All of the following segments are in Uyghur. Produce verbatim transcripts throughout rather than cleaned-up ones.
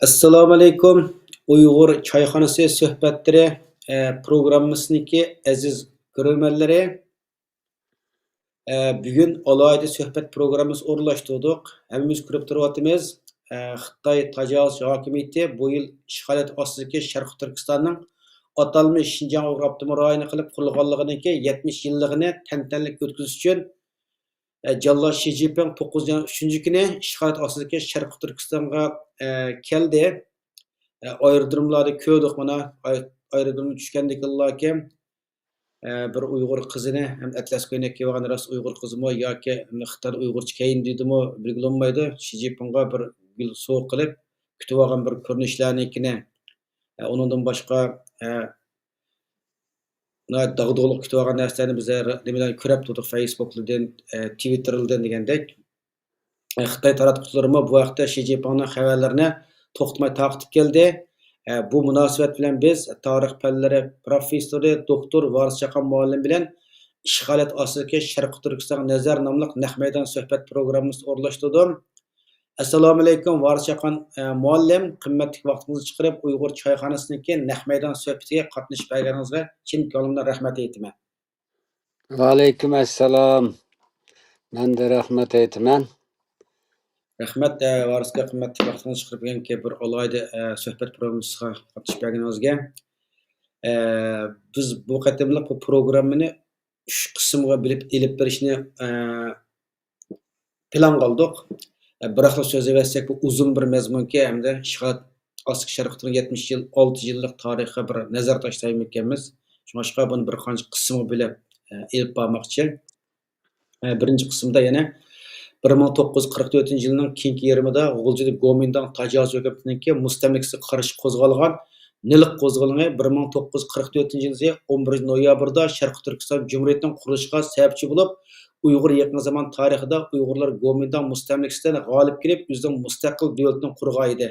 ئەسسالامۇئەلەيكۇم. ئۇيغۇر چايخانىسى سۆھبەتلىرى، ئە، پروگراممىسىنىڭكى ئەزىز كۆرۈرمەنلىرى. ئە، بۈگۈن ئالاھىدە سۆھبەت پروگراممىسى ئورۇنلاشتۇردۇق. ھەممىمىز كۆرۈپ تۇرۇۋاتىمىز. ئە، خىتاي تاجاۋۇزچى ھاكىمىيىتى بۇ يىل ئىشغالىيەت ئاستىدىكى شەرقىي تۈركىستاننىڭ ئاتالمىش شىنجاڭ ئۇيغۇر ئاپتونوم رايونى قىلىپ قۇرۇلغانلىقىنىڭكى يەتمىش يىللىقىنى تەنتەنىلىك ئۆتكۈزۈش ئۈچۈن، ئە، جاللات شى جىنپىڭ توققۇزىنچى ئاينىڭ ئۈچىنچى كۈنى ئىشغالىيەت ئاستىدىكى شەرقىي تۈركىستانغا، ئە، كەلدى. ئە، ئايرودروملاردا كۆردۇق مانا. ئاي-، ئايرودرومغا چۈشكەندىكىنلا كېيىن، ئە، بىر ئۇيغۇر قىزىنى ھەم ئەتلەس كۆينەك كىيىۋالغان، راست ئۇيغۇر قىزىمۇ ياكى خىتايدا ئۇيغۇرچە كىيىندى دېدىمۇ بىلگىلى بولمايدۇ. شى جىنپىڭغا بىر گۈل سوۋغا قىلىپ كۈتۈۋالغان بىر كۆرۈنۈشلەرنىڭكىنى، ئە، ئۇنىڭدىن باشقا، ئە، ناھايىتى داغدۇغىلىق كۈتۈۋالغان نەرسىلەرنى بىز ھەر نېمىلەرنى كۆرۈپ تۇردۇق، فېيسبۇكلىرىدىن، ئە، تىۋىتتېرلىرىدىن دېگەندەك. ئە، خىتاي تاراتقۇچىلىرىمۇ بۇ ھەقتە شى جىنپىڭنىڭ خەۋەرلىرىنى توختىماي تارقىتىپ كەلدى. ئە، بۇ مۇناسىۋەت بىلەن بىز تارىخ پەنلىرى پروفېسسورى دوكتور ۋارىس چاقان مۇئەللىم بىلەن ئىشغالىيەت ئاستىدىكى شەرقىي تۈركىستانغا نەزەر ناملىق نەق مەيدان سۆھبەت پروگراممىسىنى ئورۇنلاشتۇردۇم. ئەسسالامۇئەلەيكۇم، ۋارىس چاقان، ئە، مۇئەللىم، قىممەتلىك ۋاقتىڭىزنى چىقىرىپ، ئۇيغۇر چايخانىسىنىڭكى نەق مەيدان سۆھبىتىگە قاتنىشىپ بەرگىنىڭىزگە چىن كۆڭلۈمدىن رەھمەت ئېيتىمەن. ۋەئەلەيكۇم ئەسسالام. مەن دە رەھمەت ئېيتىمەن. رەھمەت، ئە، ۋارىسكا قىممەتلىك ۋاقتىڭىزنى چىقىرىپ بۈگۈنكى بىر ئالاھىدە، ئە، سۆھبەت پروگراممىسىغا قاتنىشىپ بەرگىنىڭىزگە. ئە، بىز بۇ قېتىملىق بۇ پروگراممىنى ئۈچ قىسىمغا بۆلۈپ ئېلىپ بېرىشنى، ئە، پىلانغا ئالدۇق. ئە، بىراقلا سۆزلەۋەتسەك، بۇ ئۇزۇن بىر مەزمۇنكى ھەمدە ئىشغال ئاستىدىكى شەرقىي تۈركىستان يەتمىش يىل، ئالتە يىللىق تارىخىغا بىر نەزەر تاشلايمىكەنمىز. شۇڭلاشقا بۇنى بىر قانچە قىسىمغا بۆلۈپ، ئە، ئېلىپ بارماقچى. ئە، بىرىنچى قىسىمدا يەنە بىر مىڭ توققۇز يۈز قىرىق تۆتىنچى يىلنىڭ كېيىنكى يېرىمىدا غۇلجىدا گومىنداڭ تاجاۋۇز ھۆكۈمىتىنىڭكى مۇستەملىكىسىگە قارشى قوزغالغان نىلىق قوزغىلىڭى بىر مىڭ توققۇز يۈز قىرىق تۆتىنچى يىلى ئون بىرىنچى نويابىردا شەرقىي تۈركىستان جۇمھۇرىيىتىنىڭ قۇرۇلۇشىغا سەۋەبچى بولۇپ، ئۇيغۇر يېقىن زامان تارىخىدا ئۇيغۇرلار گومىنداڭ مۇستەملىكىسىدىن غالىب كېلىپ، ئۆزىنىڭ مۇستەقىل دۆلىتىنى قۇرغان ئىدى.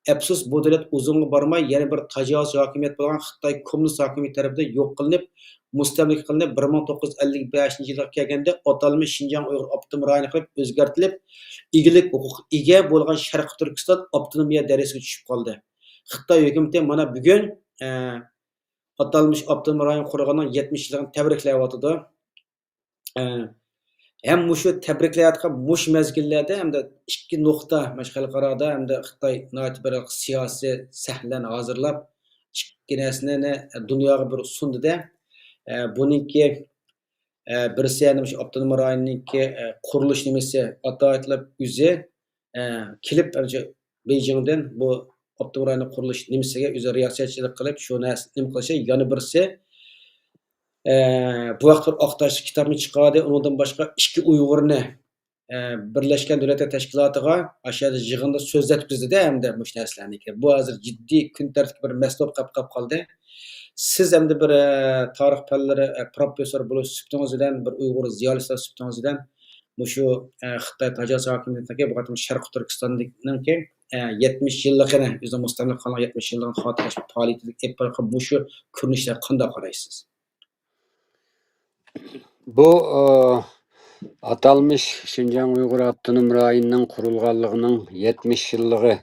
ئەپسۇس، بۇ دۆلەت ئۇزۇنغا بارماي يەنە بىر تاجاۋۇزچى ھاكىمىيەت بولغان خىتاي كوممۇنىست ھاكىمىيىتى تەرىپىدىن يوق قىلىنىپ، مۇستەملىكە قىلىنىپ، بىر مىڭ توققۇز يۈز ئەللىك بەشىنچى يىلغا كەلگەندە ئاتالمىش شىنجاڭ ئۇيغۇر ئاپتونوم رايونى قىلىپ ئۆزگەرتىلىپ، ئىگىلىك ھوقۇقىغا ئىگە بولغان شەرقىي تۈركىستان ئاپتونومىيە دەرىجىسىگە چۈشۈپ قالدى. خىتاي ھۆكۈمىتى مانا بۈگۈن، ئە، ئاتالمىش ئاپتونوم رايون قۇرغاننىڭ يەتمىش يىللىقىنى تەبرىكلەۋاتىدۇ. ئە، ھەم مۇشۇ تەبرىكلەۋاتقان مۇشۇ مەزگىللەردە ھەمدە ئىككى نۇقتا، مانا شۇ خەلقئارادا ھەمدە خىتاي ناھايىتى بىر سىياسىي سەھنىلەرنى ھازىرلاپ، ئىككى نەرسىنى دۇنياغا بىر سۇندى-دە. ئە، بۇنىڭكى، ئە، بىرسى يەنە مۇشۇ ئاپتونوم رايوننىڭكى، ئە، قۇرۇلۇش نېمىسى، ئاتايىتلىق ئۆزى، ئە، كېلىپ، ئەنە شۇ بېيجىڭدىن بۇ ئاپتونوم رايوننىڭ قۇرۇلۇش نېمىسىگە ئۆزى رىياسەتچىلىك قىلىپ، شۇ نەرسىنى نېمە قىلىشى، يەنە بىرسى، ئە، بۇ ھەقتە بىر ئاق تاشلىق كىتابنى چىقاردى. ئۇنىڭدىن باشقا ئىككى ئۇيغۇرنى، ئە، بىرلەشكەن دۆلەتلەر تەشكىلاتىغا ئاشۇ يەردە يىغىندا سۆز يەتكۈزدى-دە، ھەمدە مۇشۇ نەرسىلەرنى. بۇ ھازىر جىددىي كۈن تەرتىپكە بىر مەسىلە بولۇپ قېلىپ، قېلىپ قالدى. سىز ئەمدى بىر، ئە، تارىخ پەنلىرى، ئە، پروفېسسور بولۇش سۈپىتىڭىز بىلەن، بىر ئۇيغۇر زىيالىيسى سۈپىتىڭىز بىلەن مۇشۇ، ئە، خىتاي تاجاۋۇز ھاكىمىيىتىنىڭكى بۇ قېتىم شەرقىي تۈركىستاندىكىنىڭكى، ئە، يەتمىش يىللىقىنى، ئۆزىنىڭ مۇستەملىكە قىلغان يەتمىش يىللىقىنى خاتىرىلەش پائالىيىتىدە ئېلىپ بارغان مۇشۇ كۆرۈنۈشلەرگە قانداق قارايسىز؟ بۇ، ئە، ئاتالمىش شىنجاڭ ئۇيغۇر ئاپتونوم رايونىنىڭ قۇرۇلغانلىقىنىڭ يەتمىش يىللىقى،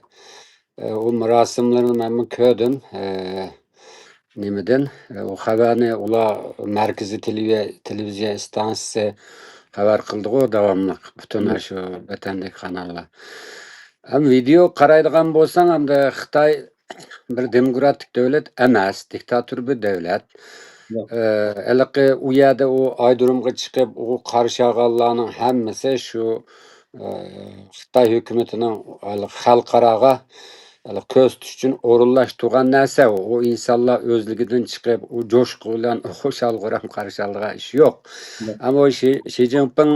ئە، ئۇ مۇراسىملىرىنى مەنمۇ كۆردۈم. ئە، نېمىدىن، ئە، ئۇ خەۋەرنى ئۇلار مەركىزىي تېلېۋى-، تېلېۋىزىيە ئىستانسىسى خەۋەر قىلدىغۇ داۋاملىق، پۈتۈن مم. ئاشۇ ۋەتەندىكى قاناللار. ھەم ۋىدېو قارايدىغان بولساڭ، ئەمدى خىتاي بىر دېموكراتىك دۆلەت ئەمەس، دىكتاتور بىر دۆلەت. ياق. ئە، ھېلىقى ئۇ يەردە ئۇ ئايرودرومغا چىقىپ، ئۇ قارشى ئالغانلارنىڭ ھەممىسى شۇ، ئە، خىتاي ھۆكۈمىتىنىڭ ھېلىقى خەلقئاراغا ھېلىقى كۆرسىتىش ئۈچۈن ئورۇنلاشتۇرغان نەرسە ئۇ. ئۇ ئىنسانلار ئۆزلۈكىدىن چىقىپ، ئۇ جوشقۇ بىلەن خۇشال-خۇرام قارشى ئالىدىغان ئىش يوق. ياق. ئەمما شى، شى جىنپىڭ،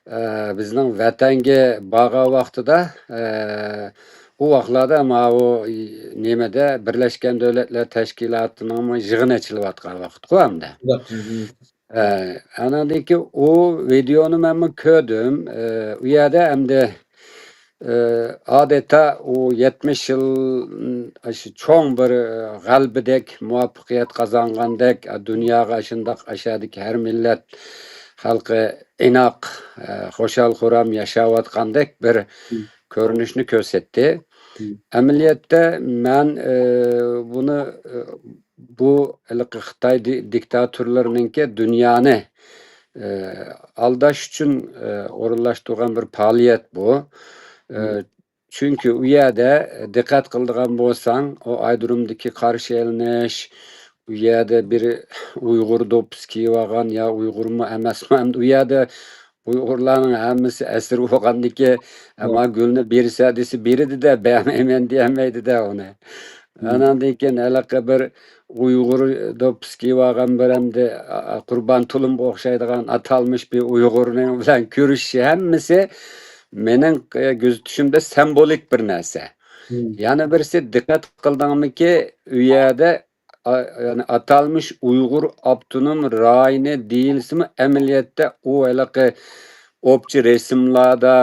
ئە، بىزنىڭ ۋەتەنگە بارغان ۋاقتىدا، ئە، ئۇ ۋاقىتلاردا ماۋۇ نېمىدە، بىرلەشكەن دۆلەتلەر تەشكىلاتىنىڭمۇ يىغىنى ئېچىلىۋاتقان ۋاقىتقۇ ئەمدى. ياق. ئە، ئانىڭدىن كېيىن ئۇ ۋىدېونى مەنمۇ كۆردۈم. ئە، ئۇ يەردە ئەمدى، ئە، ئادەتتە ئۇ يەتمىش يىل، ئاشۇ چوڭ بىر، ئە، غەلىبىدەك، مۇۋەپپەقىيەت قازانغاندەك، ئە، دۇنياغا ئاشۇنداق ئاشۇ يەردىكى ھەر مىللەت خەلقى ئىناق، ئە، خۇشال-خۇرام ياشاۋاتقاندەك بىر، مم. كۆرۈنۈشنى كۆرسەتتى. مم. ئەمەلىيەتتە مەن، ئى، بۇنى، ئى، بۇ ھېلىقى خىتاي دى-، دىكتاتورلىرىنىڭكى دۇنيانى، ئى، ئالداش ئۈچۈن، ئى، ئورۇنلاشتۇرغان بىر پائالىيەت بۇ. ئى، مم. چۈنكى ئۇ يەردە دىققەت قىلىدىغان بولساڭ، ئۇ ئايرودرومدىكى قارشى ئېلىنىش، ئۇ يەردە بىر ئۇيغۇر دوپپىسى كىيىۋالغان يا ئۇيغۇرمۇ ئەمەسمۇ، ئەمدى ئۇ يەردە ئۇيغۇرلارنىڭ ھەممىسى ئەسىر بولغاندىكى، ئەمما گۈلنى بېرىسە دېسە بېرىدۇ-دە، بەرمەيمەن دېيەلمەيدۇ-دە ئۇنى. مم. ئاناندىن كېيىن ھېلىقى بىر ئۇيغۇر دوپپىسى كىيىۋالغان بىر ئەمدى، ئا، ئا، قۇربان تۇلۇمغا ئوخشايدىغان ئاتالمىش بىر ئۇيغۇرنىڭ بىلەن كۆرۈشۈشى ھەممىسى مېنىڭ، ئە، كۆزىتىشىمدە سىمۋولىك بىر نەرسە. مم. يەنە بىرسى، دىققەت قىلدىڭمىكى، ئۇ يەردە، ئا، يەنى ئاتالمىش ئۇيغۇر ئاپتونوم رايونى دېيىلسىمۇ، ئەمەلىيەتتە ئۇ ھېلىقى ئوپچە رەسىملاردا،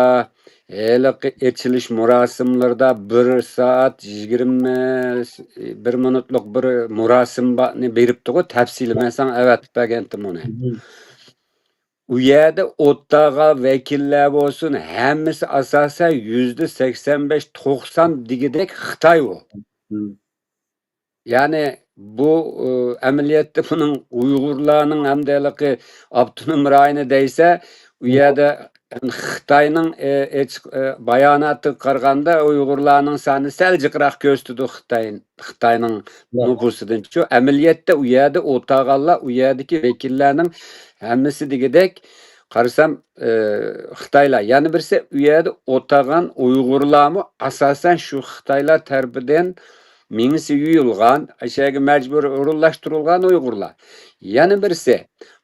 ھېلىقى ئېچىلىش مۇراسىملىرىدا بىر سائەت يىگىرمە بىر مىنۇتلۇق بىر مۇراسىمنى بېرىپتىغۇ، تەپسىلىي مەن ساڭا ئەۋەتىپ بەرگەنتىم ئۇنى. مم. ئۇ يەردە ئولتۇرغان ۋەكىللەر بولسۇن، ھەممىسى ئاساسەن يۈزدە سەكسەن بەش، توقسان دېگۈدەك خىتاي ئۇ. مم. يەنى بۇ، ئۇ، ئەمەلىيەتتە بۇنىڭ ئۇيغۇرلارنىڭ ھەمدە ھېلىقى ئاپتونوم رايونى دەيسە، ئۇ يەردە خىتاينىڭ، ئى، ئېچىق، ئى، باياناتىغا قارىغاندا ئۇيغۇرلارنىڭ سانى سەل جىقراق كۆرسىتىدۇ خىتاي، خىتاينىڭ نوپۇسىدىنچۇ. ئەمەلىيەتتە ئۇ يەردە ئولتۇرغانلار، ئۇ يەردىكى ۋەكىللەرنىڭ ھەممىسى دېگۈدەك قارىسام، ئى، خىتايلار. يەنە بىرسى، ئۇ يەردە ئولتۇرغان ئۇيغۇرلارمۇ ئاساسەن شۇ خىتايلار تەرىپىدىن مېڭىسى يۇيۇلغان، ئەشەگە مەجبۇرىي ئورۇنلاشتۇرۇلغان ئۇيغۇرلار. يەنە بىرسى،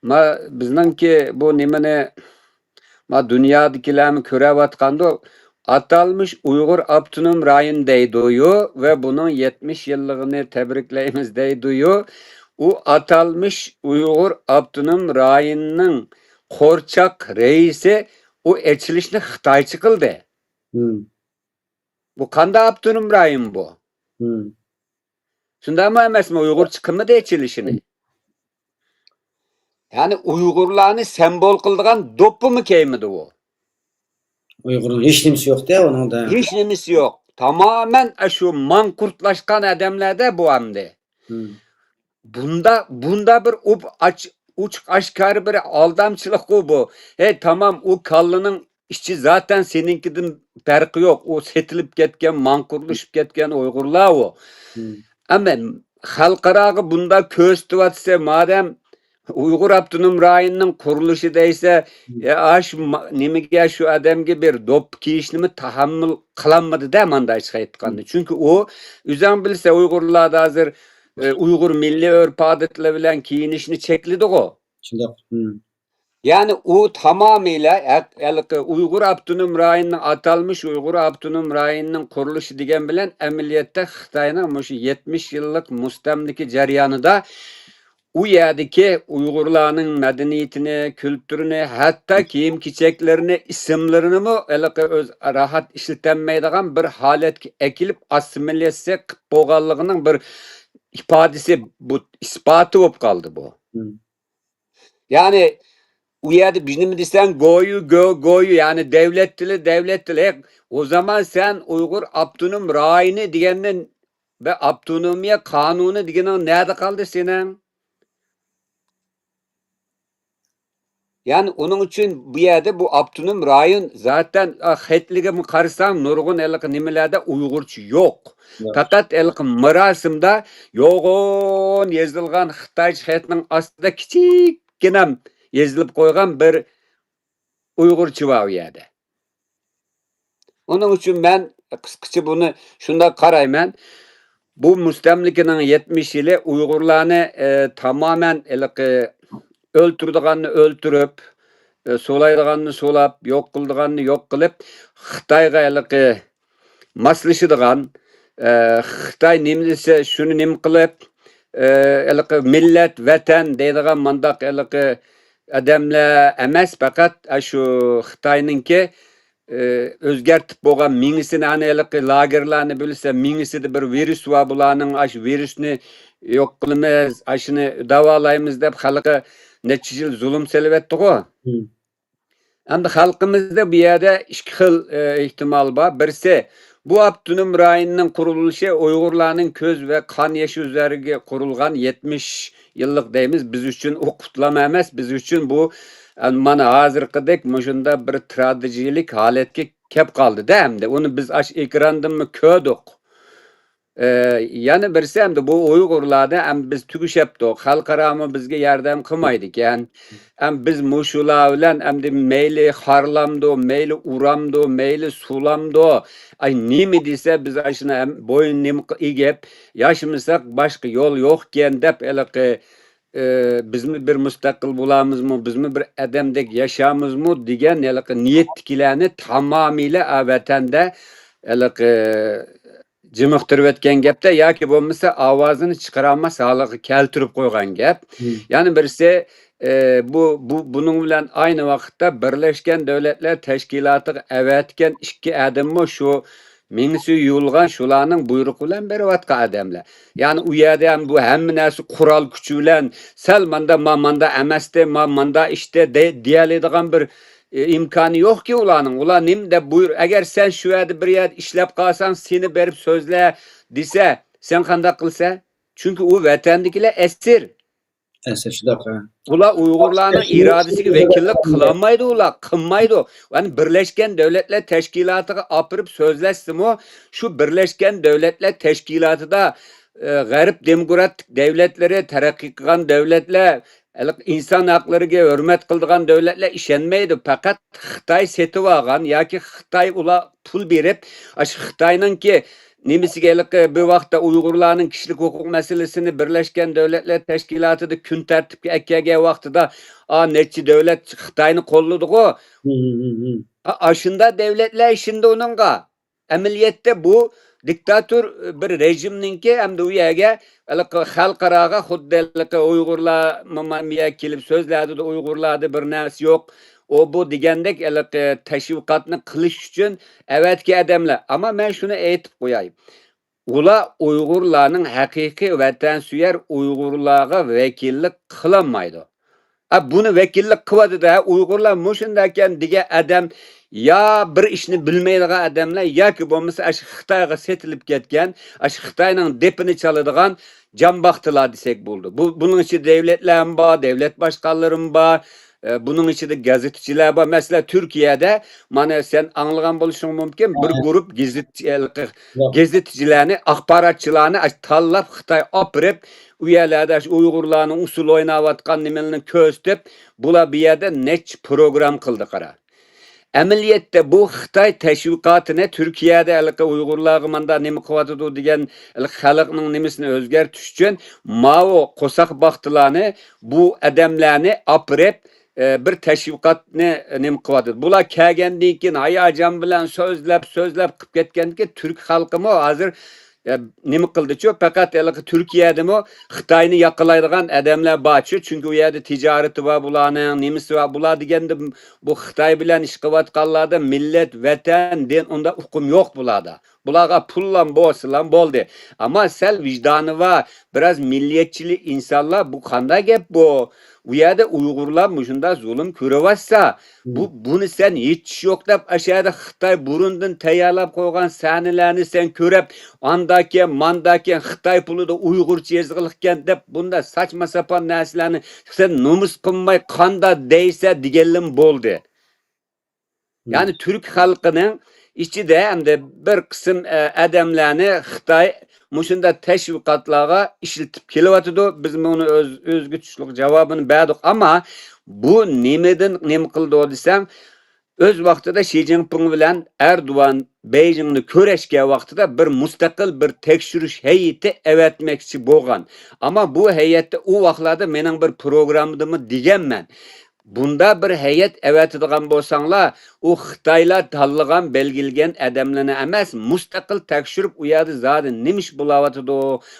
ما بىزنىڭكى بۇ نېمىنى، ما دۇنيادىكىلەرمۇ كۆرۈۋاتقاندۇ، ئاتالمىش ئۇيغۇر ئاپتونوم رايون دەيدۇيۇ ۋە بۇنىڭ يەتمىش يىللىقىنى تەبرىكلەيمىز دەيدۇيۇ. ئۇ ئاتالمىش ئۇيغۇر ئاپتونوم رايونىنىڭ قورچاق رەئىسى ئۇ ئېچىلىشنى خىتايچە قىلدى. مم. بۇ قانداق ئاپتونوم رايون بۇ؟ مم. شۇنداقمۇ ئەمەسمۇ؟ ئۇيغۇرچە قىلمىدى ئېچىلىشىنى. يەنى ئۇيغۇرلارنى سىمۋول قىلىدىغان دوپپىمۇ كىيمىدى ئۇ. ئۇيغۇرنىڭ ھېچ نېمىسى يوق-دە ئۇنىڭدا. ھېچ نېمىسى يوق. تامامەن ئاشۇ ماڭقۇرتلاشقان ئادەملەردە بۇ ئەمدى. مم. بۇندا، بۇندا بىر ئوپ-، ئاچ-، ئوچۇق ئاشكارا بىر ئالدامچىلىققۇ بۇ. ھەي، تامام، ئۇ كاللىنىڭ ئىچى زاتەن سېنىڭكىدىن پەرقى يوق. ئۇ سېتىلىپ كەتكەن، ماڭقۇرلىشىپ كەتكەن ئۇيغۇرلار ئۇ. مم. ئەمما خەلقئاراغا بۇنداق كۆرسىتىۋاتسا، مادەم ئۇيغۇر ئاپتونوم رايونىنىڭ قۇرۇلۇشى دەيسە، مم. يا، ئاشۇ ما-، نېمىگە، شۇ ئادەمگە بىر دوپپا كىيىشنىمۇ تەھەممۇل قىلالمىدى-دە، مانداق ئېچىق ئېيتقاندا. مم. چۈنكى ئۇ، ئۆزۈڭ بىلسە، ئۇيغۇرلاردا ھازىر، ئە، ئۇيغۇر مىللىي ئۆرپ-ئادەتلىرى بىلەن كىيىنىشنى چەكلىدىغۇ. شۇنداق. مم. يەنى ئۇ تامامىيلا ھەق-، ھېلىقى ئۇيغۇر ئاپتونوم رايونىنىڭ، ئاتالمىش ئۇيغۇر ئاپتونوم رايونىنىڭ قۇرۇلۇشى دېگەن بىلەن ئەمەلىيەتتە خىتاينىڭ مۇشۇ يەتمىش يىللىق مۇستەملىكە جەريانىدا ئۇ يەردىكى ئۇيغۇرلارنىڭ مەدەنىيىتىنى، كۈلتۈرىنى، ھەتتا كىيىم-كېچەكلىرىنى، ئىسىملىرىنىمۇ ھېلىقى ئۆز راھەت ئىشلىتەلمەيدىغان بىر ھالەتكە ئەكېلىپ، ئاسسىمىلياتسىيە قىلىپ بولغانلىقىنىڭ بىر ئىپادىسى، بۇ، ئىسپاتى بولۇپ قالدى بۇ. مم. يەنى ئۇ يەردە بىر نېمە دېسەڭ، گويۇ، گو-، گويۇ، يەنى دەۋلەت تىلى، دەۋلەت تىلى. ئۇ زامان سەن ئۇيغۇر ئاپتونوم رايونى دېگەندىن ۋە ئاپتونومىيە قانۇنى دېگىنىڭ نەدە قالدى سېنىڭ؟ يەنى ئۇنىڭ ئۈچۈن بۇ يەردە بۇ ئاپتونوم رايون زاتەن، ئا، خەتلىگىمۇ قارىساڭ، نۇرغۇن ھېلىقى نېمىلەردە ئۇيغۇرچە يوق. يوق. پەقەت ھېلىقى مۇراسىمدا يوغان يېزىلغان خىتايچە خەتنىڭ ئاستىدا كىچىككىنە يېزىلىپ قويغان بىر ئۇيغۇرچە بار ئۇ يەردە. ئۇنىڭ ئۈچۈن مەن قىسقىچە بۇنى شۇنداق قارايمەن. بۇ مۇستەملىكىنىڭ يەتمىش يىلى ئۇيغۇرلارنى، ئى، تامامەن ھېلىقى ئۆلتۈرىدىغاننى ئۆلتۈرۈپ، ئى، سولايدىغاننى سولاپ، يوق قىلىدىغاننى يوق قىلىپ، خىتايغا ھېلىقى ماسلىشىدىغان، ئە، خىتاي نېمە دېسە، شۇنى نېمە قىلىپ، ئە، ھېلىقى مىللەت، ۋەتەن دەيدىغان مانداق ھېلىقى ئادەملەر ئەمەس، پەقەت ئاشۇ خىتاينىڭكى، ئە، ئۆزگەرتىپ بولغان مېڭىسىنى، ئەنە ھېلىقى لاگېرلارنى بىلسە، مېڭىسىدە بىر ۋىرۇس بار، بۇلارنىڭ ئاشۇ ۋىرۇسنى يوق قىلىمىز، ئاشۇنى داۋالايمىز دەپ خەلققە نەچچە يىل زۇلۇم سېلىۋەتتىغۇ. مم. ئەمدى خەلقىمىزدە بۇ يەردە ئىككى خىل، ئە، ئېھتىمال بار. بىرسى، بۇ ئاپتونوم رايوننىڭ قۇرۇلۇشى ئۇيغۇرلارنىڭ كۆز ۋە قان يېشى ئۈزەرگە قۇرۇلغان يەتمىش يىللىق دەيمىز. بىز ئۈچۈن ئۇ قۇتلام ئەمەس. بىز ئۈچۈن بۇ، ئە، مانا ھازىرقىدەك مۇشۇنداق بىر تراگېدىيەلىك ھالەتكە كەپ قالدى-دە ئەمدى. ئۇنى بىز ئاشۇ ئېكراندىنمۇ كۆردۇق. ئى، يەنە بىرسى ئەمدى بۇ ئۇيغۇرلاردا ئەم بىز تۈگىشەپتۇق، خەلقئارامۇ بىزگە ياردەم قىلمايدىكەن. ئەم بىز مۇشۇلار بىلەن ئەمدى مەيلى خارلامدۇ، مەيلى ئۇرامدۇ، مەيلى سۇلامدۇ، ئاي نېمە دېسە بىز ئاشۇنى ھەم بويۇن نېمە ئېگىپ ياشىمىساق باشقا يول يوقكەن دەپ ھېلىقى، ئى، بىزمۇ بىر مۇستەقىل بولامىزمۇ، بىزمۇ بىر ئادەمدەك ياشامىزمۇ دېگەن ھېلىقى نىيەتتىكىلەرنى تامامىيلا ئا ۋەتەندە ھېلىقى جىمىقتۇرۇۋەتكەن گەپتە ياكى بولمىسا ئاۋازىنى چىقىرالماس ھالغا كەلتۈرۈپ قويغان گەپ. مم. يەنە بىرسى، ئى، بۇ، بۇ، بۇنىڭ بىلەن ئاينى ۋاقىتتا بىرلەشكەن دۆلەتلەر تەشكىلاتىغا ئەۋەتكەن ئىككى ئادەممۇ شۇ مېڭىسى يۇيۇلغان شۇلارنىڭ بۇيرۇقى بىلەن بېرىۋاتقان ئادەملەر. يەنى ئۇ يەردە ھەم بۇ ھەممە نەرسە قورال كۈچى بىلەن سەل ماندا، ما ماندا ئەمەستى، ما ماندا ئىشتى دە-، دېيەلەيدىغان بىر ئى، ئىمكانى يوقكى ئۇلارنىڭ. ئۇلار نېمە دەپ بۇيرۇ-، ئەگەر سەن شۇ يەردە بىر يەردە ئىشلەپ قالساڭ، سېنى بېرىپ سۆزلە دېسە، سەن قانداق قىلىسەن؟ چۈنكى ئۇ ۋەتەندىكىلەر ئەسىر. ئەسىر، شۇنداق، ھە. ئۇلار ئۇيغۇرلارنىڭ ئىرادىسىگە ۋەكىللىك قىلالمايدۇ، ئۇلار قىلمايدۇ. يەنى بىرلەشكەن دۆلەتلەر تەشكىلاتىغا ئاپىرىپ سۆزلەشسىمۇ، شۇ بىرلەشكەن دۆلەتلەر تەشكىلاتىدا، ئى، غەرب دېموكراتىك دۆلەتلىرى، تەرەققىي قىلغان دۆلەتلەر، ھېلىقى ئىنسان ھەقلىرىگە ھۆرمەت قىلىدىغان دۆلەتلەر ئىشەنمەيدۇ. پەقەت خىتاي سېتىۋالغان ياكى خىتاي ئۇلار پۇل بېرىپ، ئاشۇ خىتاينىڭكى نېمىسىگە ھېلىقى بىر ۋاقىتتا ئۇيغۇرلارنىڭ كىشىلىك ھوقۇق مەسىلىسىنى بىرلەشكەن دۆلەتلەر تەشكىلاتىدا كۈن تەرتىپكە ئەكەلگەن ۋاقتىدا، ئا، نەچچە دۆلەت خىتاينى قوللىدىغۇ. مم، مم، مم. ئا-، ئاشۇنداق دۆلەتلەر ئىشىنىدۇ ئۇنىڭغا. ئەمەلىيەتتە بۇ دىكتاتور بىر رېژىمنىڭكى ھەمدە ئۇ يەرگە ھېلىقى خەلقئاراغا خۇددى ھېلىقى ئۇيغۇرلار ماما مىيە كېلىپ سۆزلەدى، ئۇيغۇرلاردا بىر نەرسە يوق، ئۇ بۇ دېگەندەك ھېلىقى تەشۋىقاتنى قىلىش ئۈچۈن ئەۋەتكەن ئادەملەر. ئەمما مەن شۇنى ئېيتىپ قوياي. ئۇلار ئۇيغۇرلارنىڭ ھەقىقىي ۋەتەنسۆيەر ئۇيغۇرلارغا ۋەكىللىك قىلالمايدۇ. ئا، بۇنى ۋەكىللىك قىلىۋاتىدۇ، ھە، ئۇيغۇرلار مۇشۇنداكەن دېگەن ئادەم يا بىر ئىشنى بىلمەيدىغان ئادەملەر ياكى بولمىسا ئاشۇ خىتايغا سېتىلىپ كەتكەن، ئاشۇ خىتاينىڭ دېپىنى چالىدىغان جانباختىلار دېسەك بولىدۇ. بۇ، بۇنىڭ ئىچىدە دۆلەتلەرمۇ بار، دۆلەت باشقانلىرىمۇ بار، ئە، بۇنىڭ ئىچىدە گېزىتچىلەر بار. مەسىلەن، تۈركىيەدە، مانا سەن ئاڭلىغان بولۇشۇڭ مۇمكىن، بىر گۇرۇپ گېزىت-، گېزىتچىلەرنى، ئاخباراتچىلارنى تاللاپ خىتاي ئاپىرىپ، ئۇ يەرلەردە شۇ ئۇيغۇرلارنىڭ ئۇسسۇل ئويناۋاتقان نېمىلىرىنى كۆرسىتىپ، بۇلار بۇ يەردە نەچچە پروگرام قىلدى، قارا. ئەمەلىيەتتە بۇ خىتاي تەشۋىقاتىنى تۈركىيەدە ھېلىقى ئۇيغۇرلارغا ماندا نېمە قىلىۋاتىدۇ دېگەن خەلقنىڭ نېمىسىنى ئۆزگەرتىش ئۈچۈن ماۋۇ قورساق باختىلارنى، بۇ ئادەملەرنى ئاپىرىپ، ئە، بىر تەشۋىقاتنى نېمە قىلىۋاتىدۇ. بۇلار كەلگەندىن كېيىن ھاياجان بىلەن سۆزلەپ، سۆزلەپ قىلىپ كەتكەندىن كېيىن تۈرك خەلقىمۇ ھازىر ئە، نېمە قىلدىچۇ؟ پەقەت ھېلىقى تۈركىيەدىمۇ خىتاينى ياقلايدىغان ئادەملەر بارچۇ، چۈنكى ئۇ يەردە تىجارىتى بار بۇلارنىڭ، نېمىسى بار. بۇلار دېگەندە بۇ خىتاي بىلەن ئىش قىلىۋاتقانلاردا مىللەت، ۋەتەن، دىن ئۇنداق ئۇقۇم يوق بۇلاردا. بۇلارغا پۇللام بولسىلام بولدى. ئەمما سەل ۋىجدانى بار، بىراز مىللەتچىلىك ئىنسانلار، بۇ قانداق گەپ بۇ؟ ئۇ يەردە ئۇيغۇرلار مۇشۇنداق زۇلۇم كۆرۈۋاتسا، بۇ، بۇنى سەن ھېچ ئىش يوق دەپ، ئاشۇ يەردە خىتاي بۇرۇندىن تەييارلاپ قويغان سەھنىلەرنى سەن كۆرۈپ، ئانداكەن، مانداكەن، خىتاي پۇلىدا ئۇيغۇرچە يېزىقلىقكەن دەپ، بۇنداق ساچما ساپان نەرسىلەرنى سەن نومۇس قىلماي قانداق دەيسە دېگەنلىم بولدى. يەنى تۈرك خەلقىنىڭ ئىچىدە ئەمدى بىر قىسىم، ئە، ئادەملەرنى خىتاي مۇشۇنداق تەشۋىقاتلارغا ئىشلىتىپ كېلىۋاتىدۇ. بىز بۇنى ئۆز، ئۆزگە تۇشلۇق جاۋابىنى بەردۇق. ئەمما بۇ نېمىدىن نېمە قىلىدۇ دېسەڭ، ئۆز ۋاقتىدا شى جىنپىڭ بىلەن ئەردوغان بېيجىڭدا كۆرۈشكەن ۋاقتىدا بىر مۇستەقىل بىر تەكشۈرۈش ھەيئىتى ئەۋەتمەكچى بولغان. ئەمما بۇ ھەيئەتتە ئۇ ۋاقىتلاردا مېنىڭ بىر پروگراممىدىمۇ دېگەنمەن. بۇنداق بىر ھەيئەت ئەۋەتىدىغان بولساڭلار، ئۇ خىتايلار تاللىغان، بەلگىلىگەن ئادەملەرنى ئەمەس، مۇستەقىل تەكشۈرۈپ، ئۇ يەردە زادى نېمە ئىش بولاۋاتىدۇ،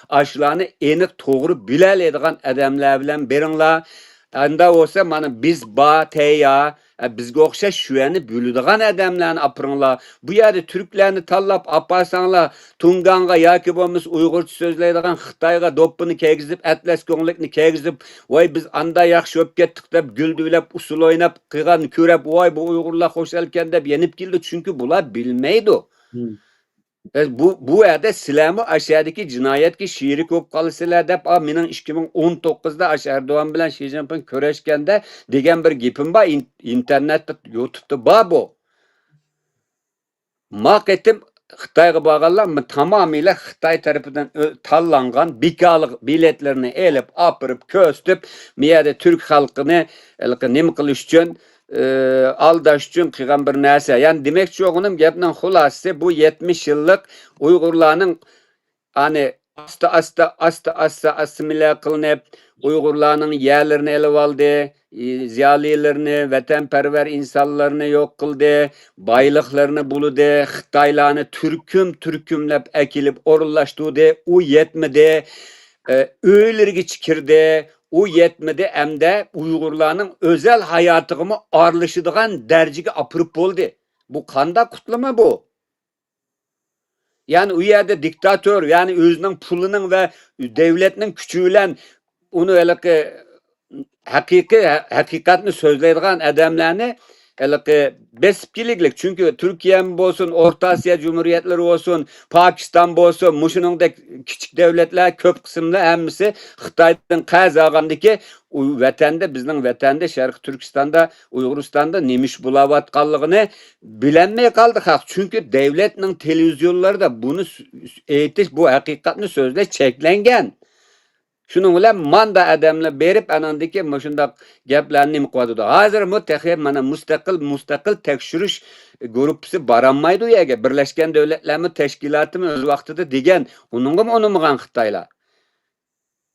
ئاشۇلارنى ئېنىق توغرا بىلەلەيدىغان ئادەملەر بىلەن بېرىڭلار. ئاندا بولسا، مانا بىز بار، تەييار. ئە، بىزگە ئوخشاش شۇ يەرنى بۆلىدىغان ئادەملەرنى ئاپىرىڭلار. بۇ يەردە تۈركلەرنى تاللاپ ئاپارساڭلار، تۇڭگانغا ياكى بولمىسا ئۇيغۇرچە سۆزلەيدىغان خىتايغا دوپپىنى كىيگۈزۈپ، ئەتلەس كۆڭلەكنى كىيگۈزۈپ، ۋاي، بىز ئاندا ياخشى بولۇپ كەتتۇق دەپ، گۈلدۈۋلەپ، ئۇسسۇل ئويناپ قىلغان كۆرۈپ، ۋاي، بۇ ئۇيغۇرلار خۇشالكەن دەپ يېنىپ كېلىدۇ. چۈنكى بۇلار بىلمەيدۇ. مم. ئە، بۇ، بۇ يەردە سىلەرمۇ ئاشۇ يەردىكى جىنايەتكە شېرىك بولۇپ قالىسىلەر دەپ، ئا، مېنىڭ ئىككى مىڭ ئون توققۇزدا ئاشۇ ئەردوغان بىلەن شى جىنپىڭ كۆرۈشكەندە دېگەن بىر گېپىم بار. ئىن-، ئىنتېرنېتتا، يۇتۇبتا بار بۇ. ما قېتىم خىتايغا بارغانلار م-، تامامىيلا خىتاي تەرىپىدىن ئۆ-، تاللانغان بىكارلىق بېلەتلىرىنى ئېلىپ، ئاپىرىپ، كۆرسىتىپ، بۇ يەردە تۈرك خەلقىنى ھېلىقى نېمە قىلىش ئۈچۈن، ئى، ئالداش ئۈچۈن قىلغان بىر نەرسە. يەنى دېمەكچى بولغىنىم، گەپنىڭ خۇلاسىسى، بۇ يەتمىش يىللىق ئۇيغۇرلارنىڭ، ئانى، ئاستا، ئاستا، ئاستا، ئاستا ئاسسىمىليە قىلىنىپ، ئۇيغۇرلارنىڭ يەرلىرىنى ئېلىۋالدى، ئى، زىيالىيلىرىنى، ۋەتەنپەرۋەر ئىنسانلارنى يوق قىلدى، بايلىقلىرىنى بۇلىدى، خىتايلارنى تۈركۈم-تۈركۈملەپ ئەكېلىپ ئورۇنلاشتۇردى. ئۇ يەتمىدى، ئى، ئۆيلىرىگىچە كىردى. ئۇ يەتمىدى، ئەمدى ئۇيغۇرلارنىڭ ئۆزەل ھاياتىغىمۇ ئارىلىشىدىغان دەرىجىگە ئاپىرىپ بولدى. بۇ قانداق قۇتلىما بۇ؟ يەنى ئۇ يەردە دىكتاتور، يەنى ئۆزىنىڭ پۇلىنىڭ ۋە دۆلەتنىڭ كۈچى بىلەن ئۇنى ھېلىقى ھەقىقىي، ھەقىقەتنى سۆزلەيدىغان ئادەملەرنى ھېلىقى بېسىپ كېلىگلىك. چۈنكى تۈركىيەمۇ بولسۇن، ئورتا ئاسىيا جۇمھۇرىيەتلىرى بولسۇن، پاكىستان بولسۇن، مۇشۇنىڭدەك كىچىك دۆلەتلەر كۆپ قىسىملا ھەممىسى خىتايدىن قەرز ئالغاندىكى، ئۇ ۋەتەندە، بىزنىڭ ۋەتەندە، شەرقىي تۈركىستاندا، ئۇيغۇرىستاندا نېمە ئىش بولاۋاتقانلىقىنى بىلەلمەي قالدى خەق. چۈنكى دۆلەتنىڭ تېلېۋىزىيونلىرىدا بۇنى س-، س-، ئېيتىش، بۇ ھەقىقەتنى سۆزلەش چەكلەنگەن. شۇنىڭ بىلەن ماندا ئادەملەر بېرىپ، ئاناندىكى مۇشۇنداق گەپلەرنى نېمە قىلىۋاتىدۇ. ھازىرمۇ تېخى مانا مۇستەقىل، مۇستەقىل تەكشۈرۈش گۇرۇپپىسى بارالمايدۇ ئۇ يەرگە. بىرلەشكەن دۆلەتلەرمۇ تەشكىلاتىمۇ ئۆز ۋاقتىدا دېگەن، ئۇنىڭغىمۇ ئۇنىمىغان خىتايلار.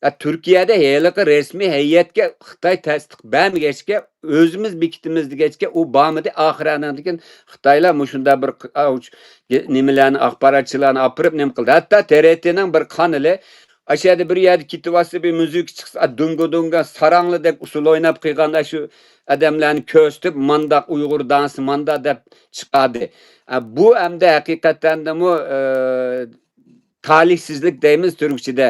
ئە، تۈركىيەدە ھېلىقى رەسمىي ھەيئەتكە خىتاي تەستىق بەرمىگەچكە، ئۆزىمىز بېكىتىمىز دېگەچكە، ئۇ بارمىدى. ئاخىرى ئاناندىن كېيىن خىتايلار مۇشۇنداق بىر ق-، ئاۋۇ چ-، نېمىلەرنى، ئاخباراتچىلارنى ئاپىرىپ نېمە قىلدى. ھەتتا تې رې تېنىڭ بىر قانىلى، ئاشۇ يەردە بىر يەردە كېتىۋاتسا، بىر مۇزىكا چىقسا، ئا، دۇڭگا دۇڭگا، ساراڭلىدەك ئۇسسۇل ئويناپ قىلغان ئاشۇ ئادەملەرنى كۆرسىتىپ، مانداق ئۇيغۇر دانسى، ماندا دەپ چىقاردى. ئا، بۇ ئەمدى ھەقىقەتەندىمۇ، ئە، تالىيسىزلىك دەيمىز تۈركچىدە.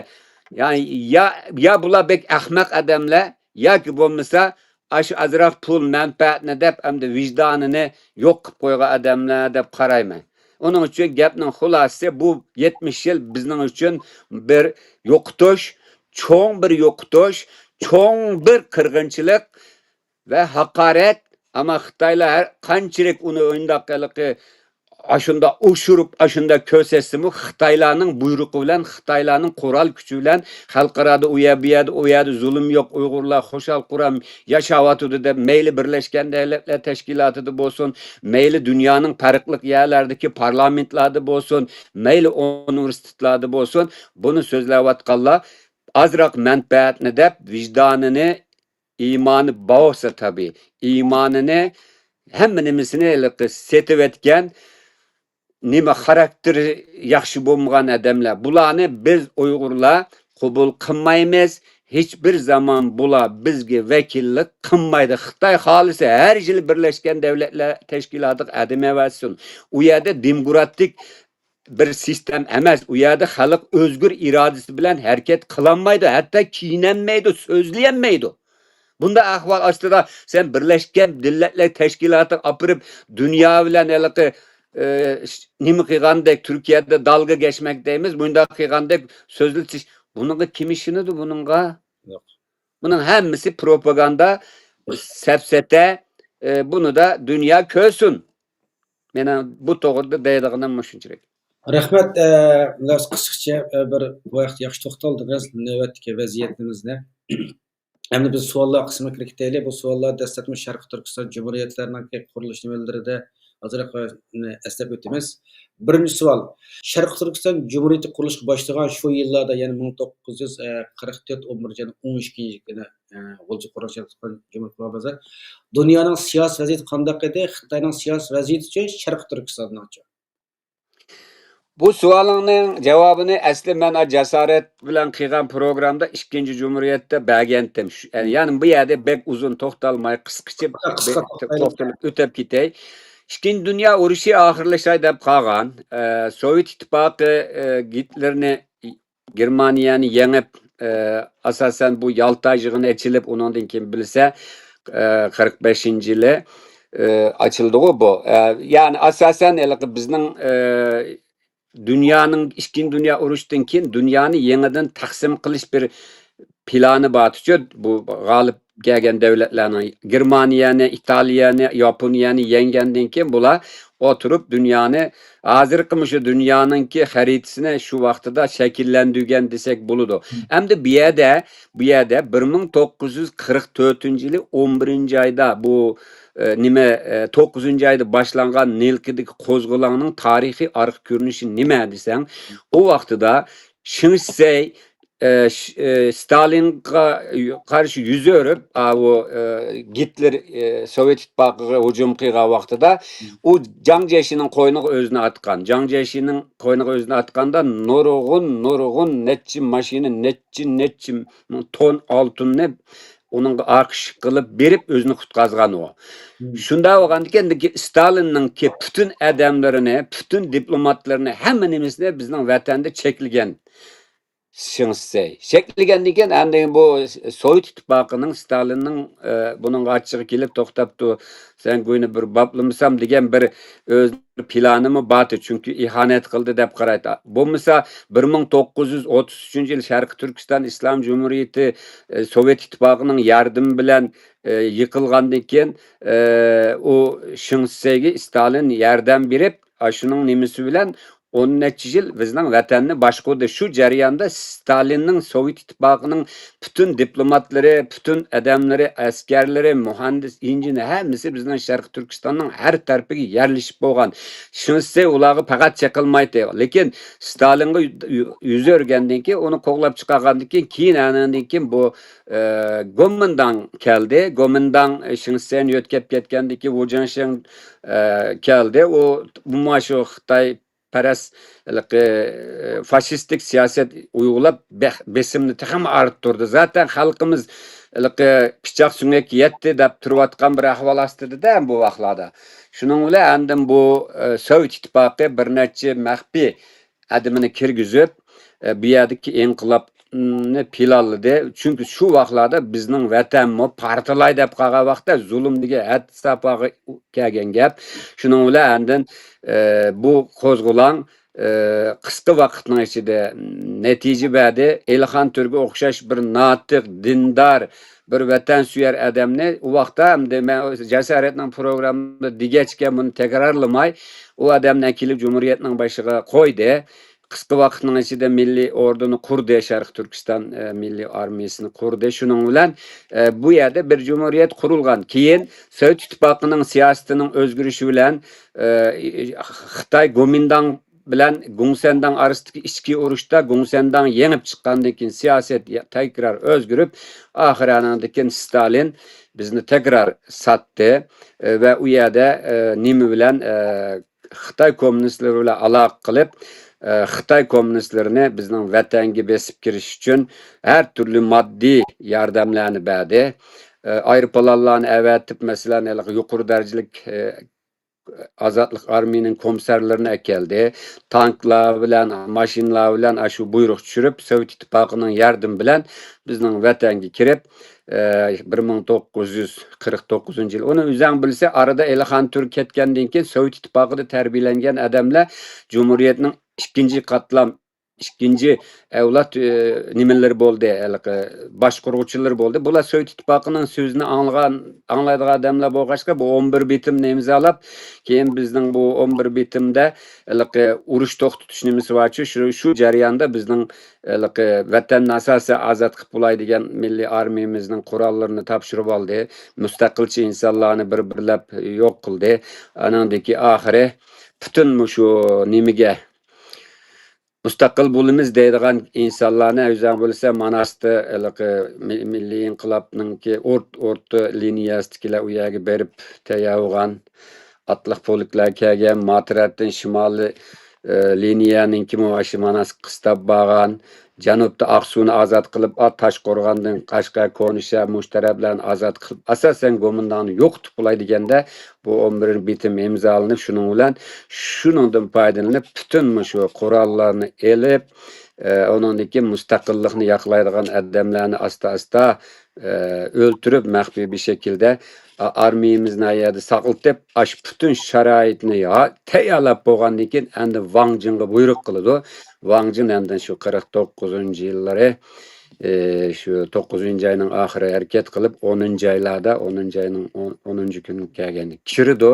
يا، يا، يا بۇلار بەك ئەخمەق ئادەملەر، ياكى بولمىسا ئاشۇ ئازراق پۇل مەنپەئەتنى دەپ، ئەمدى ۋىجدانىنى يوق قىلىپ قويغان ئادەملەر دەپ قارايمەن. ئۇنىڭ ئۈچۈن گەپنىڭ خۇلاسىسى، بۇ يەتمىش يىل بىزنىڭ ئۈچۈن بىر يوقىتىش، چوڭ بىر يوقىتىش، چوڭ بىر قىرغىنچىلىق ۋە ھاقارەت. ئەمما خىتايلار ھەر قانچىلىك ئۇنى ئۇنداق ھېلىقى ئاشۇنداق ئوشۇرۇپ، ئاشۇنداق كۆرسەتسىمۇ، خىتايلارنىڭ بۇيرۇقى بىلەن، خىتايلارنىڭ قورال كۈچى بىلەن خەلقئارادا ئۇ يەر، بۇ يەردە، ئۇ يەردە زۇلۇم يوق، ئۇيغۇرلار خۇشال-خۇرام ياشاۋاتىدۇ دەپ، مەيلى بىرلەشكەن دۆلەتلەر تەشكىلاتىدا بولسۇن، مەيلى دۇنيانىڭ پەرقلىق يەرلەردىكى پارلامېنتلاردا بولسۇن، مەيلى ئۇنىۋېرسىتېتلاردا بولسۇن، بۇنى سۆزلەۋاتقانلار ئازراق مەنپەئەتنى دەپ، ۋىجدانىنى، ئىمانى بولسا تەبىئىي، ئىمانىنى، ھەممە نېمىسىنى ھېلىقى سېتىۋەتكەن، نېمە خاراكتېرى ياخشى بولمىغان ئادەملەر. بۇلارنى بىز ئۇيغۇرلار قوبۇل قىلمايمىز. ھېچبىر زامان بۇلار بىزگە ۋەكىللىك قىلمايدۇ. خىتاي خالىسا ھەر يىلى بىرلەشكەن دۆلەتلەر تەشكىلاتىغا ئادەم ئەۋەتسۇن. ئۇ يەردە دېموكراتىك بىر سىستېما ئەمەس. ئۇ يەردە خەلق ئۆزگۈر ئىرادىسى بىلەن ھەرىكەت قىلالمايدۇ، ھەتتا كىيىنەلمەيدۇ، سۆزلىيەلمەيدۇ. بۇنداق ئەھۋال ئاستىدا سەن بىرلەشكەن دۆلەتلەر تەشكىلاتىغا ئاپىرىپ، دۇنيا بىلەن ھېلىقى، ئى، نېمە قىلغاندەك، تۈركىيەدە دالگا كەچمەك دەيمىز، مۇنداق قىلغاندەك سۆزلىتىش، بۇنىڭغا كىم ئىشىنىدۇ بۇنىڭغا؟ ياق. بۇنىڭ ھەممىسى پروپاگاندا، سەپسەتە، ئى، بۇنى دا دۇنيا كۆرسۇن. مېنىڭ بۇ توغرىدا دەيدىغىنىم مۇشۇنچىلىك. رەھمەت، ئە، بىراز قىسقىچە، ئە، بىر بۇ ھەقتە ياخشى توختالدىڭىز نۆۋەتتىكى ۋەزىيىتىمىزنى. ئەمدى بىز سوئاللار قىسمىغا كىرىپ كېتەيلى. بۇ سوئاللار دەسلەپتە شەرقىي تۈركىستان جۇمھۇرىيەتلىرىنىڭكى قۇرۇلۇش نېمىلىرىدە ئازراق، ئە، ئەسلەپ ئۆتىمىز. بىرىنچى سوئال. شەرقىي تۈركىستان جۇمھۇرىيىتى قۇرۇلۇشقا باشلىغان شۇ يىللاردا، يەنى مىڭ توققۇز يۈز قىرىق تۆت، ئون بىرىنچى ئاينىڭ ئون ئىككىنچى كۈنى، ئە، غۇلجا قۇرۇلۇشى جۇمھۇرىيەت قۇرۇلغان بولسا، دۇنيانىڭ سىياسىي ۋەزىيىتى قانداق ئىدى؟ خىتاينىڭ سىياسىي ۋەزىيىتى ئۈچۈن شەرقىي تۈركىستاننىڭچۇ؟ بۇ سوئالىڭنىڭ جاۋابىنى ئەسلى مەن جاسارەت بىلەن قىلغان پروگرامدا ئىككىنچى جۇمھۇرىيەتتە بەرگەنتىم. شۇ، يەنى بۇ يەردە بەك ئۇزۇن توختالماي، قىسقىچە قىسقا بە-، توختىلىپ توختىلىپ ئۆتۈپ كېتەي. ئىككىنچى دۇنيا ئۇرۇشى ئاخىرلىشاي دەپ قالغان. ئە، سوۋېت ئىتتىپاقى، ئە، گىتلېرنى، گېرمانىيەنى يېڭىپ، ئە، ئاساسەن بۇ يالتا يىغىنى ئېچىلىپ، ئۇنىڭدىن كېيىن بىلسە، ئە، قىرىق بەشىنچى يىلى، ئە، ئاچىلدىغۇ بۇ. ئە، يەنى ئاساسەن ھېلىقى بىزنىڭ، ئە، دۇنيانىڭ، ئىككىنچى دۇنيا ئۇرۇشتىن كېيىن دۇنيانى يېڭىدىن تەقسىم قىلىش بىر پىلانى بارتىچۇ، بۇ غالىب كەلگەن دۆلەتلەرنىڭ، گېرمانىيەنى، ئىتالىيەنى، ياپونىيەنى يەڭگەندىن كېيىن بۇلار ئولتۇرۇپ دۇنيانى، ھازىرقى مۇشۇ دۇنيانىڭكى خەرىتىسىنى شۇ ۋاقتىدا شەكىللەندۈرگەن دېسەك بولىدۇ. ئەمدى بۇ يەردە، بۇ يەردە بىر مىڭ توققۇز يۈز قىرىق تۆتىنچى يىلى ئون بىرىنچى ئايدا بۇ، ئە، نېمە، ئە، توققۇزىنچى ئايدا باشلانغان نىلكىدىكى قوزغىلاڭنىڭ تارىخىي ئارقا كۆرۈنۈشى نېمە دېسەڭ، ئۇ ۋاقتىدا شېڭ شىسەي، ئە، ش-، ئە، ستالىنغا قارشى يۈز ئۆرۈپ، ئاۋۇ، ئە، گىتلېر، ئە، سوۋېت ئىتتىپاقىغا ھۇجۇم قىلغان ۋاقتىدا، ئۇ جاڭ جيەشىنىڭ قوينىغا ئۆزىنى ئاتقان. جاڭ جيەشىنىڭ قوينىغا ئۆزىنى ئاتقاندا نۇرغۇن، نۇرغۇن نەچچە ماشىنا، نەچچە، نەچچە مىڭ تون ئالتۇننى ئۇنىڭغا ئارقا ئىشىك قىلىپ بېرىپ ئۆزىنى قۇتقازغان ئۇ. شۇنداق بولغاندىكىن، ستالىننىڭكى پۈتۈن ئادەملىرىنى، پۈتۈن دىپلوماتلىرىنى، ھەممە نېمىسىنى بىزنىڭ ۋەتەندە چەكلىگەن شېڭ شىسەي. چەكلىگەندىن كېيىن، ئەندى بۇ سوۋېت ئىتتىپاقىنىڭ، ستالىننىڭ، ئە، بۇنىڭغا ئاچچىقى كېلىپ توختاپتۇ، سەن گۇينى بىر باپلىمىسام دېگەن بىر ئۆز پىلانىمۇ بارتى، چۈنكى ئىھانەت قىلدى دەپ قارايتتى. بولمىسا، بىر مىڭ توققۇز يۈز ئوتتۇز ئۈچىنچى يىل شەرقىي تۈركىستان ئىسلام جۇمھۇرىيىتى، ئە، سوۋېت ئىتتىپاقىنىڭ ياردىمى بىلەن، ئە، يىقىلغاندىن كېيىن، ئە، ئۇ شېڭ شىسەيگە ستالىن ياردەم بېرىپ، ئاشۇنىڭ نېمىسى بىلەن ئون نەچچە يىل بىزنىڭ ۋەتەننى باشقۇردى. شۇ جەرياندا ستالىننىڭ سوۋېت ئىتتىپاقىنىڭ پۈتۈن دىپلوماتلىرى، پۈتۈن ئادەملىرى، ئەسكەرلىرى، مۇھەندىس، ئىنژېنېر، ھەممىسى بىزنىڭ شەرقىي تۈركىستاننىڭ ھەر تەرىپىگە يەرلىشىپ بولغان. شېڭ شىسەي ئۇلارغا پەقەت چېقىلمايتتى. لېكىن ستالىنغا يۈ-، يۈ-، يۈز ئۆرگەندىن كېيىن، ئۇنى قوغلاپ چىقارغاندىن كېيىن، كېيىن ئانىڭدىن كېيىن بۇ، ئە، گومىنداڭ كەلدى. گومىنداڭ، ئە، شېڭ شىسەينى يۆتكەپ كەتكەندىن كېيىن ۋۇ جېڭشېڭ، ئە، كەلدى. ئۇ، ئۇمۇ شۇ خىتاي پەرەس ھېلىقى، ئە، فاشىستىك سىياسەت ئۇيغۇلاپ، بەخ-، بېسىمنى تېخىمۇ ئارتتۇردى. زاتەن خەلقىمىز ھېلىقى پىچاق سۆڭەككە يەتتى دەپ تۇرۇۋاتقان بىر ئەھۋال ئاستىدا-دە بۇ ۋاقىتلاردا. شۇنىڭ بىلەن ئاندىن بۇ، ئە، سوۋېت ئىتتىپاقى بىر نەچچە مەخپىي ئادىمىنى كىرگۈزۈپ، ئە، بۇ يەردىكى ئىنقىلابنى پىلانلىدى. چۈنكى شۇ ۋاقىتلاردا بىزنىڭ ۋەتەنمۇ پارتلاي دەپ قالغان ۋاقىتتا زۇلۇم دېگەن ھەد ساپاغا كەلگەن گەپ. شۇنىڭ بىلەن ئاندىن، ئە، بۇ قوزغىلاڭ، ئە، قىسقا ۋاقىتنىڭ ئىچىدە نەتىجە بەردى. ئېلىخان تۈرگە ئوخشاش بىر ناتىق، دىندار، بىر ۋەتەنسۆيەر ئادەمنى ئۇ ۋاقىتتا، ئەمدى مەن جاسارەتنىڭ پروگراممىدا دېگەچكە بۇنى تەكرارلىماي، ئۇ ئادەمنى ئەكېلىپ جۇمھۇرىيەتنىڭ باشىغا قويدى. قىسقا ۋاقىتنىڭ ئىچىدە مىللىي ئوردىنى قۇردى، شەرقىي تۈركىستان، ئە، مىللىي ئارمىيىسىنى قۇردى. شۇنىڭ بىلەن، ئە، بۇ يەردە بىر جۇمھۇرىيەت قۇرۇلغان. كېيىن سوۋېت ئىتتىپاقىنىڭ سىياسىتىنىڭ ئۆزگىرىشى بىلەن، ئە، خىتاي گومىنداڭ بىلەن گۇڭسەنداڭ ئارىسىدىكى ئىچكى ئۇرۇشتا گۇڭسەنداڭ يېڭىپ چىققاندىن كېيىن سىياسەت يا-، تەكرار ئۆزگىرىپ، ئاخىرى ئانىڭدىن كېيىن ستالىن بىزنى تەكرار ساتتى، ئە، ۋە ئۇ يەردە، ئە، نېمە بىلەن، ئە، خىتاي كوممۇنىستلىرى بىلەن ئالاقە قىلىپ، ئە، خىتاي كوممۇنىستلىرىنى بىزنىڭ ۋەتەنگە بېسىپ كىرىش ئۈچۈن ھەر تۈرلۈك ماددىي ياردەملەرنى بەردى. ئە، ئايروپىلانلارنى ئەۋەتىپ، مەسىلەن، ھېلىقى يۇقىرى دەرىجىلىك، ئە، ئازادلىق ئارمىيىنىڭ كومىسسارلىرىنى ئەكەلدى. تانكلار بىلەن، ماشىنىلار بىلەن ئاشۇ بۇيرۇق چۈشۈرۈپ، سوۋېت ئىتتىپاقىنىڭ ياردىمى بىلەن بىزنىڭ ۋەتەنگە كىرىپ، ئە، بىر مىڭ توققۇز يۈز قىرىق توققۇزىنچى يىل. ئۇنى ئۆزەڭ بىلسە، ئارىدا ئېلىخان تۈرك كەتكەندىن كېيىن سوۋېت ئىتتىپاقىدا تەربىيەلەنگەن ئادەملەر جۇمھۇرىيەتنىڭ ئىككىنچى قاتلام ئىككىنچى ئەۋلاد، ئە، نېمىلىرى بولدى، ھېلىقى باشقۇرغۇچىلىرى بولدى. بۇلار سوۋېت ئىتتىپاقىنىڭ سۆزىنى ئاڭلىغان، ئاڭلايدىغان ئادەملەر بولغاچقا، بۇ ئون بىر بېتىمنى ئىمزالاپ، كېيىن بىزنىڭ بۇ ئون بىر بېتىمدە ھېلىقى ئۇرۇش توختىتىش نېمىسى بارچۇ، شۇ، شۇ جەرياندا بىزنىڭ ھېلىقى ۋەتەننى ئاساسەن ئازاد قىلىپ بولاي دېگەن مىللىي ئارمىيىمىزنىڭ قوراللىرىنى تاپشۇرۇپ ئالدى. مۇستەقىلچى ئىنسانلارنى بىر-بىرلەپ يوق قىلدى. ئانىڭدىكى ئاخىرى پۈتۈن مۇشۇ نېمىگە، مۇستەقىل بولىمىز دەيدىغان ئىنسانلارنى ئۆزۈڭ بىلسە، ماناستا ھېلىقى مىل-، مىللىي ئىنقىلابنىڭكى ئورت-، ئورتا لىنىيەسىدىكىلەر ئۇ يەرگە بېرىپ تەييار بولغان ئاتلىق پولكلار كەلگەن، ما تەرەپتىن شىمالىي، ئى، لىنىيەنىڭكىمۇ ئاشۇ ماناس قىستاپ بارغان، جەنۇبتا ئاقسۇنى ئازاد قىلىپ، ئا، تاشقورغاندىن قەشقەر، كونىشەھەر، مۇشۇ تەرەپلەرنى ئازاد قىلىپ، ئاساسەن، گومىنداڭنى يوقىتىپ بولاي دېگەندە، بۇ ئون بىرىنچى بىتىم ئىمزالىنىپ، شۇنىڭ بىلەن، شۇنىڭدىن پايدىلىنىپ، پۈتۈن مۇشۇ قوراللارنى ئېلىپ، ئى، ئۇنىڭدىن كېيىن مۇستەقىللىقنى ياقلايدىغان ئادەملەرنى ئاستا-ئاستا، ئى، ئۆلتۈرۈپ، مەخپىي بىر شەكىلدە، ئا-، ئارمىيىمىزنى ئا يەردە ساقلىتىپ، ئاشۇ پۈتۈن شارائىتنى ھا-، تەييارلاپ بولغاندىن كېيىن، ئەمدى ۋاڭ جىنغا بۇيرۇق قىلىدۇ. ۋاڭ جىن ئەمدى شۇ قىرىق توققۇزىنچى يىللىرى، ئى، شۇ توققۇزىنچى ئاينىڭ ئاخىرى ھەرىكەت قىلىپ، ئونىنچى ئايلاردا، ئونىنچى ئاينىڭ ئون، ئونىنچى كۈنى كەلگەندە كىرىدۇ.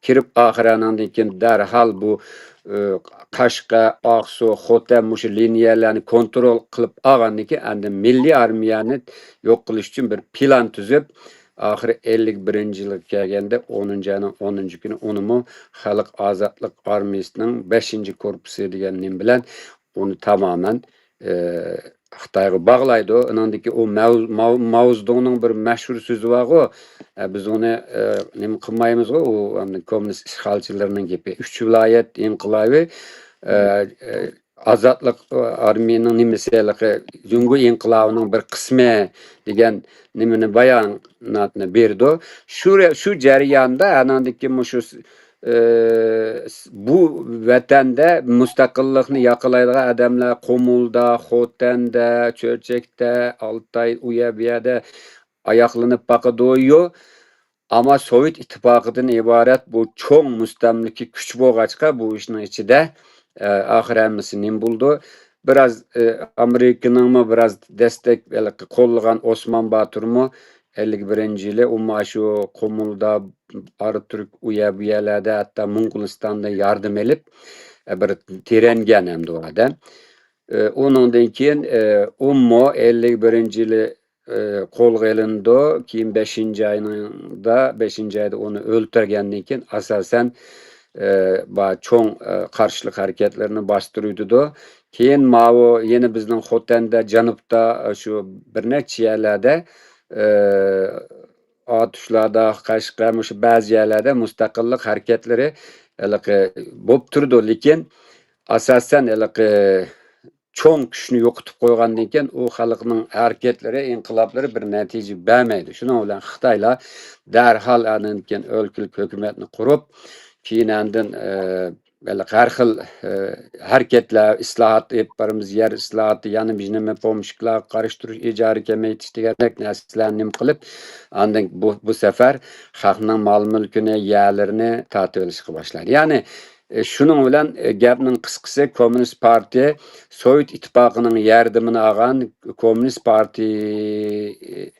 كىرىپ، ئاخىرى ئاناندىن كېيىن دەرھال بۇ، ئى، قەشقەر، ئاقسۇ، خوتەن مۇشۇ لىنىيەلەرنى كونترول قىلىپ ئالغاندىن كېيىن، ئەمدى مىللىي ئارمىيەنى يوق قىلىش ئۈچۈن بىر پىلان تۈزۈپ، ئاخىرى ئەللىك بىرىنچى يىلغا كەلگەندە، ئونىنچى ئاينىڭ ئونىنچى كۈنى ئۇنىمۇ خەلق ئازادلىق ئارمىيىسىنىڭ بەشىنچى كورپۇسى دېگەن نېمە بىلەن ئۇنى تامامەن، ئى، خىتايغا باغلايدۇ. ئۇنىڭدىكى ئۇ ماۋ-، ماۋ-، ماۋزېدۇڭنىڭ بىر مەشھۇر سۆزى بارغۇ، ئە، بىز ئۇنى، ئى، نېمە قىلمايمىزغۇ، ئۇ ئەمدى كوممۇنىست ئىشغالچىلىرىنىڭ گېپى. ئۈچ ۋىلايەت ئىنقىلابى، ئى، ئى، ئازادلىق ئارمىيىنىڭ نېمىسى ھېلىقى جۇڭگو ئىنقىلابىنىڭ بىر قىسمى دېگەن نېمىنى، باياناتنى بېرىدۇ. شۇ رە-، شۇ جەرياندا ئاناندىكى مۇشۇ، ئى، بۇ ۋەتەندە مۇستەقىللىقنى ياقىلايدىغان ئادەملەر قۇمۇلدا، خوتەندە، چۆچەكتە، ئالتاي، ئۇ يەر بۇ يەردە ئاياقلىنىپ باقىدۇ. ئەمما سوۋېت ئىتتىپاقىدىن ئىبارەت بۇ چوڭ مۇستەملىكە كۈچ بولغاچقا، بۇ ئىشنىڭ ئىچىدە، ئە، ئاخىر ھەممىسى نېمە بولىدۇ؟ بىراز، ئە، ئامېرىكىنىڭمۇ بىراز دەستەك، ھېلىقى قوللىغان ئوسمان باتۇرمۇ ئەللىك بىرىنچى يىلى ئۇمۇ شۇ قۇمۇلدا، ئاراتۈرك ئۇ يەر بۇ يەرلەردە، ھەتتا موڭغۇلىستاندا ياردەم ئېلىپ، ئە، بىر تىرەنگەن ئەمدى ئۇ ئادەم. ئە، ئۇنىڭدىن كېيىن، ئە، ئۇمۇ ئەللىك بىرىنچى يىلى ئى، قولغا ئېلىنىدۇ. كېيىن بەشىنچى ئاينىڭدا، بەشىنچى ئايدا ئۇنى ئۆلتۈرگەندىن كېيىن، ئاساسەن، ئى، با-، چوڭ، ئى، قارشىلىق ھەرىكەتلىرىنى باستۇرۇۋېتىدۇ. كېيىن ماۋۇ يەنە بىزنىڭ خوتەندە، جەنۇبتا، ئى، شۇ بىر نەچچە يەرلەردە، ئى، ئاتۇشلاردا، قەشقەر، مۇشۇ بەزى يەرلەردە مۇستەقىللىق ھەرىكەتلىرى ھېلىقى بولۇپ تۇرىدۇ. لېكىن ئاساسەن ھېلىقى چوڭ كۈچنى يوقىتىپ قويغاندىن كېيىن، ئۇ خەلقنىڭ ھەرىكەتلىرى، ئىنقىلابلىرى بىر نەتىجە بەرمەيدۇ. شۇنىڭ بىلەن خىتايلار دەرھال ئاندىن كېيىن ئۆلكىلىك ھۆكۈمەتنى قۇرۇپ، كېيىن ئاندىن، ئە، ھەر خىل، ئە، ھەرىكەتلەر، ئىسلاھات ئېلىپ بارىمىز، يەر ئىسلاھاتى، يەنە بىر نېمە پومېشچىكلارغا قارشى تۇرۇش، ئىجارە كېمەيتىش دېگەندەك نەرسىلەرنى نېمە قىلىپ، ئاندىن بۇ، بۇ سەپەر خەقنىڭ مال-مۈلكىنى، يەرلىرىنى تارتىۋېلىشقا باشلايدۇ. يەنى، ئى، شۇنىڭ بىلەن، ئى، گەپنىڭ قىسقىسى، كوممۇنىست پارتىيە سوۋېت ئىتتىپاقىنىڭ ياردىمىنى ئالغان كوممۇنىست پارتىيە، ئى،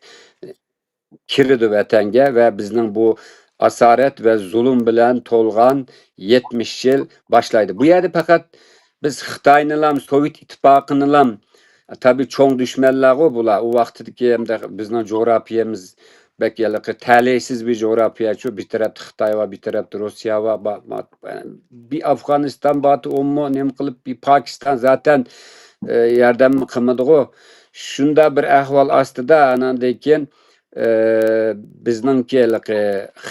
كىرىدۇ ۋەتەنگە ۋە بىزنىڭ بۇ ئاسارەت ۋە زۇلۇم بىلەن تولغان يەتمىش يىل باشلايدۇ. بۇ يەردە پەقەت بىز خىتاينىلام، سوۋېت ئىتتىپاقىنىلام، تەبىئىي چوڭ دۈشمەنلەرغۇ بۇلار. ئۇ ۋاقتىدىكى ھەمدە بىزنىڭ جۇغراپىيەمىز بەك ھېلىقى تەلەيسىز بىر جۇغراپىيەچۇ. بىر تەرەپتە خىتاي بار، بىر تەرەپتە روسىيە بار، با-، با-، بىر ئافغانىستان بارتى، ئۇمۇ نېمە قىلىپ، بىر پاكىستان زاتەن، ئە، ياردەممۇ قىلمىدىغۇ. شۇنداق بىر ئەھۋال ئاستىدا، ئاناندىن كېيىن، ئە، بىزنىڭكى ھېلىقى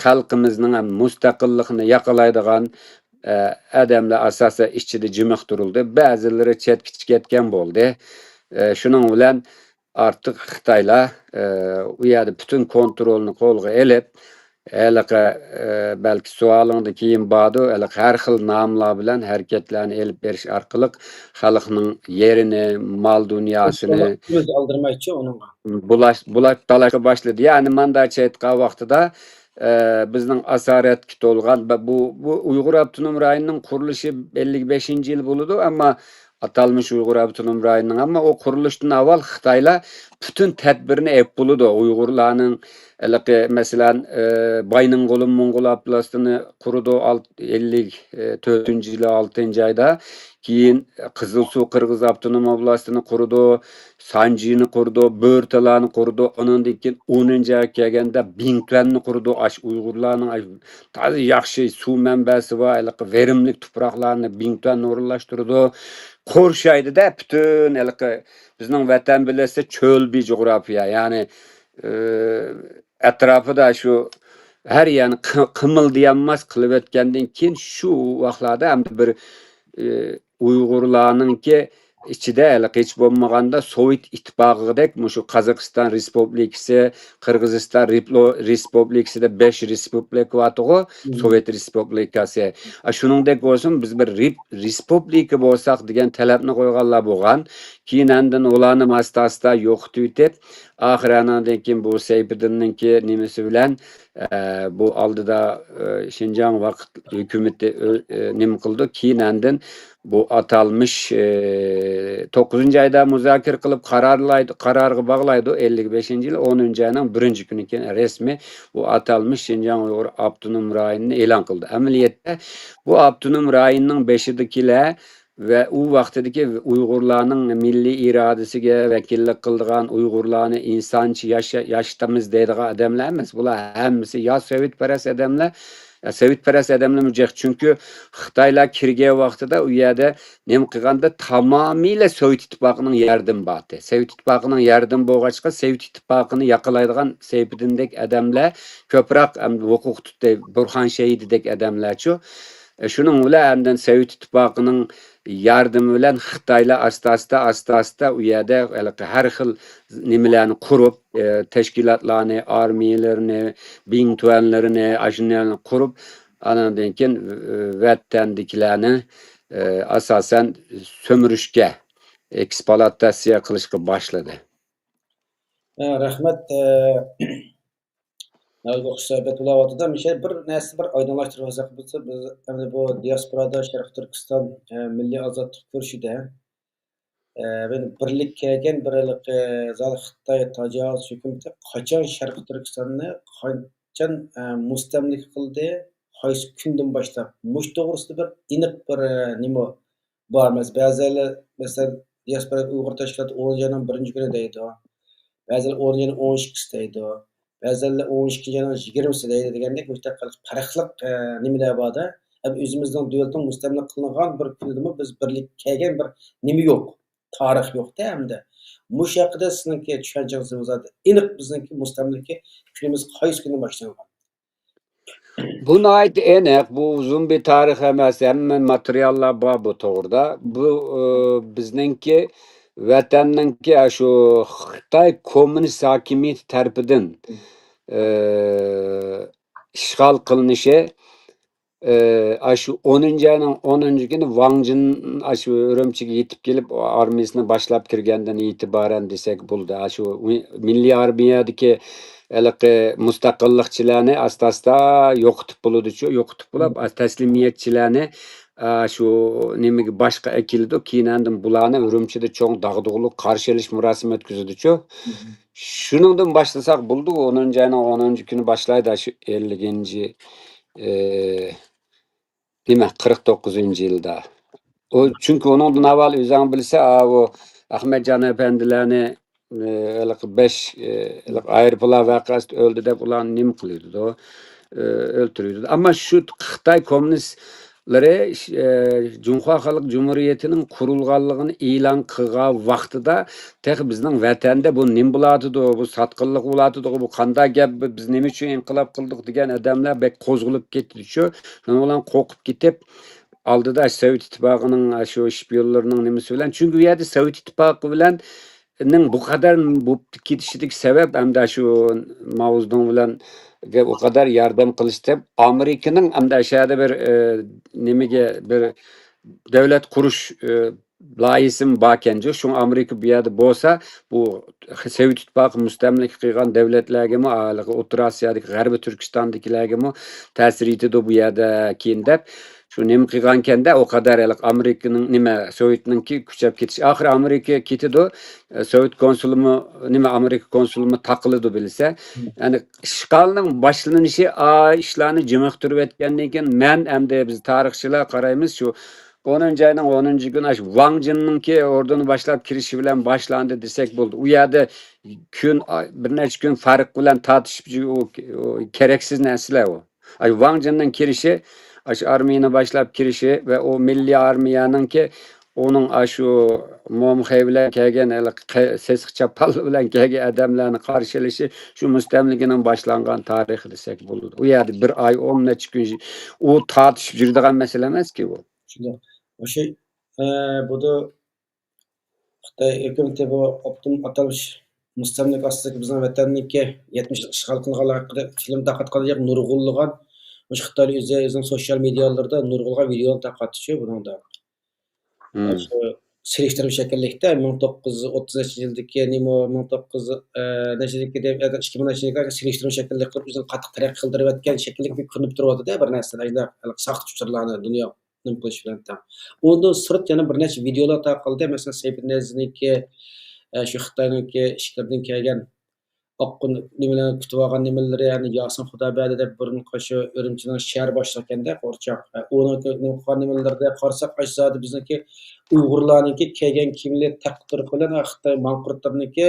خەلقىمىزنىڭ ھەم مۇستەقىللىقىنى ياقىلايدىغان، ئە، ئادەملەر ئاساسەن ئىچىدە جىمىقتۇرۇلدى. بەزىلىرى چەتكە چىقىپ كەتكەن بولدى. ئە، شۇنىڭ بىلەن ئارتۇق خىتايلار، ئە، ئۇ يەردە پۈتۈن كونترولنى قولغا ئېلىپ، ھېلىقى، ئە، بەلكى سوئالىڭدا كېيىن باردۇ، ھېلىقى ھەر خىل ناملار بىلەن ھەرىكەتلەرنى ئېلىپ بېرىش ئارقىلىق خەلقنىڭ يېرىنى، مال دۇنياسىنى كۆز ئالدىرمايچۇ ئۇنىڭغا. بۇلاش-، بۇلاپ تالاشقا باشلىدى. يەنى مانداچە ئېيتقان ۋاقتىدا، ئە، بىزنىڭ ئاسارەتكە تولغان، بە-، بۇ، بۇ ئۇيغۇر ئاپتونوم رايونىنىڭ قۇرۇلۇشى ئەللىك بەشىنچى يىل بولىدۇ، ئەمما ئاتالمىش ئۇيغۇر ئاپتونوم رايونىنىڭ، ئەمما ئۇ قۇرۇلۇشتىن ئاۋۋال خىتايلار پۈتۈن تەدبىرنى ئېلىپ بولىدۇ. ئۇيغۇرلارنىڭ ھېلىقى، مەسىلەن، ئە، بايىنغولىن موڭغۇل ئوبلاستىنى قۇرىدۇ، ئال-، ئەللىك تۆتىنچى يىلى ئالتىنچى ئايدا. كېيىن قىزىلسۇ قىرغىز ئاپتونوم ئوبلاستىنى قۇرىدۇ، سانجىنى قۇرىدۇ، بۆرتالانى قۇرىدۇ. ئۇنىڭدىن كېيىن ئونىنچى ئايغا كەلگەندە بىڭتۈەننى قۇرىدۇ. ئاشۇ ئۇيغۇرلارنىڭ ئاشۇ تازا ياخشى سۇ مەنبەسى بار، ھېلىقى ۋېرىملىك تۇپراقلارنى بىڭتۈەن ئورۇنلاشتۇرىدۇ. قورشايدۇ-دە، پۈتۈن ھېلىقى بىزنىڭ ۋەتەن بىلەنسە چۆل بىر جۇغراپىيە، يەنى، ئى، ئەتراپىدا شۇ ھەر يەرنى قى-، قىمىلدىيالماس قىلىۋەتكەندىن كېيىن، شۇ ۋاقىتلاردا ئەمدى بىر ئۇيغۇرلارنىڭكى ئىچىدە ھېلىقى ھېچ بولمىغاندا سوۋېت ئىتتىپاقىدەك مۇشۇ قازاقىستان رېسپۇبلىكىسى، قىرغىزىستان رېپلو-، رېسپۇبلىكىسىدە بەش رېسپۇبلىكا بارتىغۇ، سوۋېت رېسپۇبلىكاسى. ئا، شۇنىڭدەك بولسۇن، بىز بىر رېپ-، رېسپۇبلىكا بولساق دېگەن تەلەپنى قويغانلار بولغان. كېيىن ئاندىن ئۇلارنى ئاستا-ئاستا يوقىتىۋېتىپ، ئاخىر ئانىڭدىن كېيىن بۇ سەيپىدىننىڭكى نېمىسى بىلەن، ئە، بۇ ئالدىدا، ئە، شىنجاڭ ۋاقىت ھۆكۈمىتى ئۆ-، ئە، نېمە قىلىدۇ، كېيىن ئاندىن بۇ ئاتالمىش، ئە، توققۇزىنچى ئايدا مۇزاكىرە قىلىپ قارارلايدۇ، قارارغا باغلايدۇ، ئەللىك بەشىنچى يىل ئونىنچى ئاينىڭ بىرىنچى كۈنى كېيىن رەسمىي بۇ ئاتالمىش شىنجاڭ ئۇيغۇر ئاپتونوم رايونىنى ئېلان قىلدى. ئەمەلىيەتتە بۇ ئاپتونوم رايوننىڭ بېشىدىكىلەر ۋە ئۇ ۋاقتىدىكى ئۇيغۇرلارنىڭ مىللىي ئىرادىسىگە ۋەكىللىك قىلىدىغان، ئۇيغۇرلارنى ئىنسانچە ياشا-، ياشىتىمىز دەيدىغان ئادەملەر ئەمەس. بۇلار ھەممىسى يا سوۋېتپەرەس ئادەملەر، يا سوۋېتپەرەس ئادەملەرمۇ جىق. چۈنكى خىتايلار كىرگەن ۋاقتىدا ئۇ يەردە نېمە قىلغاندا تامامىيلا سوۋېت ئىتتىپاقىنىڭ ياردىمى بارتى. سوۋېت ئىتتىپاقىنىڭ ياردىمى بولغاچقا، سوۋېت ئىتتىپاقىنى ياقىلايدىغان سەيپىدىندەك ئادەملەر كۆپرەك ئەمدى ھوقۇق تۇتتى. بۇرخان شېھىتىدەك ئادەملەرچۇ. ئە، شۇنىڭ بىلەن ئاندىن سوۋېت ئىتتىپاقىنىڭ ياردىمى بىلەن خىتايلار ئاستا-ئاستا، ئاستا-ئاستا ئۇ يەردە ھېلىقى ھەر خىل نېمىلەرنى قۇرۇپ، ئە، تەشكىلاتلارنى، ئارمىيەلىرىنى، بىڭتۈەنلىرىنى، ئاشۇنىڭلارنى قۇرۇپ، ئانىڭدىن كېيىن، ئە، ۋەتەندىكىلەرنى، ئە، ئاساسەن سۆمۈرۈشكە، ئېكسپلۇئاتاتسىيە قىلىشقا باشلىدى. ئە، رەھمەت. ئە، ھازىر سۆھبەت بولۇۋاتىدۇ. مىشە بىر نەرسە بىر ئايدىڭلاشتۇرۇۋالساق بولسا، بىز ئەمدى بۇ دىياسپورادا شەرقىي تۈركىستان، ئە، مىللىي ئازادلىق كۈرىشىدە، ئە، بىر بىرلىككە كەلگەن بىر ھېلىقى زادى خىتاي تاجاۋۇز ھۆكۈمىتى قاچان شەرقىي تۈركىستاننى قاچان، ئە، مۇستەملىكە قىلدى، قايسى كۈندىن باشلاپ؟ مۇشۇ توغرىسىدا بىر ئېنىق بىر، ئە، نېمە بار ئەمەس. بەزىلەر، مەسىلەن، دىياسپورا ئۇيغۇر تەشكىلاتى ئونىنچى ئاينىڭ بىرىنچى كۈنى دەيدۇ. بەزىلەر ئونىنچى ئاينىڭ ئون ئىككىسى دەيدۇ. بەزىلەر ئون ئىككىنچى ئاينىڭ يىگىرمىسى دەيدۇ دېگەندەك مۇشۇنداق پەرقلىق، ئە، نېمىلەر بار-دە. ھەم ئۆزىمىزنىڭ دۆلىتىنىڭ مۇستەملىكە قىلىنغان بىر كۈنىدىمۇ بىز بىرلىككە كەلگەن بىر نېمە يوق. تارىخ يوق-دە ھەمدە. مۇشۇ ھەققىدە سىزنىڭكى چۈشەنچىڭىز نېمە زادى؟ ئېنىق بىزنىڭكى مۇستەملىكە كۈنىمىز قايسى كۈنى باشلانغان؟ بۇ ناھايىتى ئېنىق. بۇ ئۇزۇن بىر تارىخ ئەمەس. ھەممە ماتېرىياللار بار بۇ توغرىدا. بۇ، ئى، بىزنىڭكى ۋەتەننىڭكى ئاشۇ خىتاي كوممۇنىست ھاكىمىيىتى تەرىپىدىن، ئى، ئىشغال قىلىنىشى، ئى، ئاشۇ ئونىنچى ئاينىڭ ئونىنچى كۈنى ۋاڭ جىن ئاشۇ ئۈرۈمچىگە يېتىپ كېلىپ، ئارمىيىسىنى باشلاپ كىرگەندىن ئېتىبارەن دېسەك بولىدۇ. ئاشۇ مىللىي ئارمىيەدىكى ھېلىقى مۇستەقىللىقچىلارنى ئاستا-ئاستا يوقىتىپ بولىدۇچۇ، يوقىتىپ بولۇپ، تەسلىمىيەتچىلەرنى، ئا، شۇ نېمىگە باشقا ئەكېلىدۇ. كېيىن ئاندىن بۇلارنى ئۈرۈمچىدە چوڭ داغدۇغىلىق قارشى ئېلىش مۇراسىمى ئۆتكۈزىدۇچۇ. شۇنىڭدىن باشلىساق بولىدۇ. ئونىنچى ئاينىڭ ئونىنچى كۈنى باشلايدۇ، شۇ ئەللىكىنچى، ئى، دېمەك، قىرىق توققۇزىنچى يىلدا. ئۇ، چۈنكى ئۇنىڭدىن ئاۋۋال ئۆزۈڭ بىلسە، ئاۋۇ ئەخمەتجان ئەپەندىلەرنى، ئى، ھېلىقى بەش، ئى، ھېلىقى ئايروپىلان ۋەقەسىدە ئۆلدى دەپ ئۇلارنى نېمە قىلىۋېتىدۇ؟ ئى، ئۆلتۈرۈۋېتىدۇ. ئەمما شۇ خىتاي كوممۇنىستلىرى، ئى، جۇڭخۇا خەلق جۇمھۇرىيىتىنىڭ قۇرۇلغانلىقىنى ئېلان قىلغان ۋاقتىدا تېخى بىزنىڭ ۋەتەندە بۇ نېمە بولاتىدۇ، بۇ ساتقىنلىق بولاتىدۇ، بۇ قانداق گەپ، بىز نېمە ئۈچۈن ئىنقىلاب قىلدۇق دېگەن ئادەملەر بەك قوزغىلىپ كېتىدۇچۇ. شۇنىڭ بىلەن قورقۇپ كېتىپ، ئالدىدا سوۋېت ئىتتىپاقىنىڭ شۇ شپىيونلىرىنىڭ نېمىسى بىلەن، چۈنكى ئۇ يەردە سوۋېت ئىتتىپاقى بىلەن نىڭ بۇ قەدەر بولۇپ كېتىشىدىكى سەۋەب، ئەمدى شۇ ماۋزېدۇڭ بىلەن ئۇ قەدەر ياردەم قىلىشتى. ئامېرىكىنىڭ ئەمدى شۇ يەردە بىر، ئى، نېمىگە، بىر دۆلەت قۇرۇش، ئى، لايىھىسىمۇ باركەنجۇ. شۇڭا ئامېرىكا بۇ يەردە بولسا، بۇ سوۋېت ئىتتىپاقى مۇستەملىكە قىلغان دەۋلەتلەرگىمۇ، ھېلىقى ئوتتۇرا ئاسىيادىكى غەربىي تۈركىستاندىكىلەرگىمۇ تەسىر يېتىدۇ بۇ يەردە كېيىن دەپ، شۇ نېمە قىلغانكەندە، ئۇ قەدەر ھېلىقى ئامېرىكىنىڭ، نېمە، سوۋېتنىڭكى كۈچەپ كېتىشى. ئاخىرى ئامېرىكا كېتىدۇ. سوۋېت كونسۇلىمۇ، نېمە، ئامېرىكا كونسۇلىمۇ تاقىلىدۇ بىلسە. يەنى ئىشغالنىڭ باشلىنىشى، ئا، ئىشلارنى جىمىقتۇرۇۋەتكەندىن كېيىن، مەن ئەمدى بىز تارىخچىلار قارايمىز، شۇ ئونىنچى ئاينىڭ ئونىنچى كۈنى ئاشۇ ۋاڭ جىننىڭكى ئوردىنى باشلاپ كىرىشى بىلەن باشلاندى دېسەك بولىدۇ. ئۇ يەردە كۈن، بىر نەچچە كۈن پەرق بىلەن تارتىشىپ، ئۇ، ئۇ كېرەكسىز نەرسىلەر ئۇ. ئاشۇ ۋاڭ جىننىڭ كىرىشى، ئاشۇ ئارمىيىنى باشلاپ كىرىشى ۋە ئۇ مىللىي ئارمىيەنىڭكى ئۇنىڭ ئاشۇ مومخەي بىلەن كەلگەن ھېلىقى قە-، سېسىق چاپانلار بىلەن كەلگەن ئادەملەرنى قارشى ئېلىشى شۇ مۇستەملىكىنىڭ باشلانغان تارىخى دېسەك بولىدۇ. ئۇ يەردە بىر ئاي، ئون نەچچە كۈن ئۇ تارتىشىپ يۈرىدىغان مەسىلە ئەمەسكى ئۇ. شۇنداق. مۇشۇ، ئە، بۇدا خىتاي ھۆكۈمىتى بۇ ئاپتونوم ئاتالمىش مۇستەملىكە ئاستىدىكى بىزنىڭ ۋەتەننىڭكى يەتمىش يىل ئىشغال قىلغانلار ھەققىدە فىلىم تارقاتقان يەر نۇرغۇنلىغان مۇشۇ خىتايلار ئۆزى، ئۆزىنىڭ سوشيال مېدىيالىرىدا نۇرغۇنلىغان ۋىدېئونى تارقاتتىچۇ بۇنىڭدا. مم. شۇ سېلىشتۇرما شەكىللىكتە مىڭ توققۇز يۈز ئوتتۇز نەچچە يىلدىكى نېمە، مىڭ توققۇز يۈز، ئە، نەچچىدىكى دەپ، ئىككى مىڭ نەچچىدىكى سېلىشتۇرما شەكىللىك قىلىپ ئۆزىنى قاتتىق تەرەققىي قىلدۇرۇۋەتكەن شەكىللىك بىر كۆرۈنۈپ تۇرۇۋاتىدۇ بىر نەرسىلەر. ئەگەر ساختا ئۇچۇرلارنى دۇنيا نېمە قىلىش بىلەن تەڭ. ئۇنىڭدىن سىرت يەنە بىر نەچچە ۋىدېئولار تارقالدى. مەسىلەن، سەيپىدىن ئەزىزنىڭكى، ئە، شۇ خىتاينىڭكى ئىچكىرىدىن كەلگەن ئاققۇن نېمىلەرنى كۈتۈۋالغان نېمىلىرى، يەنى ياسىن خۇدابەردى دەپ بۇرۇنقى شۇ ئۈرۈمچىنىڭ شەھەر باشلىقى ئىكەندە، قورچاق. ئە، ئۇنىڭكى نېمە قىلغان نېمىلىرىدە قارىساق، ئاشۇ زادى بىزنىڭكى ئۇيغۇرلارنىڭكى كىيگەن كىيىملىرى تەققە تۇرۇپ بىلەن، ئە، خىتاي ماڭقۇرتلىرىنىڭكى،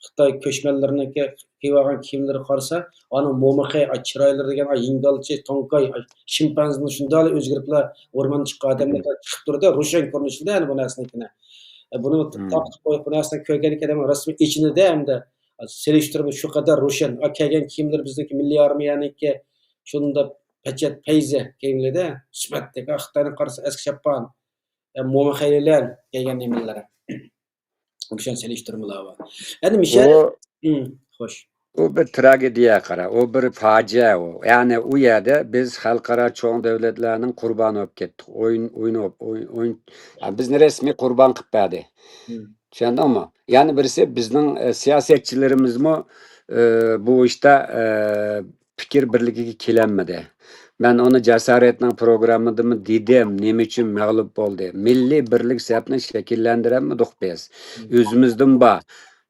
خىتاي كۆچمەنلىرىنىڭكى كىيىۋالغان كىيىملىرى قارىسا، ئانا مومىخەي، ئاي چىرايلىرى دېگەن، ئاي يىڭگالچى، توڭكاي، ئاي شىمپانزېنى شۇنداقلا ئۆزگىرىپلا ئورماندا چىققان ئادەملەر چىقىپ تۇرىدۇ، روشەن كۆرۈنۈشىدە، يەنى بۇ نەرسىنىڭكىنى. ئە، بۇنى تارتىپ قويۇپ، بۇ نەرسىنى كۆرگەندىن كېيىن ئادەم رەسمىي ئېچىنىدۇ ھەمدە سېلىشتۇرما شۇ قەدەر روشەن. ئا، كىيگەن كىيىملىرى بىزنىڭكى مىللىي ئارمىيەنىڭكى شۇنداق پەچەت پەيزى كىيىملىرىدە سۈپەتلىك. ئا، خىتاينى قارىسا ئەسكى چاپان، ئە، مومىخەيلەر كىيگەن نېمىلىرى. روشەن سېلىشتۇرمىلار بار. ئەنە مىشەل، ئۇ، ھىم، خوش. ئۇ بىر تراگېدىيە قارا، ئۇ بىر پاجىئە ئۇ. يەنى ئۇ يەردە بىز خەلقئارا چوڭ دۆلەتلەرنىڭ قۇربانى بولۇپ كەتتۇق. ئويۇن، ئويۇن، ئويۇن، ئويۇن، يا، بىزنى رەسمىي قۇربان قىلىپ بەردى. ھىم. چۈشەندىڭمۇ؟ يەنە بىرسى بىزنىڭ، ئە، سىياسەتچىلىرىمىزمۇ، ئە، بۇ ئىشتا، ئە، پىكىر بىرلىكىگە كېلەلمىدى. مەن ئۇنى جاسارەتنىڭ پروگراممىدىمۇ دېدىم، نېمە ئۈچۈن مەغلۇپ بولدى؟ مىللىي بىرلىك سەپنى شەكىللەندۈرەلمىدۇق بىز. مم. ئۆزىمىزدىن بار.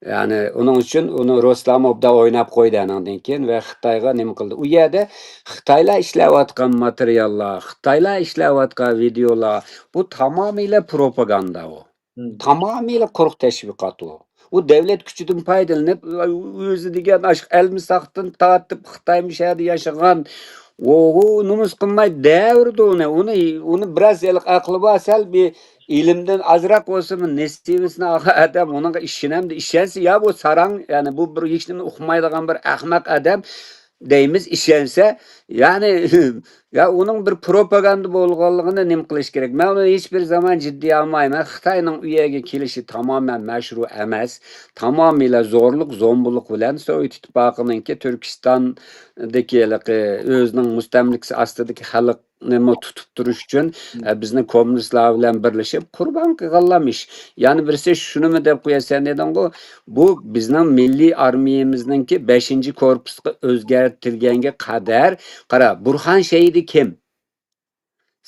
يەنى ئۇنىڭ ئۈچۈن ئۇنى رۇسلارمۇ ئوبدان ئويناپ قويدى ئانىڭدىن كېيىن ۋە خىتايغا نېمە قىلدى؟ ئۇ يەردە خىتايلار ئىشلەۋاتقان ماتېرىياللار، خىتايلار ئىشلەۋاتقان ۋىدېئولار، بۇ تامامىيلا پروپاگاندا ئۇ. مم. تامامىيلا قۇرۇق تەشۋىقات ئۇ. ئۇ دەۋلەت كۈچىدىن پايدىلىنىپ، ئۆزى دېگەن ئاشۇ ئەلمىساقتىن تارتىپ خىتاي مۇشۇ يەردە ياشىغان، ئۇ، ئۇ نومۇس قىلماي دەۋېرىدۇ ئۇنى. ئۇنى، ئۇنى بىراز ھېلىقى ئەقلى بار، سەل بىر ئىلىمدىن ئازراق بولسىمۇ نېسىۋىسىنى ئالغان ئادەم ئۇنىڭغا ئىشىنەمدۇ؟ ئىشەنسە، يا بۇ ساراڭ، يەنى بۇ بىر ھېچنېمە ئۇقمايدىغان بىر ئەخمەق ئادەم دەيمىز، ئىشەنسە، يەنى يا ئۇنىڭ بىر پروپاگاندا بولغانلىقىنى نېمە قىلىش كېرەك؟ مەن ئۇنى ھېچبىر زامان جىددىي ئالمايمەن. خىتاينىڭ ئۇ يەرگە كېلىشى تامامەن مەشرۇ ئەمەس. تامامىيلا زورلۇق، زومبۇلۇق بىلەن سوۋېت ئىتتىپاقىنىڭكى تۈركىستاندىكى ھېلىقى ئۆزىنىڭ مۇستەملىكىسى ئاستىدىكى خەلقنىمۇ تۇتۇپ تۇرۇش ئۈچۈن، مم. ئە، بىزنى كوممۇنىستلار بىلەن بىرلىشىپ قۇربان قىلغانلار ئىش. يەنە بىرسى شۇنىمۇ دەپ قوياي، سەن دېدىڭغۇ، بۇ بىزنىڭ مىللىي ئارمىيەمىزنىڭكى بەشىنچى كورپۇسقا ئۆزگەرتىلگەنگە قەدەر، قارا، بۇرخان شېھىتى كىم؟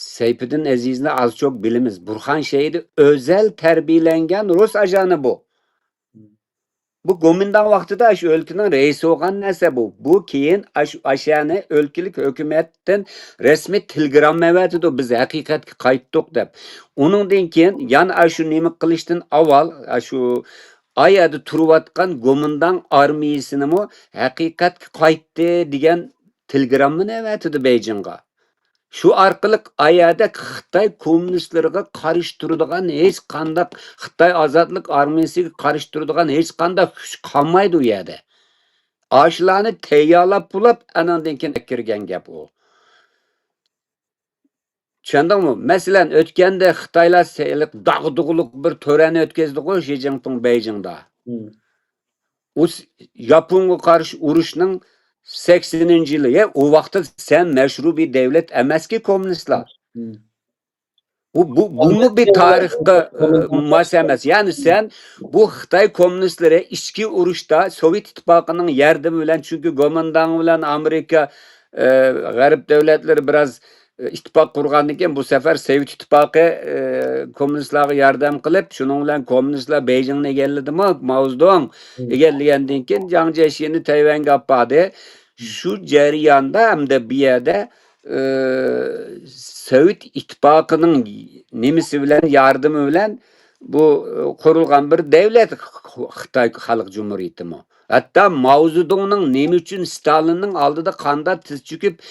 سەيپىدىن ئەزىزنى ئاز-چوك بىلىمىز. بۇرخان شېھىتى ئۆزەل تەربىيەلەنگەن رۇس ئاژانى بۇ. بۇ گومىنداڭ ۋاقتىدا ئاشۇ ئۆلكىنىڭ رەئىسى بولغان نەرسە بۇ. بۇ كېيىن ئاش-، ئاشانى ئۆلكىلىك ھۆكۈمەتتىن رەسمىي تېلېگرامما ئەۋەتىدۇ، بىز ھەقىقەتكە قايتتۇق دەپ. ئۇنىڭدىن كېيىن يەنە ئاشۇ نېمە قىلىشتىن ئاۋۋال، ئاشۇ ئا يەردە تۇرۇۋاتقان گومىنداڭ ئارمىيىسىنىمۇ ھەقىقەتكە قايتتى دېگەن تېلېگراممىنى ئەۋەتىدۇ بېيجىڭغا. شۇ ئارقىلىق ئا يەردە خىتاي كوممۇنىستلىرىغا قارشى تۇرىدىغان ھېچقانداق، خىتاي ئازادلىق ئارمىيىسىغا قارشى تۇرىدىغان ھېچقانداق كۈچ قالمايدۇ ئۇ يەردە. ئاشۇلارنى تەييارلاپ بولۇپ، ئاناندىن كېيىن ئەكىرگەن گەپ ئۇ. چۈشەندىڭمۇ؟ مەسىلەن، ئۆتكەندە خىتايلار سېلىق داغدۇغىلىق بىر تۆرەنى ئۆتكۈزدىغۇ شى جىنپىڭ بېيجىڭدا. مم. ئۇ س-، ياپونغا قارشى ئۇرۇشنىڭ سەكسىنىنچى يىلى. يە، ئۇ ۋاقىتتا سەن مەشرۇ بىر دەۋلەت ئەمەسكى، كوممۇنىستلار. مم. بۇ، بۇ، بۇمۇ بىر تارىخقا، ئە، ماس ئەمەس. يەنى سەن بۇ خىتاي كوممۇنىستلىرى ئىچكى ئۇرۇشتا سوۋېت ئىتتىپاقىنىڭ ياردىمى بىلەن، چۈنكى گومىنداڭ بىلەن ئامېرىكا، ئە، غەرب دۆلەتلىرى بىراز، ئە، ئىتتىپاق قۇرغاندىن كېيىن، بۇ سەپەر سوۋېت ئىتتىپاقى، ئە، كوممۇنىستلارغا ياردەم قىلىپ، شۇنىڭ بىلەن كوممۇنىستلار بېيجىڭنى ئىگىلىدىمۇ، ماۋزېدۇڭ مم. ئىگىلىگەندىن كېيىن، جياڭ جيېشىنى تەيۋەنگە ئاپاردى. شۇ جەرياندا ھەمدە بۇ يەردە، ئى، سوۋېت ئىتتىپاقىنىڭ نېمىسى بىلەن، ياردىمى بىلەن بۇ، ئى، قۇرۇلغان بىر دەۋلەت خىتاي خەلق جۇمھۇرىيىتىمۇ. ھەتتا ماۋزېدۇڭنىڭ نېمە ئۈچۈن ستالىننىڭ ئالدىدا قانداق تىز چۆكۈپ،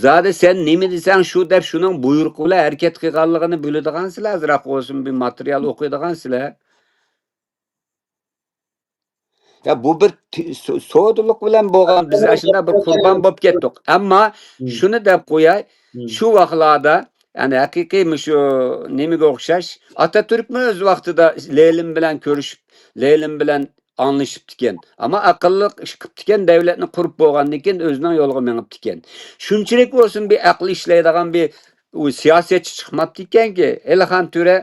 زادى سەن نېمە دېسەڭ شۇ دەپ شۇنىڭ بۇيرۇقى بىلەن ھەرىكەت قىلغانلىقىنى بىلىدىغانسىلەر، ئازراق بولسىمۇ بىر ماتېرىيال ئوقۇيدىغانسىلەر. يا، بۇ بىر ت-، سو-، سودىلىق بىلەن بولغان، بىز ئاشۇنداق بىر قۇربان بولۇپ كەتتۇق. ئەمما مم. شۇنى دەپ قوياي، مم. شۇ ۋاقىتلاردا يەنى ھەقىقىي مۇشۇ نېمىگە ئوخشاش؟ ئاتاتۈركمۇ ئۆز ۋاقتىدا لېنىن بىلەن كۆرۈشۈپ، لېنىن بىلەن ئاڭلىشىپتىكەن. ئەمما ئەقىللىق ئىش قىپتىكەن، دەۋلەتنى قۇرۇپ بولغاندىن كېيىن ئۆزىنىڭ يولىغا مېڭىپتىكەن. شۇنچىلىك بولسۇن بىر ئەقلى ئىشلەيدىغان بىر ئۇ سىياسەتچى چىقماپتىكەنكى. ئېلىخان تۆرە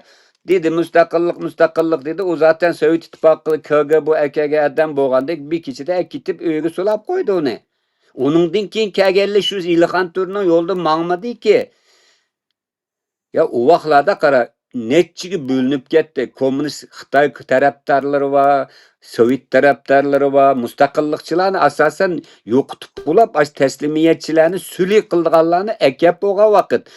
دېدى، مۇستەقىللىق، مۇستەقىللىق دېدى. ئۇ زاتەن سوۋېت ئىتتىپاقى كىگبۇ ئەكەلگەن ئادەم بولغاندەك بىر كېچىدە ئەكېتىپ ئۆيىگە سولاپ قويدى ئۇنى. ئۇنىڭدىن كېيىن كەلگەنلەر شۇ ئېلىخان تۆرىنىڭ يولىدا ماڭمىدىكى. يا ئۇ ۋاقلاردا قارا، نەچچىگە بۆلۈنۈپ كەتتى. كوممۇنىست خىتاي تەرەپدارلىرى بار، سوۋېت تەرەپدارلىرى بار، مۇستەقىللىقچىلارنى ئاساسەن يوقىتىپ بولاپ، ئاشۇ تەسلىمىيەتچىلەرنى سۈلھى قىلىدىغانلارنى ئەكەپ بولغان ۋاقىت.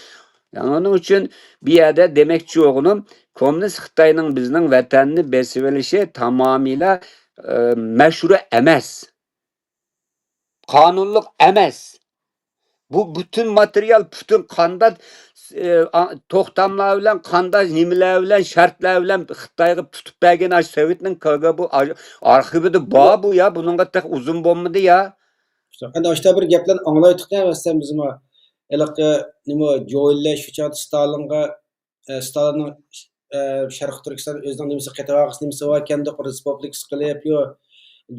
يەنى ئۇنىڭ ئۈچۈن بۇ يەردە دېمەكچى بولغىنىم، كوممۇنىست خىتاينىڭ بىزنىڭ ۋەتەننى بېسىۋېلىشى تامامىيلا، ئە، مەشرۇ ئەمەس. قانۇنلۇق ئەمەس. بۇ پۈتۈن ماتېرىيال، پۈتۈن قاندا، ئى، ئا-، توختاملار بىلەن، قاندا نېمىلەر بىلەن، شەرتلەر بىلەن خىتايغا تۇتۇپ بەرگەن ئاشۇ سوۋېتنىڭ كىگبۇ ئا-، ئارخىۋىدا بار بۇ يا، بۇنىڭغا تېخى ئۇزۇن بولمىدى يا. ئەندى ئاشتا بىر گەپلەرنى ئاڭلايتتۇق يا، مەسىلەن، بىزمۇ ھېلىقى نېمە، جويلەر شۇ چاغدا ستالىنغا ئە، ستالىننىڭ، ئە، شەرقىي تۈركىستان ئۆزىنىڭ نېمىسى قېتىۋالغۇسى نېمىسى باركەندۇق، رېسپۇبلىكىسى قىلىپ، يو،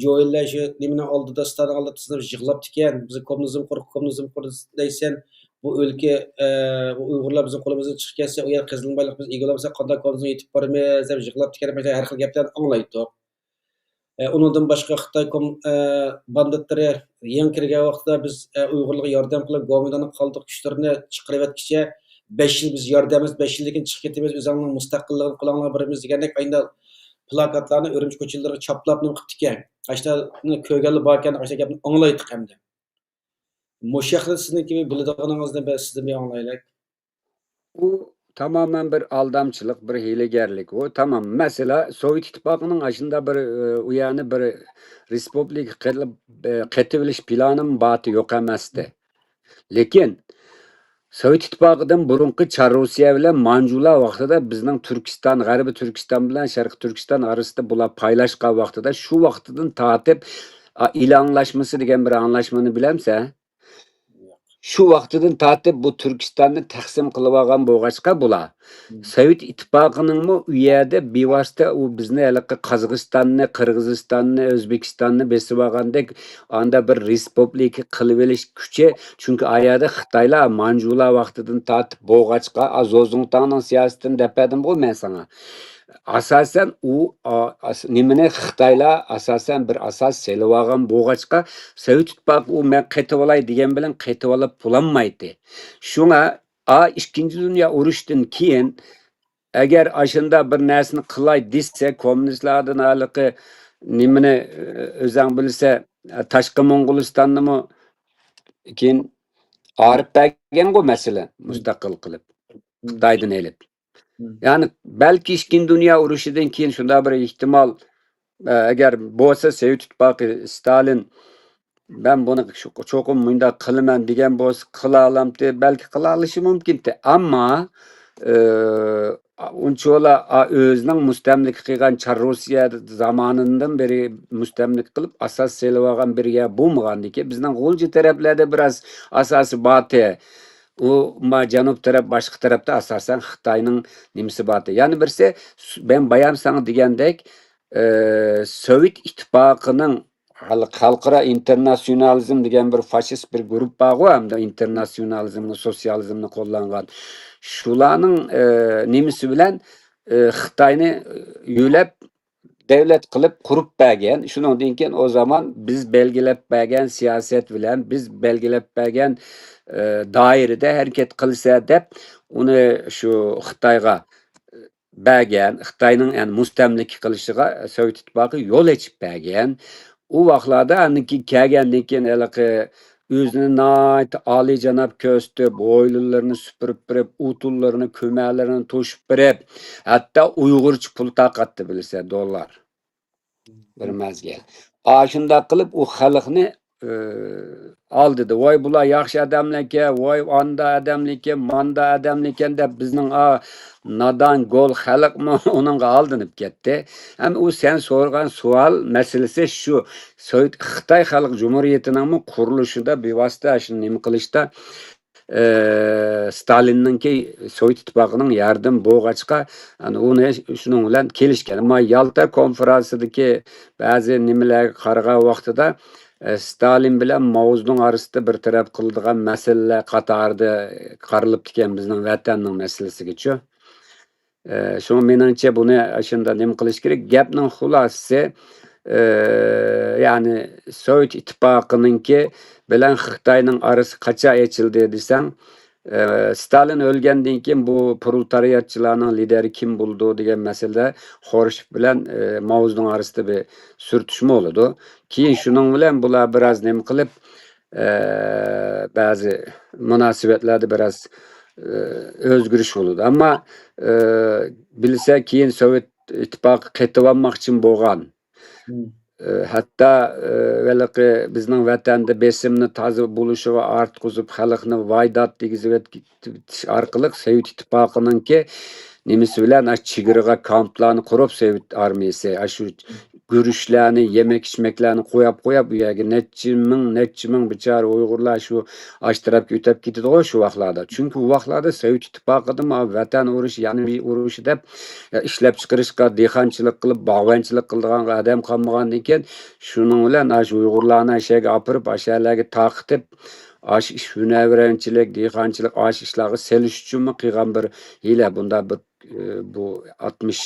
جويلەر شۇ نېمىنىڭ ئالدىدا، ستالىننىڭ ئالدىدا تىزلىنىپ يىغلاپتىكەن. بىز كوممۇنىزم قۇردۇق، كوممۇنىزم قۇردۇق دەيسەن، بۇ ئۆلكە، ئە، بۇ ئۇيغۇرلار بىزنىڭ قولىمىزدىن چىقىپ كەتسە، ئۇ يەر قېزىلما بايلىق، بىز ئىگىلىمىسەك قانداق كوممۇنىزمغا يېتىپ بارىمىز دەپ يىغلاپتىكەن، ھەر خىل گەپلەرنى ئاڭلايتتۇق. ئە، ئۇنىڭدىن باشقا خىتاي كوم-، ئە، باندىتلىرى يېڭى كىرگەن ۋاقتىدا بىز، ئە، ئۇيغۇرلارغا ياردەم قىلىپ، گومىنداڭنىڭ قالدۇق كۈچلىرىنى چىقىرىۋەتكۈچە، بەش يىل بىز ياردەممىز، بەش يىلدىن كېيىن چىقىپ كېتىمىز، ئۆزۈڭنىڭ مۇستەقىللىقىنى قولۇڭلارغا بېرىمىز دېگەندەك ئاينال پلاكاتلارنى ئۈرۈمچى كوچىلىرىغا چاپلاپ نېمە قىپتىكەن. ئاشۇلارنى كۆرگەنلەر باركەن، ئاشۇ گەپنى ئاڭلايتتۇق ئەمدى. مۇشۇ ھەقتە سىزنىڭكى بىلىدىغىنىڭىزنى بىر سىزدىن بىر ئاڭلايلى. ئۇ تامامەن بىر ئالدامچىلىق، بىر ھىيلىگەرلىك. ئۇ تامام مەسىلە سوۋېت ئىتتىپاقىنىڭ ئاشۇنداق بىر، ئى، ئۇ يەرنى بىر رېسپۇبلىكا قىلىپ، ئى، قېتىۋېلىش پىلانىمۇ بارتى يوق ئەمەستى. لېكىن سوۋېت ئىتتىپاقىدىن بۇرۇنقى چار روسىيە بىلەن مانجۇلار ۋاقتىدا بىزنىڭ تۈركىستان، غەربىي تۈركىستان بىلەن شەرقىي تۈركىستان ئارىسىدا بۇلار پايلاشقان ۋاقتىدا، شۇ ۋاقتىدىن تارتىپ، ئا، ئىل ئاڭلاشمىسى دېگەن بىر ئاڭلاشمىنى بىلەمسەن؟ شۇ ۋاقتىدىن تارتىپ بۇ تۈركىستاننى تەقسىم قىلىۋالغان بولغاچقا بۇلار، مم. سوۋېت ئىتتىپاقىنىڭمۇ ئۇ يەردە بىۋاسىتە ئۇ بىزنى ھېلىقى قازاقىستاننى، قىرغىزىستاننى، ئۆزبېكىستاننى بېسىۋالغاندەك ئاندا بىر رېسپۇبلىكا قىلىۋېلىش كۈچى، چۈنكى ئا يەردە خىتايلار مانجۇلار ۋاقتىدىن تارتىپ بولغاچقا، ئا، زوزۇڭتاڭنىڭ سىياسىتىنى دەپ بەردىمغۇ مەن ساڭا. ئاساسەن ئۇ، ئا، ئاس-، نېمىنى خىتايلار ئاساسەن بىر ئاساس سېلىۋالغان بولغاچقا، سوۋېت ئىتتىپاقى ئۇ مەن قېتىۋالاي دېگەن بىلەن قېتىۋالاپ بولالمايتتى. شۇڭا، ئا، ئىككىنچى دۇنيا ئۇرۇشتىن كېيىن، ئەگەر ئاشۇنداق بىر نەرسىنى قىلاي دېسە، كوممۇنىستلاردىن ھېلىقى نېمىنى، ئۆزەڭ بىلسە، تاشقى موڭغۇلىستاننىمۇ كېيىن ئارىپ بەرگەنغۇ، مەسىلەن، مۇستەقىل قىلىپ، مم. خىتايدىن ئېلىپ. مم. يەنى بەلكى ئىككىنچى دۇنيا ئۇرۇشىدىن كېيىن شۇنداق بىر ئېھتىمال، ئە، ئەگەر بولسا سوۋېت ئىتتىپاقى، ستالىن، مەن بۇنى شۇ، چوقۇم مۇنداق قىلىمەن دېگەن بولسا قىلالامتى، بەلكى قىلالىشى مۇمكىنتى. ئەمما، ئە، ئۇنچىۋالا، ئا، ئۆزىنىڭ مۇستەملىكە قىلغان چار روسىيە زامانىدىن بېرى مۇستەملىكە قىلىپ ئاساس سېلىۋالغان بىر يەر بولمىغاندىكىن، بىزنىڭ غۇلجا تەرەپلەردە بىراز ئاساسى بارتى. ئۇ ما جەنۇب تەرەپ، باشقا تەرەپتە ئاساسەن خىتاينىڭ نېمىسى بارتى. يەنە بىرسى، س-، مەن بايام ساڭا دېگەندەك، ئى، سوۋېت ئىتتىپاقىنىڭ خەل-، خەلقئارا ئىنتېرناتسىيونالىزم دېگەن بىر فاشىست بىر گۇرۇپپا بارغۇ، ھەمدە ئىنتېرناتسىيونالىزمنى، سوتسىيالىزمنى قوللانغان. شۇلارنىڭ، ئى، نېمىسى بىلەن، ئى، خىتاينى، ئى، يۆلەپ دەۋلەت قىلىپ قۇرۇپ بەرگەن. شۇنىڭدىن كېيىن ئۇ زامان بىز بەلگىلەپ بەرگەن سىياسەت بىلەن، بىز بەلگىلەپ بەرگەن، ئى، دائىرىدە ھەرىكەت قىلسا دەپ، ئۇنى شۇ خىتايغا بەرگەن، خىتاينىڭ، يەنى، مۇستەملىكە قىلىشىغا سوۋېت ئىتتىپاقى يول ئېچىپ بەرگەن. ئۇ ۋاقىتلاردا ئاندىن كېيىن كەلگەندىن كېيىن ھېلىقى ئۆزىنى ناھايىتى ئالىيجاناب كۆرسىتىپ، ھويلىلىرىنى سۈپۈرۈپ بېرىپ، ئوتۇنلىرىنى، كۆمەرلىرىنى توشۇپ بېرىپ، ھەتتا ئۇيغۇرچە پۇل تارقاتتى، بىلىسەن، دوللار. بىر مەزگىل. ئاشۇنداق قىلىپ ئۇ خەلقنى، ئى، ئالدىدى. ۋاي، بۇلار ياخشى ئادەملەركەن، ۋاي، ئاندا ئادەملىكەن، ماندا ئادەملىكەن دەپ بىزنىڭ ئا نادان گول خەلقمۇ ئۇنىڭغا ئالدىنىپ كەتتى. ھەم ئۇ سەن سورىغان سوئال مەسىلىسى شۇ. سوۋېت، خىتاي خەلق جۇمھۇرىيىتىنىڭمۇ قۇرۇلۇشىدا بىۋاسىتە شۇنى نېمە قىلىشتا، ئى، ستالىننىڭكى سوۋېت ئىتتىپاقىنىڭ ياردىمى بولغاچقا، ئەنە، ئۇنى شۇنىڭ بىلەن كېلىشكەن. ئەمما يالتا كونفېرانسىدىكى بەزى نېمىلەرگە قارىغان ۋاقتىدا، ئى، ستالىن بىلەن ماۋزېدۇڭ ئارىسىدا بىر تەرەپ قىلىدىغان مەسىلىلەر قاتارىدا قارىلىپتىكەن بىزنىڭ ۋەتەننىڭ مەسىلىسىگىچۇ. ئى، شۇڭا مېنىڭچە بۇنى ئاشۇنداق نېمە قىلىش كېرەك؟ گەپنىڭ خۇلاسىسى، ئى، يەنى سوۋېت ئىتتىپاقىنىڭكى بىلەن خىتاينىڭ ئارىسى قاچان ئېچىلدى دېسەڭ، ئى، ستالىن ئۆلگەندىن كېيىن بۇ پرولېتارىياتچىلارنىڭ لىدېرى كىم بولىدۇ دېگەن مەسىلىدە خورشېف بىلەن، ئى، ماۋزېدۇڭ ئارىسىدا بىر سۈرتۈشمە بولىدۇ. كېيىن شۇنىڭ بىلەن بۇلار بىراز نېمە قىلىپ، ئى، بەزى مۇناسىۋەتلەردە بىراز، ئى، ئۆزگىرىش بولىدۇ. ئەمما، ئى، بىلسە كېيىن سوۋېت ئىتتىپاقى قېتىۋالماقچىمۇ بولغان. مم. ئى، ھەتتا، ئى، ھېلىقى بىزنىڭ ۋەتەندە بېسىمنى تازا بولۇشىغا ئارتقۇزۇپ، خەلقنى ۋايدات دېگۈزۈۋېتىش ئارقىلىق سوۋېت ئىتتىپاقىنىڭكى نېمىسى بىلەن ئاشۇ چېگرىغا كامپلارنى قۇرۇپ، سوۋېت ئارمىيىسى ئاشۇ گۈرۈچلەرنى، يېمەك-ئىچمەكلەرنى قوياپ، قوياپ، ئۇ يەرگە نەچچە مىڭ، نەچچە مىڭ بىچارە ئۇيغۇرلار شۇ ئاشۇ تەرەپكە ئۆتۈپ كېتىدىغۇ شۇ ۋاقىتلاردا. چۈنكى ئۇ ۋاقىتلاردا سوۋېت ئىتتىپاقىدىمۇ ۋەتەن ئۇرۇشى، يەنە بىر ئۇرۇشى دەپ، ئە، ئىشلەپچىقىرىشقا، دېھقانچىلىق قىلىپ، باغۋەنچىلىك قىلىدىغان ئادەم قالمىغاندىن كېيىن، شۇنىڭ بىلەن ئاشۇ ئۇيغۇرلارنى ئاشۇ يەرگە ئاپىرىپ، ئاشۇ يەرلەرگە تارقىتىپ، ئاشۇ ئىش ھۈنەرۋەنچىلىك، دېھقانچىلىق، ئاشۇ ئىشلارغا سېلىش ئۈچۈنمۇ قىلغان بىر ھىيلە. بۇندا بىر ئى، بۇ ئاتمىش،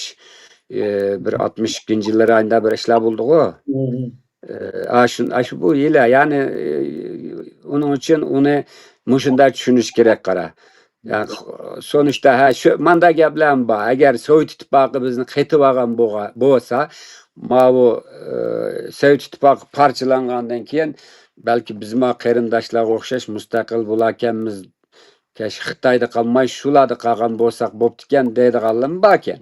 ئى، بىر ئاتمىش ئىككىنچى يىللىرى ئاينىدا بىر ئىشلار بولدىغۇ. مم. ئى، ئاشۇ، ئاشۇ بۇ ھىيلە، يەنى، ئى، ئۇنىڭ ئۈچۈن ئۇنى مۇشۇنداق چۈشىنىش كېرەك، قارا. يەنى، سونۇشتا، ھە، شۇ، ماندا گەپلەرمۇ بار. ئەگەر سوۋېت ئىتتىپاقى بىزنى قېتىۋالغان بولغا-، بولسا، ماۋۇ، ئى، سوۋېت ئىتتىپاقى پارچىلانغاندىن كېيىن، بەلكى بىزمۇ قېرىنداشلارغا ئوخشاش مۇستەقىل بولاكەنمىز، كەش خىتايدا قالماي، شۇلاردا قالغان بولساق بوپتىكەن دەيدىغانلارمۇ باركەن.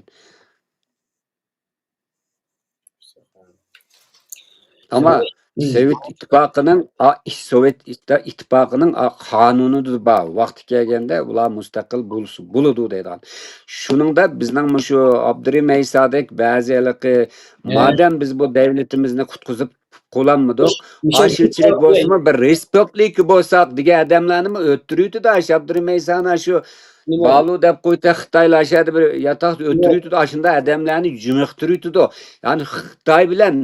ئەمما مم. سوۋېت ئىتتىپاقىنىڭ، ئا، ئىش-، سوۋېت ئىتتا-، ئىتتىپاقىنىڭ، ئا، قانۇنىدا بار، ۋاقتى كەلگەندە ئۇلار مۇستەقىل بولسا بولىدۇ دەيدىغان. شۇنىڭدا بىزنىڭ مۇشۇ ئابدۇرېھىم ئەيسادەك بەزى ھېلىقى، مم. مادەم بىز بۇ دەۋلىتىمىزنى قۇتقۇزۇپ قۇلانمىدۇق. مۇش-، مۇشۇ ئاشۇنچىلىك بولسىمۇ بىر رېسپۇبلىكا بولساق دېگەن ئادەملەرنىمۇ ئۆلتۈرۈۋېتىدۇ. ئاشۇ ئابدۇرېھىم ئەيسانى شۇ نېمە؟ بالۇ دەپ قويسا، خىتايلار ئاشۇ يەردە بىر ياتاقتا نېمە؟ ئۆلتۈرۈۋېتىدۇ. ئاشۇنداق ئادەملەرنى جىمىقتۇرۇۋېتىدۇ. يەنى خىتاي بىلەن،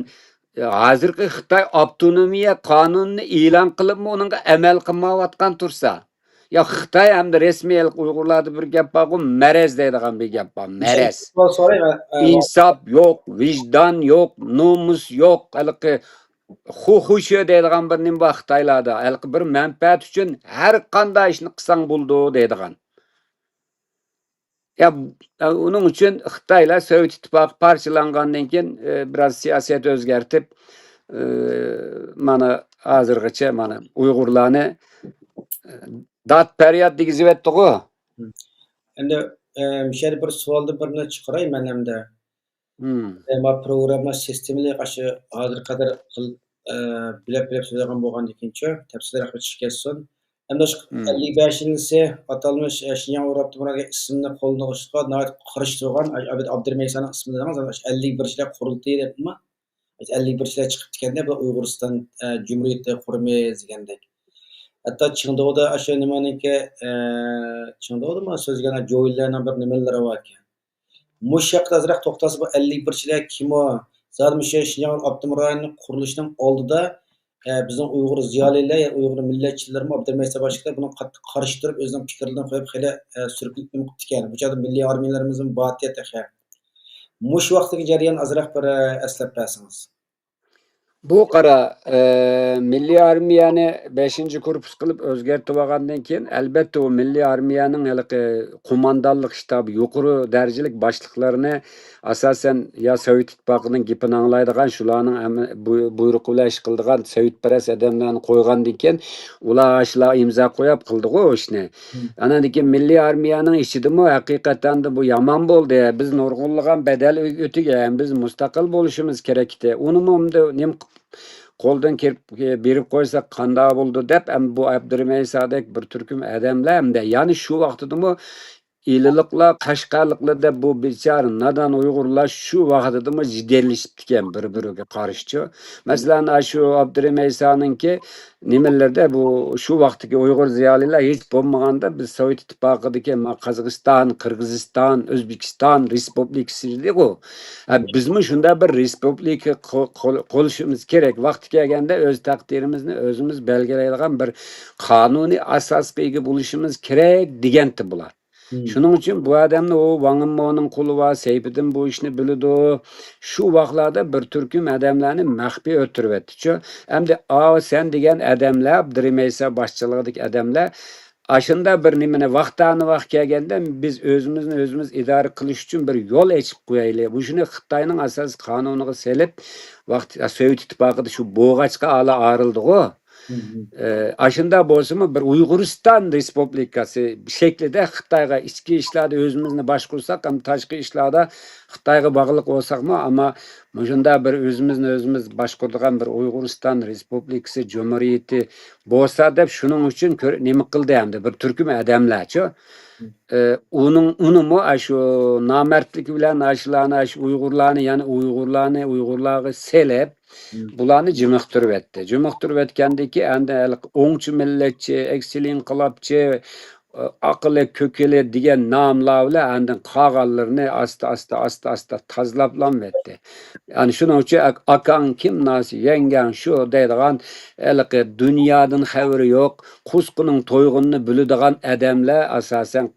ھازىرقى خىتاي ئاپتونومىيە قانۇنىنى ئېلان قىلىپمۇ ئۇنىڭغا ئەمەل قىلمايۋاتقان تۇرسا. يا خىتاي ھەمدە رەسمىي ئۇيغۇرلاردا بىر گەپ بارغۇ، مەرەز دەيدىغان بىر گەپ بار. مەرەز. سورايمەن، ئە، ئىنساپ يوق، ۋىجدان يوق، نومۇس يوق، ھېلىقى خۇ خۇشۇ دەيدىغان بىر نېمە بار خىتايلاردا. ھېلىقى بىر مەنپەئەت ئۈچۈن ھەر قانداق ئىشنى قىلساڭ بولىدۇ دەيدىغان. يا، ئۇنىڭ ئۈچۈن خىتايلار سوۋېت ئىتتىپاقى پارچىلانغاندىن كېيىن، ئى، بىراز سىياسەت ئۆزگەرتىپ، ئى، مانا ھازىرغىچە مانا ئۇيغۇرلارنى، ئى، داد پەرياد دېگۈزۈۋەتتىغۇ. ئەمدى، ئى، مۇشۇ يەردە بىر سوئالدىن بىرنى چىقىراي مەن ئەمدى. مم. ئە، ما پروگرامما سىستېمىلىق ئاشۇ ھازىرغا قەدەر قىل-، ئە، بۆلەپ-بۆلەپ سۆزلىگەن بولغاندىكىنچۇ، تەپسىلىيرەك بىر چىقىپ كەتسۇن. ئەمدى شۇ مم. ئەللىك بەشىنچىسى ئاتالمىش، ئە، شىنجاڭ ئۇيغۇر ئاپتونوم رايونى ئىسمىنى قوللىنىشقا ناھايىتى قارشى تۇرغان، ئابىد ئابدۇرېھىم ئەيسانىڭ ئىسمىنى دېدىڭىز، ئەمدى شۇ ئەللىك بىرىنچىلەر قۇرۇلتىيى دەپمۇ؟ ئەللىك بىرىنچىلەر چىقىپتىكەندە، بۇ ئۇيغۇرىستان، ئە، جۇمھۇرىيىتى قۇرىمىز دېگەندەك. ھەتتا چىڭدۇدا ئاشۇ نېمىنىڭكى، ئە، چىڭدۇدىمۇ سۆزلىگەن جوۋلىلەرنىڭ بىر نېمىلىرى باركەن. مۇشۇ ھەقتە ئازراق توختالسا، بۇ ئەللىك بىرىنچىلەر كىمۇ؟ زادى مۇشۇ شىنجاڭ ئاپتونوم رايونىنى قۇرۇلۇشىنىڭ ئالدىدا، ئە، بىزنىڭ ئۇيغۇر زىيالىيلىرى، ئۇيغۇر مىللەتچىلىرىمۇ، ئابدۇرېھىم ئەيسا باشلىقلار بۇنىڭغا قاتتىق قارشى تۇرۇپ، ئۆزىنىڭ پىكىرلىرىنى قويۇپ، خېلى، ئە، سۈركىلىپ نېمە قىپتىكەن. بۇ چاغدا مىللىي ئارمىيەلىرىمىزمۇ بارتى تېخى. مۇشۇ ۋاقىتتىكى جەريان ئازراق بىر، ئە، ئەسلەپ بەرسىڭىز. بۇ قارا، ئە، مىللىي ئارمىيەنى بەشىنچى كورپۇس قىلىپ ئۆزگەرتىۋالغاندىن كېيىن، ئەلبەتتە، ئۇ مىللىي ئارمىيەنىڭ ھېلىقى قوماندانلىق شتابى، يۇقىرى دەرىجىلىك باشلىقلىرىنى ئاساسەن يا سوۋېت ئىتتىپاقىنىڭ گېپىنى ئاڭلايدىغان، شۇلارنىڭ ئەمە-، بۇي-، بۇيرۇقى بىلەن ئىش قىلىدىغان سوۋېتپەرەس ئادەملەرنى قويغاندىن كېيىن، ئۇلار ئاشۇلار ئىمزا قويۇپ قىلدىغۇ ئۇ ئىشنى. مم. ئاندىن كېيىن مىللىي ئارمىيەنىڭ ئىچىدىمۇ ھەقىقەتەن بۇ يامان بولدى. بىز نۇرغۇنلىغان بەدەل ئۆ-، ئۆتىگەن، بىز مۇستەقىل بولۇشىمىز كېرەك ئىدى. ئۇنىمۇ ئەمدى نېمە قىپ-، قولدىن كىرىپ، بېرىپ قويساق قانداق بولىدۇ دەپ، ئەمدى بۇ ئابدۇرېھىم ئەيسادەك بىر تۈركۈم ئادەملەر ئەمدى، يەنى شۇ ۋاقتىدىمۇ ئىلىلىقلار، قەشقەرلىكلەر دەپ بۇ بىچارە نادان ئۇيغۇرلار شۇ ۋاقتىدىمۇ جېدەللىشىپتىكەن بىر-بىرىگە قارشىچۇ. مەسىلەن، ئاشۇ ئابدۇرېھىم ئەيسانىڭكى نېمىلىرىدە بۇ، شۇ ۋاقىتتىكى ئۇيغۇر زىيالىيلار ھېچ بولمىغاندا بىز سوۋېت ئىتتىپاقىدىكى ما-، قازاقىستان، قىرغىزىستان، ئۆزبېكىستان رېسپۇبلىكىسى ئىدىغۇ. ھە، بىزمۇ شۇنداق بىر رېسپۇبلىكا قۇ-، قۇ-، قۇرۇشىمىز كېرەك. ۋاقتى كەلگەندە ئۆز تەقدىرىمىزنى ئۆزىمىز بەلگىلەيدىغان بىر قانۇنىي ئاساسقا ئىگە بولۇشىمىز كېرەك دېگەنتى بۇلار. شۇنىڭ ئۈچۈن بۇ ئادەمنى ئۇ ۋاڭ ئىممونىڭ قولى بار، سەيپىدىن بۇ ئىشنى بىلىدۇ. شۇ ۋاقىتلاردا بىر تۈركۈم ئادەملەرنى مەخپىي ئۆلتۈرۈۋەتتىچۇ. ئەمدى ئاۋۇ سەن دېگەن ئادەملەر، ئابدۇرېھىم ئەيسا باشچىلىقىدىكى ئادەملەر ئاشۇنداق بىر نېمىنى ۋاقتانى ۋاق كەلگەندە بىز ئۆزىمىزنى ئۆزىمىز ئىدارە قىلىش ئۈچۈن بىر يول ئېچىپ قويايلى. مۇشۇنى خىتاينىڭ ئاساسىي قانۇنىغا سېلىپ، ۋاقىت، سوۋېت ئىتتىپاقىدا شۇ بولغاچقا ئالا ئايرىلدىغۇ. ئە، ئاشۇنداق بولسىمۇ بىر ئۇيغۇرىستان رېسپۇبلىكاسى شەكلىدە خىتايغا ئىچكى ئىشلاردا ئۆزىمىزنى باشقۇرساق، ئەمما تاشقى ئىشلاردا خىتايغا باغلىق بولساقمۇ، ئەمما مۇشۇنداق بىر ئۆزىمىزنى ئۆزىمىز باشقۇرىدىغان بىر ئۇيغۇرىستان رېسپۇبلىكىسى، جۇمھۇرىيىتى بولسا دەپ شۇنىڭ ئۈچۈن كۆر-، نېمە قىلدى ئەمدى بىر تۈركۈم ئادەملەرچۇ. ئە، ئۇنىڭ، ئۇنىمۇ ئاشۇ نامەردلىكى بىلەن ئاشۇلارنى، ئاشۇ ئۇيغۇرلارنى، يەنى ئۇيغۇرلارنى ئۇيغۇرلارغا سېلىپ، بۇلارنى جىمىقتۇرۇۋەتتى. جىمىقتۇرۇۋەتكەندىن كېيىن ئەمدى ھېلىقى ئوڭچى مىللەتچى، ئەكسىل ئىنقىلابچى، ئاقىلى كۆكىلى دېگەن ناملار بىلەن ئاندىن قالغانلىرىنى ئاستا، ئاستا، ئاستا، ئاستا تازىلاپلامۇۋەتتى. يەنى شۇنىڭ ئۈچۈن ئاك-، ئاكاڭ كىم ناسى، يەڭگەڭ شۇ دەيدىغان ھېلىقى دۇنيادىن خەۋىرى يوق، قۇسقىنىڭ تويغىنىنى بىلىدىغان ئادەملەر ئاساسەن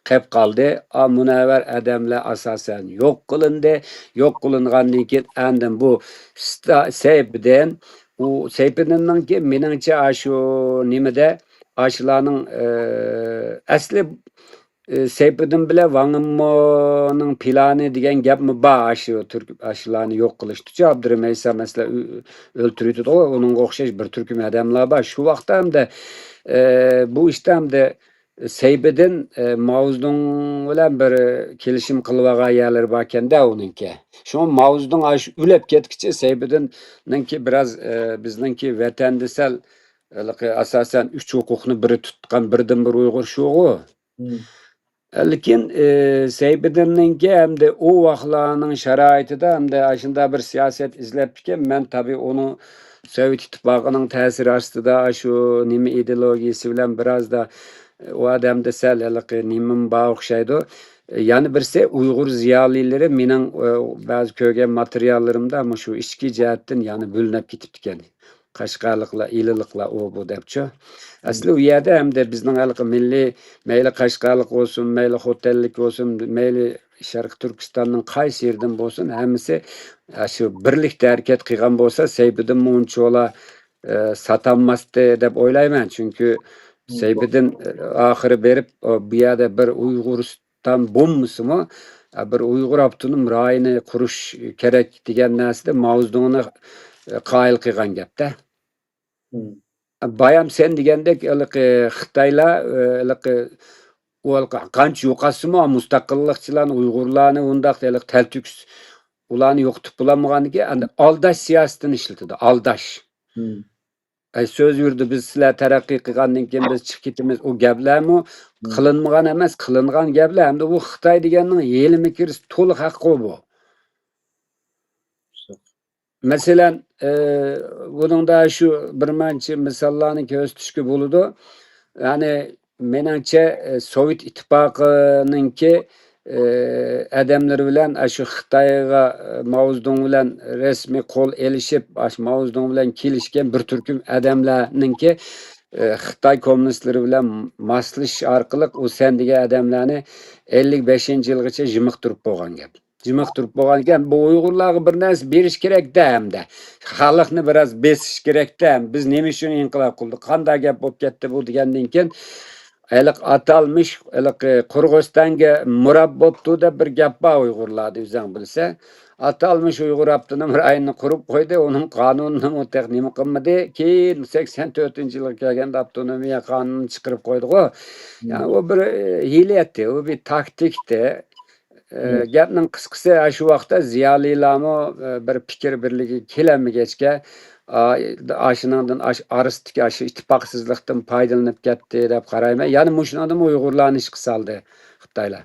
قېپ قالدى. ئا، مۇنەۋۋەر ئادەملەر ئاساسەن يوق قىلىندى. يوق قىلىنغاندىن كېيىن ئاندىن بۇ ستا-، سەيپىدىن، ئۇ سەيپىدىننىڭكى مېنىڭچە ئاشۇ نېمىدە، ئاشۇلارنىڭ، ئە، ئەسلى، ئە، سەيپىدىن بىلەن ۋاڭ ئىممونىڭ پىلانى دېگەن گەپمۇ بار، ئاشۇ تۈرك، ئاشۇلارنى يوق قىلىشتىچۇ. ئابدۇرېھىم ئەيسا مەسىلەن ئۆ-، ئۆلتۈرۈۋېتىدىغۇ، ئۇنىڭغا ئوخشاش بىر تۈركۈم ئادەملەر بار. شۇ ۋاقىتتا ئەمدى، ئە، بۇ ئىشتا ئەمدى سەيپىدىن، ئە، ماۋزېدۇڭ بىلەن بىر كېلىشىم قىلىۋالغان يەرلىرى باركەن-دە ئۇنىڭكى. شۇڭا ماۋزېدۇڭ ئاشۇ ئۆلۈپ كەتكىچە سەيپىدىننىڭكى بىراز، ئە، بىزنىڭكى ۋەتەندە سەل، ھېلىقى ئاساسەن ئۈچ ھوقۇقنى بىرى تۇتقان بىردىنبىر ئۇيغۇر شۇغۇ. لېكىن، ئى، سەيپىدىننىڭكى ئەمدى ئۇ ۋاقىتلارنىڭ شارائىتىدا ئەمدى ئاشۇنداق بىر سىياسەت ئىزلەپتىكەن. مەن تەبىئىي ئۇنىڭ سوۋېت ئىتتىپاقىنىڭ تەسىرى ئاستىدا ئاشۇ نېمە ئىدېئولوگىيىسى بىلەن بىرازدا، ئۇ ئادەمدە سەل ھېلىقى نېمىمۇ بار ئوخشايدۇ. يەنە بىرسى ئۇيغۇر زىيالىيلىرى مېنىڭ، ئى، بەزى كۆرگەن ماتېرىياللىرىمدا مۇشۇ ئىچكى جەھەتتىن يەنە بۆلۈنۈپ كېتىپتىكەن. قەشقەرلىقلار، ئىلىلىقلار، ئۇ، بۇ دەپچۇ. ئەسلى ئۇ يەردە ئەمدى بىزنىڭ ھېلىقى مىللىي، مەيلى قەشقەرلىق بولسۇن، مەيلى خوتەنلىك بولسۇن، مەيلى شەرقىي تۈركىستاننىڭ قايسى يېرىدىن بولسۇن، ھەممىسى، ئە، شۇ بىرلىكتە ھەرىكەت قىلغان بولسا، سەيپىدىنمۇ ئۇنچىۋالا، ئە، ساتالماستى دەپ ئويلايمەن. چۈنكى سەيپىدىن، ئە، ئاخىرى بېرىپ، ئۇ، بۇ يەردە بىر ئۇيغۇر تام بولمىسىمۇ، بىر ئۇيغۇر ئاپتونوم رايونى قۇرۇش كېرەك دېگەن نەرسىدە ماۋزېدۇڭنى قايىل قىلغان گەپتە. بايام سەن دېگەندەك، ھېلىقى خىتايلار، ھېلىقى، ئۇ ھېلىقى قانچە يوقاتسىمۇ، مۇستەقىللىقچىلارنى، ئۇيغۇرلارنى ئۇنداق ھېلىقى تەلتۆكۈس، ئۇلارنى يوقىتىپ بولالمىغاندىن كېيىن، ئەمدى ئالداش سىياسىتىنى ئىشلىتىدۇ، ئالداش. ئەي، سۆز يۈرىدۇ، بىز سىلەر تەرەققىي قىلغاندىن كېيىن بىز چىقىپ كېتىمىز. ئۇ گەپلەرمۇ قىلىنمىغان ئەمەس، قىلىنغان گەپلەر. ئەمدى ئۇ خىتاي دېگەننىڭ ھىيلە-مىكرىسى تولۇق ھەققۇ بۇ. مەسىلەن، ئە، بۇنىڭدا شۇ بىر مانچە مىساللارنى كۆرسىتىشكە بولىدۇ. يەنى، مېنىڭچە، ئە، سوۋېت ئىتتىپاقىنىڭكى ئادەملىرى بىلەن ئاشۇ خىتايغا، ماۋزېدۇڭ بىلەن رەسمىي قول ئېلىشىپ، ئاشۇ ماۋزېدۇڭ بىلەن كېلىشكەن بىر تۈركۈم ئادەملەرنىڭكى، خىتاي كوممۇنىستلىرى بىلەن ماسلىشىش ئارقىلىق ئۇ سەن دېگەن ئادەملەرنى ئەللىك بەشىنچى يىلغىچە يىمىقتۇرۇپ بولغان گەپ. يىمىقتۇرۇپ بولغانىكەن، بۇ ئۇيغۇرلارغا بىر نەرسە بېرىش كېرەكتە ئەمدى. خەلقنى بىراز بېسىش كېرەكتە. بىز نېمە ئۈچۈن ئىنقىلاب قىلدۇق؟ قانداق گەپ بولۇپ كەتتى بۇ دېگەندىن كېيىن، ھېلىقى ئاتالمىش، ھېلىقى قۇرغۇستانغا مۇراب بوپتۇ دەپ بىر گەپ بار ئۇيغۇرلاردا، ئۆزۈڭ بىلسەڭ. ئاتالمىش ئۇيغۇر ئاپتونوم رايونىنى قۇرۇپ قويدى، ئۇنىڭ قانۇنىنىمۇ تېخى نېمە قىلمىدى. كېيىن سەكسەن تۆتىنچى يىلغا كەلگەندە ئاپتونومىيە قانۇنىنى چىقىرىپ قويدىغۇ. يەنى ئۇ بىر، ئە، ھىيلە ئەتتى، ئۇ بىر تاكتىكتى. ئە، گەپنىڭ قىسقىسى، ئە، شۇ ۋاقىتتا زىيالىيلارمۇ، ئە، بىر پىكىر بىرلىكىگە كېلەلمىگەچكە، ئا-، ئاشۇنىڭدىن، ئاش-، ئارىسىدىكى ئاشۇ ئىتتىپاقسىزلىقتىن پايدىلىنىپ كەتتى دەپ قارايمەن. يەنى مۇشۇنىڭدىمۇ ئۇيغۇرلارنى ئىشقا سالدى. خىتايلار.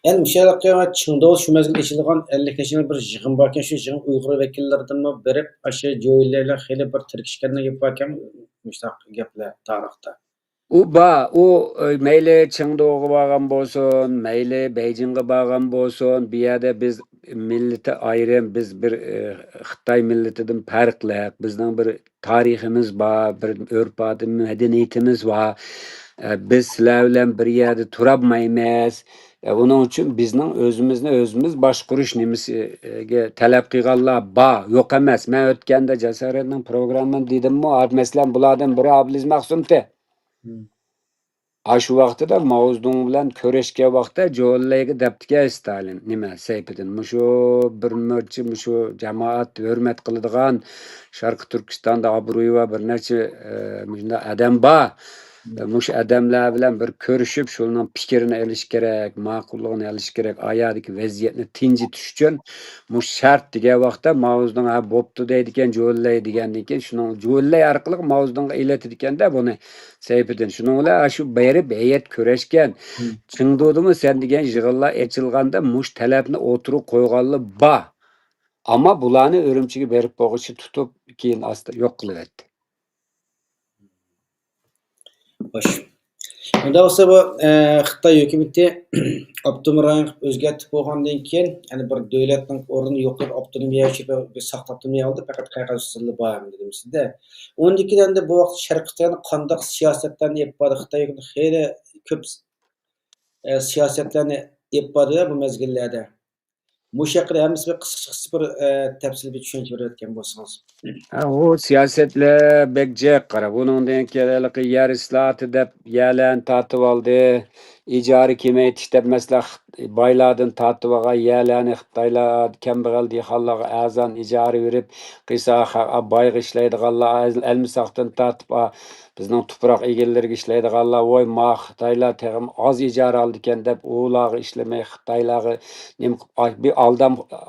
يەنى مۇشۇ ھېلىقى چىڭداۋ شۇ مەزگىلدە ئېچىلغان ئەللىك نەچچە بىر يىغىن باركەن، شۇ يىغىن ئۇيغۇر ۋەكىللىرىدىنمۇ بېرىپ، ئاشۇ جوۋلەي بىلەن خېلى بىر تىركىشكەنلىك گەپ باركەن، مۇشۇنداق گەپلەر تارىختا. ئۇ بار، ئۇ، ئە، مەيلى چىڭدۇغا بارغان بولسۇن، مەيلى بېيجىڭغا بارغان بولسۇن، بۇ يەردە بىز مىللىتى ئايرىم، بىز بىر، ئە، خىتاي مىللىتىدىن پەرقلىق، بىزنىڭ بىر تارىخىمىز بار، بىر ئۆرپ-ئادەت، مەدەنىيىتىمىز بار. ئە، بىز سىلەر بىلەن بىر يەردە تۇرالمايمىز. ئە، ئۇنىڭ ئۈچۈن بىزنىڭ ئۆزىمىزنى ئۆزىمىز باشقۇرۇش نېمىسىگە تەلەپ قىلغانلار بار، يوق ئەمەس. مەن ئۆتكەندە جاسارەتنىڭ پروگراممىنى دېدىممۇ، مەسىلەن، بۇلاردىن بىرى ئابلىز مەخسۇمتى. مم. ئاشۇ ۋاقتىدا ماۋزېدۇڭ بىلەن كۆرۈشكەن ۋاقىتتا جوۋلەيگە دەپتىكەن ستالىن، نېمە، سەيپىدىن، مۇشۇ بىر نەچچە، مۇشۇ جامائەت ھۆرمەت قىلىدىغان، شەرقىي تۈركىستاندا ئابرۇيى بار بىر نەچچە، ئە، مۇشۇنداق ئادەم بار. مم. مۇشۇ ئادەملەر بىلەن بىر كۆرۈشۈپ، شۇنىڭ پىكرىنى ئېلىش كېرەك، ماقۇللۇقىنى ئېلىش كېرەك، ئايادىكى ۋەزىيەتنى تىنجىتىش ئۈچۈن مۇشۇ شەرت دېگەن ۋاقىتتا ماۋزېدۇڭ، ھە، بوپتۇ دەيدىكەن، جوۋلەي دېگەندىن كېيىن، شۇنىڭ جوۋلەي ئارقىلىق ماۋزېدۇڭغا ئېلىۋېتىدىكەن-دە بۇنى سەيپىدىن. شۇنىڭ بىلەن ئاشۇ بېرىپ ھەيئەت كۆرۈشكەن. مم. چېڭدۇدا سەن دېگەن يىغىنلار ئېچىلغاندا مۇشۇ تەلەپنى ئوتتۇرىغا قويغانلار بار. ئەمما بۇلارنى ئۈرۈمچىگە بېرىپ بولغۇچە تۇتۇپ، كېيىن ئاستا يوق قىلىۋەتتى. خوش. ئۇنداق بولسا بۇ، ئە، خىتاي ھۆكۈمىتى ئاپتونوم رايون قىلىپ ئۆزگەرتىپ بولغاندىن كېيىن، يەنى بىر دۆلەتنىڭ ئورنىنى يوق قىلىپ ئاپتونومىيە چۈشۈرۈپ بىر ساقلاپ تۇرمىغاندا پەقەت قەغەز ئۈستىدىلا بار دېدىم سىزدە. ئۇندىن كېيىن ئەمدى بۇ ۋاقىت شەرقىي خىتاينىڭ قانداق سىياسەتلەرنى ئېلىپ باردى؟ خىتاي ھۆكۈمىتى خېلى كۆپ، ئە، سىياسەتلەرنى ئېلىپ باردى بۇ مەزگىللەردە. مۇشۇ ھەققىدە ھەممىسى بىر قىسقىچە، قىسقىچە بىر، ئە، تەپسىلىي بىر چۈشەنچە بېرىۋەتكەن بولسىڭىز. ھە، ئۇ سىياسەتلەر بەك جىق، قارا. بۇنىڭدىن كېيىن ھېلىقى يەر ئىسلاھاتى دەپ يەرلەرنى تارتىۋالدى. ئىجارە كېمەيتىش دەپ، مەسىلەن، خىت-، بايلاردىن تارتىۋالغان يەرلەرنى خىتايلار كەمبەغەل دېھقانلارغا ئەرزان ئىجارە بېرىپ، قىسا خا-، بايغا ئىشلەيدىغانلار، ئەلمىساقتىن تارتىپ، ئا، بىزنىڭ تۇپراق ئىگىلىرىگە ئىشلەيدىغانلار، ۋوي، ما خىتايلار تېخىمۇ ئاز ئىجارە ئالىدىكەن دەپ، ئۇلارغا ئىشلىمەي، خىتايلارغا نېمە قىلىپ، ئاي، بىر ئالدام، ئا،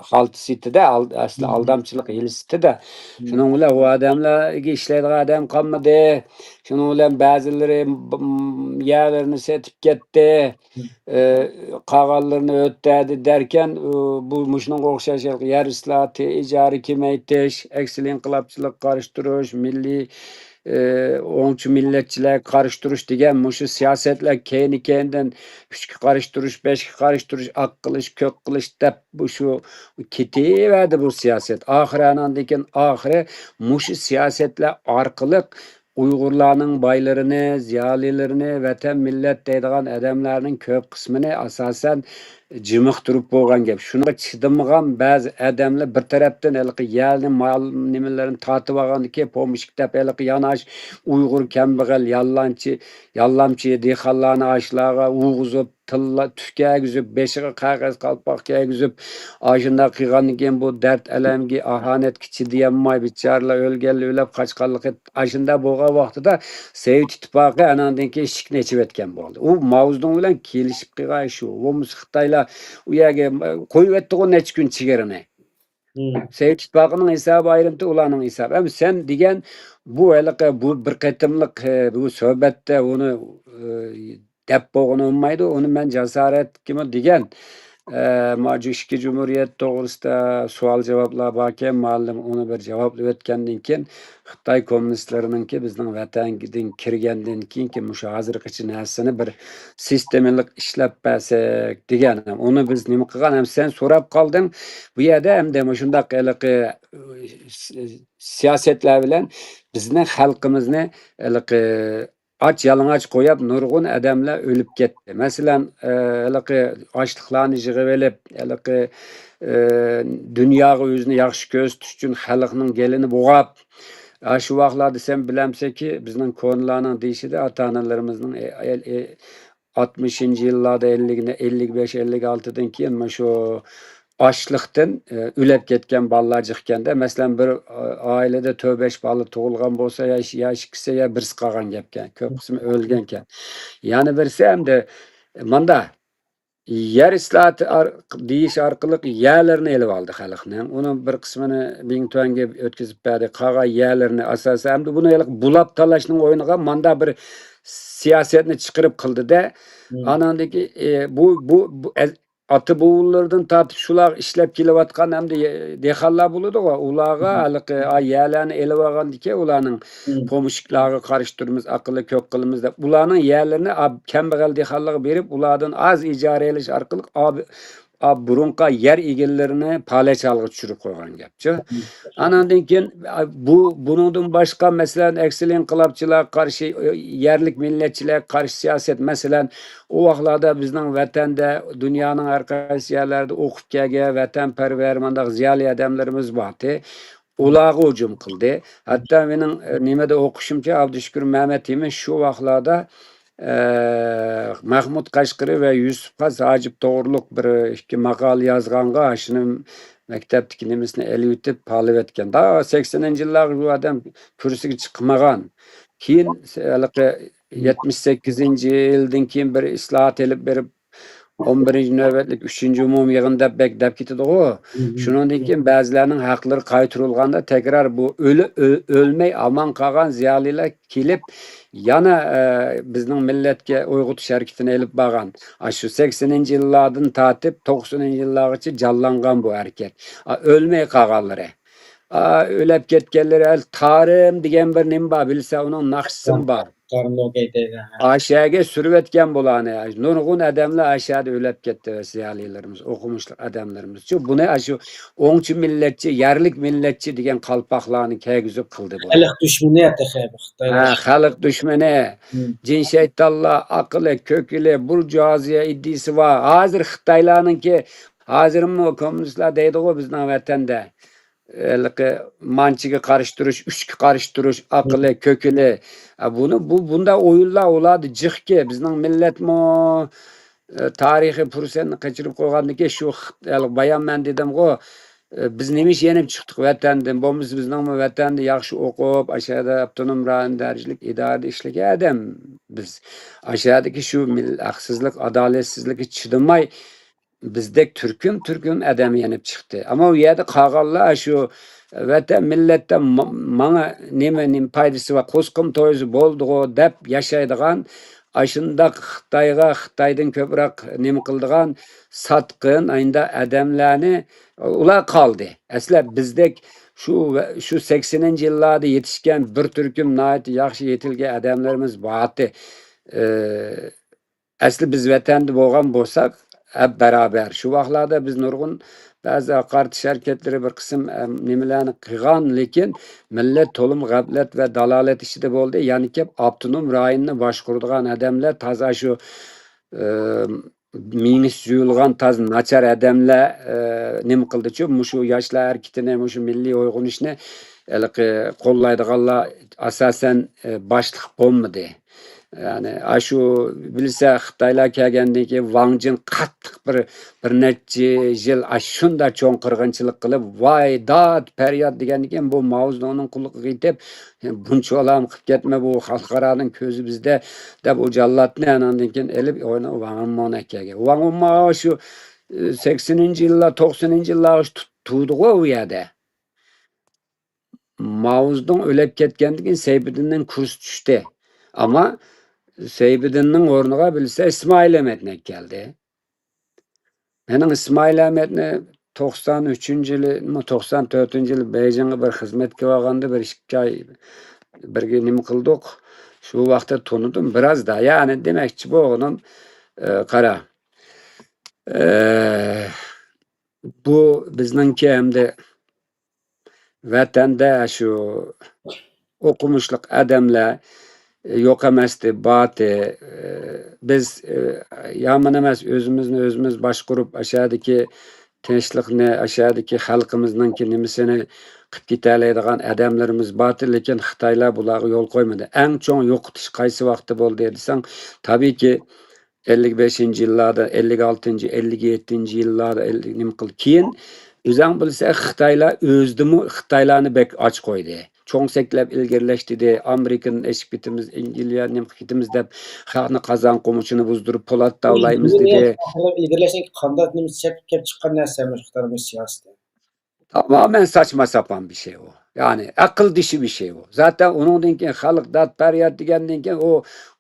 خالتىسى ئىدى-دە، ئال-، ئەسلى مم. ئالدامچىلىق ھىيلىسى ئىدى-دە. مم. شۇنىڭ بىلەن ئۇ ئادەملەرگە ئىشلەيدىغان ئادەم قالمىدى. شۇنىڭ بىلەن بەزىلىرى، م، يەرلىرىنى سېتىپ كەتتى. مم. ئى، قالغانلىرىنى ئۆتەدى دەركەن، ئۇ، بۇ مۇشۇنىڭغا ئوخشاش يەر ئىسلاھاتى، ئىجارە كېمەيتىش، ئەكسىل ئىنقىلابچىلىققا قارشى تۇرۇش، مىللىي، ئى، ئوڭچى مىللەتچىلەرگە قارشى تۇرۇش دېگەن مۇشۇ سىياسەتلەر كەينى-كەينىدىن ئۈچكە قارشى تۇرۇش، بەشكە قارشى تۇرۇش، ئاق قىلىش، كۆك قىلىش دەپ مۇشۇ كېتىۋەردى بۇ سىياسەت. ئاخىرى ئاناندىن كېيىن ئاخىرى مۇشۇ سىياسەتلەر ئارقىلىق ئۇيغۇرلارنىڭ بايلىرىنى، زىيالىيلىرىنى، ۋەتەن، مىللەت دەيدىغان ئادەملەرنىڭ كۆپ قىسمىنى ئاساسەن جىمىقتۇرۇپ بولغان گەپ. شۇنىڭغا چىدىمىغان بەزى ئادەملەر بىر تەرەپتىن ھېلىقى يەرنى، مال نېمىلىرىنى تارتىۋالغاندىكىن، پومېشچىك دەپ ھېلىقى يەنە ئاشۇ ئۇيغۇر كەمبەغەل، ياللانچى، ياللامچى دېھقانلارنى ئاشۇلارغا ئۇرغۇزۇپ، تىللا تۈك كىيگۈزۈپ، بېشىغا قەغەز قالپاق كىيگۈزۈپ، ئاشۇنداق قىلغاندىن كېيىن بۇ دەرد ئەلەمگە، ئاھانەتكە چىدىيالماي، بىچارىلار ئۆلگەنلەر ئۆلۈپ قاچقانلىقى، ئاشۇنداق بولغان ۋاقتىدا سوۋېت ئىتتىپاقى ئاناندىن كېيىن ئىشىكنى ئېچىۋەتكەن بولدى. ئۇ ماۋزېدۇڭ بىلەن كېلىشىپ قالغان ئىش ئۇ. بولمىسا خىتايلار ئۇ يەرگە قويۇۋەتتىغۇ نەچچە كۈن چېگرىنى. مم. سوۋېت ئىتتىپاقىنىڭ ھېسابى ئايرىمتى، ئۇلارنىڭ ھېسابى. ئەمما سەن دېگەن بۇ ھېلىقى بۇ بىر قېتىملىق، ئە، بۇ سۆھبەتتە ئۇنى، ئە، دەپ بولغىلى بولمايدۇ. ئۇنى مەن جاسارەتكىمۇ دېگەن. ئە، ماجۇ ئىككى جۇمھۇرىيەت توغرىسىدا سوئال-جاۋابلار باركەن، مۇئەللىم ئۇنى بىر جاۋابلاپ ئۆتكەندىن كېيىن، خىتاي كوممۇنىستلىرىنىڭكى بىزنىڭ ۋەتەندىن كىرگەندىن كېيىنكى مۇشۇ ھازىرغىچە نەرسىنى بىر سىستېمىلىق ئىشلەپ بەرسەك دېگەن. ئۇنى بىز نېمە قىلغان؟ ھەم سەن سوراپ قالدىڭ. بۇ يەردە ئەمدى مۇشۇنداق ھېلىقى، ئى، سىياسەتلەر بىلەن بىزنىڭ خەلقىمىزنى ھېلىقى ئاچ يالىڭاچ قويۇپ، نۇرغۇن ئادەملەر ئۆلۈپ كەتتى. مەسىلەن، ئى، ھېلىقى ئاشلىقلارنى يىغىۋېلىپ، ھېلىقى، ئى، دۇنياغا ئۆزىنى ياخشى كۆرسىتىش ئۈچۈن خەلقنىڭ گېلىنى بوغاپ، ئاشۇ ۋاقىتلاردا سەن بىلەمسەنكى، بىزنىڭ كونىلارنىڭ دېيىشىدە، ئاتا-ئانىلىرىمىزنىڭ، ئى، ئى، ئى، ئاتمىشىنچى يىللاردا، ئەللىك، ئەللىك بەش، ئەللىك ئالتىدىن كېيىن مانا شۇ ئاچلىقتىن، ئى، ئۆلۈپ كەتكەن بالىلار جىقكەندە، مەسىلەن، بىر، ئى، ئائىلىدە تۆت-بەش بالا تۇغۇلغان بولسا، يا، يا ئىككىسى، يا بىرسى قالغان گەپكەن. كۆپ قىسمى ئۆلگەنكەن. يەنە بىرسى ئەمدى ماندا يەر ئىسلاھاتى ئار-، دېيىش ئارقىلىق يەرلىرىنى ئېلىۋالدى خەلقنىڭ. ئۇنىڭ بىر قىسمىنى مىڭتۈەنگە ئۆتكۈزۈپ بەردى. قالغان يەرلىرىنى ئاساسەن، ئەمدى بۇنى ھېلىقى بۇلاپ تالاشنىڭ ئويۇنىغا ماندا بىر سىياسەتنى چىقىرىپ قىلدى-دە. مم. ئاناندىن كېيىن، ئى، بۇ، بۇ، بۇ ئە-، ئاتا-بوۋىلىرىدىن تارتىپ شۇلار ئىشلەپ كېلىۋاتقان ھەمدە يە-، دېھقانلار بولىدىغۇ، ئۇلارغا مم. ھېلىقى، ئا، يەرلەرنى ئېلىۋالغاندىكىن ئۇلارنىڭ مم. پومېشچىكلارغا قارشى تۇرىمىز، ئاقىللىق كۆپ قىلىمىز دەپ، ئۇلارنىڭ يەرلىرىنى ئا-، كەمبەغەل دېھقانلارغا بېرىپ، ئۇلاردىن ئاز ئىجارە ئېلىش ئارقىلىق ئا-، ئا، بۇرۇنقى يەر ئىگىلىرىنى پالەچ ھالغا چۈشۈرۈپ قويغان گەپچۇ. مم. ئاناندىن كېيىن، ئا، بۇ، بۇنىڭدىن باشقا، مەسىلەن، ئەكسىل ئىنقىلابچىلارغا قارشى، ئۆ-، يەرلىك مىللەتچىلەرگە قارشى سىياسەت، مەسىلەن، ئۇ ۋاقىتلاردا بىزنىڭ ۋەتەندە، دۇنيانىڭ ھەر قايسى يەرلەردە ئوقۇپ كەلگەن ۋەتەنپەرۋەر مۇنداق زىيالىي ئادەملىرىمىز بارتى. ئۇلارغا ھۇجۇم قىلدى. ھەتتا مېنىڭ، ئە، نېمىدە ئوقۇشۇمچە، ئابدۇشۈكۈر مەمەتئىمىن شۇ ۋاقىتلاردا، ئە، مەخمۇت قەشقىرى ۋە يۈسۈپ خاس ھاجىپ توغرۇلۇق بىر ئىككى ماقالە يازغانغا، شۇنى مەكتەپتىكى نېمىسىنى ئېلىۋېتىپ، پالىۋەتكەن. دا سەكسىنىنچى يىللارغا بۇ ئادەم كۈرسىگە چىقمىغان. كېيىن ھېلىقى يەتمىش سەككىزىنچى يىلدىن كېيىن بىر ئىسلاھات ئېلىپ بېرىپ، ئون بىرىنچى نۆۋەتلىك ئۈچىنچى ئومۇمىي يىغىن دەپ بەك دەپ كېتىدىغۇ. مم. شۇنىڭدىن كېيىن بەزىلەرنىڭ ھەقلىرى قايتۇرۇلغاندا، تەكرار بۇ ئۆلە-، ئۆ-، ئۆلمەي ئامان قالغان زىيالىيلار كېلىپ، يەنە، ئە، بىزنىڭ مىللەتكە ئويغىتىش ھەرىكىتىنى ئېلىپ بارغان. ئاشۇ سەكسىنىنچى يىللاردىن تارتىپ توقسىنىنچى يىللارغىچە جانلانغان بۇ ھەرىكەت. ئا، ئۆلمەي قالغانلىرى. ئا، ئۆلەپ كەتكەنلىرى، ئەل تارىم دېگەن بىر نېمە بار، بىلسە ئۇنىڭ ناخشىسىمۇ بار. ئاشەگە سۈرۈۋەتكەن بۇلارنى. نۇرغۇن ئادەملەر ئاشەدە ئۆلەپ كەتتى، زىيالىيلىرىمىز، ئوقۇمۇشلۇق ئادەملىرىمىزچۇ. بۇنى ئاشۇ ئوڭچى مىللەتچى، يەرلىك مىللەتچى دېگەن قالپاقلارنى كىيگۈزۈپ قىلدى بۇ. خەلق دۈشمىنى تېخى بۇ خىتايلار. ھە، خەلق دۈشمىنى. مم. جىن شەيتانلار، ئاقىلى، كۆكىلى، بۇرجۇئازىيە ئىدىيىسى بار. ھازىر خىتايلارنىڭكى، ھازىرمۇ كوممۇنىستلار دەيدىغۇ بىزنىڭ ۋەتەندە. ھېلىقى مانچىگە قارشى تۇرۇش، ئۈچكە قارشى تۇرۇش، ئاقىلى، كۆكىلى. ئە، بۇنى، بۇ، بۇنداق ئويۇنلار ئۇلاردا جىقكى. بىزنىڭ مىللەتمۇ، ئە، تارىخىي پۇرسەتنى قېچىرىپ قويغاندىكىن شۇ خىت-، ھېلىقى بايام مەن دېدىمغۇ، ئە، بىز نېمە ئۈچۈن يېنىپ چىقتۇق ۋەتەندىن؟ بولمىسا بىزنىڭمۇ ۋەتەندە ياخشى ئوقۇپ، ئاشۇ يەردە ئاپتونوم رايون دەرىجىلىك ئىدارىدە ئىشلىگەن ئادەم بىز. ئاشۇ يەردىكى شۇ مىل-، ھەقسىزلىك، ئادالەتسىزلىككە چىدىماي، بىزدەك تۈركۈم-تۈركۈم ئادەم يېنىپ چىقتى. ئەمما ئۇ يەردە قالغانلار شۇ ۋەتەن، مىللەتتە ما-، ماڭا نېمە، نېمە پايدىسى بار، قوسقۇم تويسا بولدىغۇ دەپ ياشايدىغان، ئاشۇنداق خىتايغا، خىتايدىن كۆپرەك نېمە قىلىدىغان ساتقىن، ئاينىدا ئادەملەرنى ئۇلار قالدى. ئەسلى بىزدەك شۇ ۋە-، شۇ سەكسىنىنچى يىللاردا يېتىشكەن بىر تۈركۈم ناھايىتى ياخشى يېتىلگەن ئادەملىرىمىز بارتى. ئە، ئەسلى بىز ۋەتەندە بولغان بولساق، ھەپ بەرابەر. شۇ ۋاقىتلاردا بىز نۇرغۇن بەزى ئاقارتىش ھەرىكەتلىرى، بىر قىسىم، ئەم، نېمىلەرنى قىلغان، لېكىن مىللەت تولىمۇ غەپلەت ۋە دالالەت ئىچىدە بولدى. يەنە كېلىپ ئاپتونوم رايوننى باشقۇرىدىغان ئادەملەر تازا شۇ، ئە، مېڭىسى يۇيۇلغان تازا ناچار ئادەملەر، ئە، نېمە قىلدىچۇ؟ مۇشۇ ياشلار ھەرىكىتىنى، مۇشۇ مىللىي ئويغىنىشنى ھېلىقى قوللايدىغانلار ئاساسەن، ئە، باشلىق بولمىدى. يەنى، ئاشۇ بىلسە خىتايلار كەلگەندىن كېيىن ۋاڭ جىن قاتتىق بىر، بىر نەچچە يىل ئاشۇنداق چوڭ قىرغىنچىلىق قىلىپ، ۋاي، داد، پەرياد دېگەندىن كېيىن بۇ ماۋزېدۇڭنىڭ قۇلىقىغا يېتىپ، بۇنچىۋالا قىلىپ كەتمە، بۇ خەلقئارانىڭ كۆزى بىزدە، دەپ ئۇ جاللاتنى ئاناندىن كېيىن ئېلىپ، ئوينى ۋاڭ مون ئەكەلگەن. ۋاڭ مون شۇ، ئى، سەكسىنىنچى يىللار، توقسىنىنچى يىللارغىچە تۇ-، تۇردىغۇ ئۇ يەردە. ماۋزېدۇڭ ئۆلۈپ كەتكەندىن كېيىن سەيپىدىننىڭ كۇرسى چۈشتى. ئەمما سەيپىدىننىڭ ئورنىغا بىلسە ئىسمائىل ئەمەتنى ئەكەلدى. مېنىڭ ئىسمائىل ئەمەتنى توقسان ئۈچىنچى يىلى، توقسان تۆتىنچى يىلى بېيجىڭغا بىر خىزمەتكە بارغاندا بىر ئىككى ئاي بىرگە نېمە قىلدۇق. شۇ ۋاقىتتا تونۇدۇم بىرازدا. يەنى دېمەكچى بولغىنىم، ئە، قارا. ئە، بۇ بىزنىڭكى ھەمدە ۋەتەندە شۇ ئوقۇمۇشلۇق ئادەملەر يوق ئەمەستى، بارتى. بىز، يامان ئەمەس، ئۆزىمىزنى ئۆزىمىز باشقۇرۇپ، ئاشۇ يەردىكى تىنچلىقنى، ئاشۇ يەردىكى خەلقىمىزنىڭكى نېمىسىنى قىلىپ كېتەلەيدىغان ئادەملىرىمىز بارتى، لېكىن خىتايلار بۇلارغا يول قويمىدى. ئەڭ چوڭ يوقىتىش قايسى ۋاقىتتا بولدى دېسەڭ، تەبىئىيكى، ئەللىك بەشىنچى يىللاردا، ئەللىك ئالتىنچى، ئەللىك يەتتىنچى يىللاردا، ئەللىك، نېمە قىلدى. كېيىن ئۆزەڭ بىلسە، خىتايلار ئۆزىدىمۇ خىتايلارنى بەك ئاچ قويدى. چوڭ سەكلەپ ئىلگىرىلەش دېدى، ئامېرىكىدىن ئېشىپ كېتىمىز، ئىنگلىيە نېمە كېتىمىز دەپ، خەقنى قازان قومۇچىنى بۇزدۇرۇپ، پولات تاۋلايمىز دېدى. ئىلگىرىلەشنىڭ قانداق نېمىسى چەكلىك كېلىپ چىققان نەرسە مۇشۇ خىتاينىڭ سىياسىتى؟ تامامەن ساچما ساپان بىر شەي ئۇ. يەنى ئەقىل دېشى بىر شەي ئۇ. زاتەن ئۇنىڭدىن كېيىن خەلق داد-پەرياد دېگەندىن كېيىن ئۇ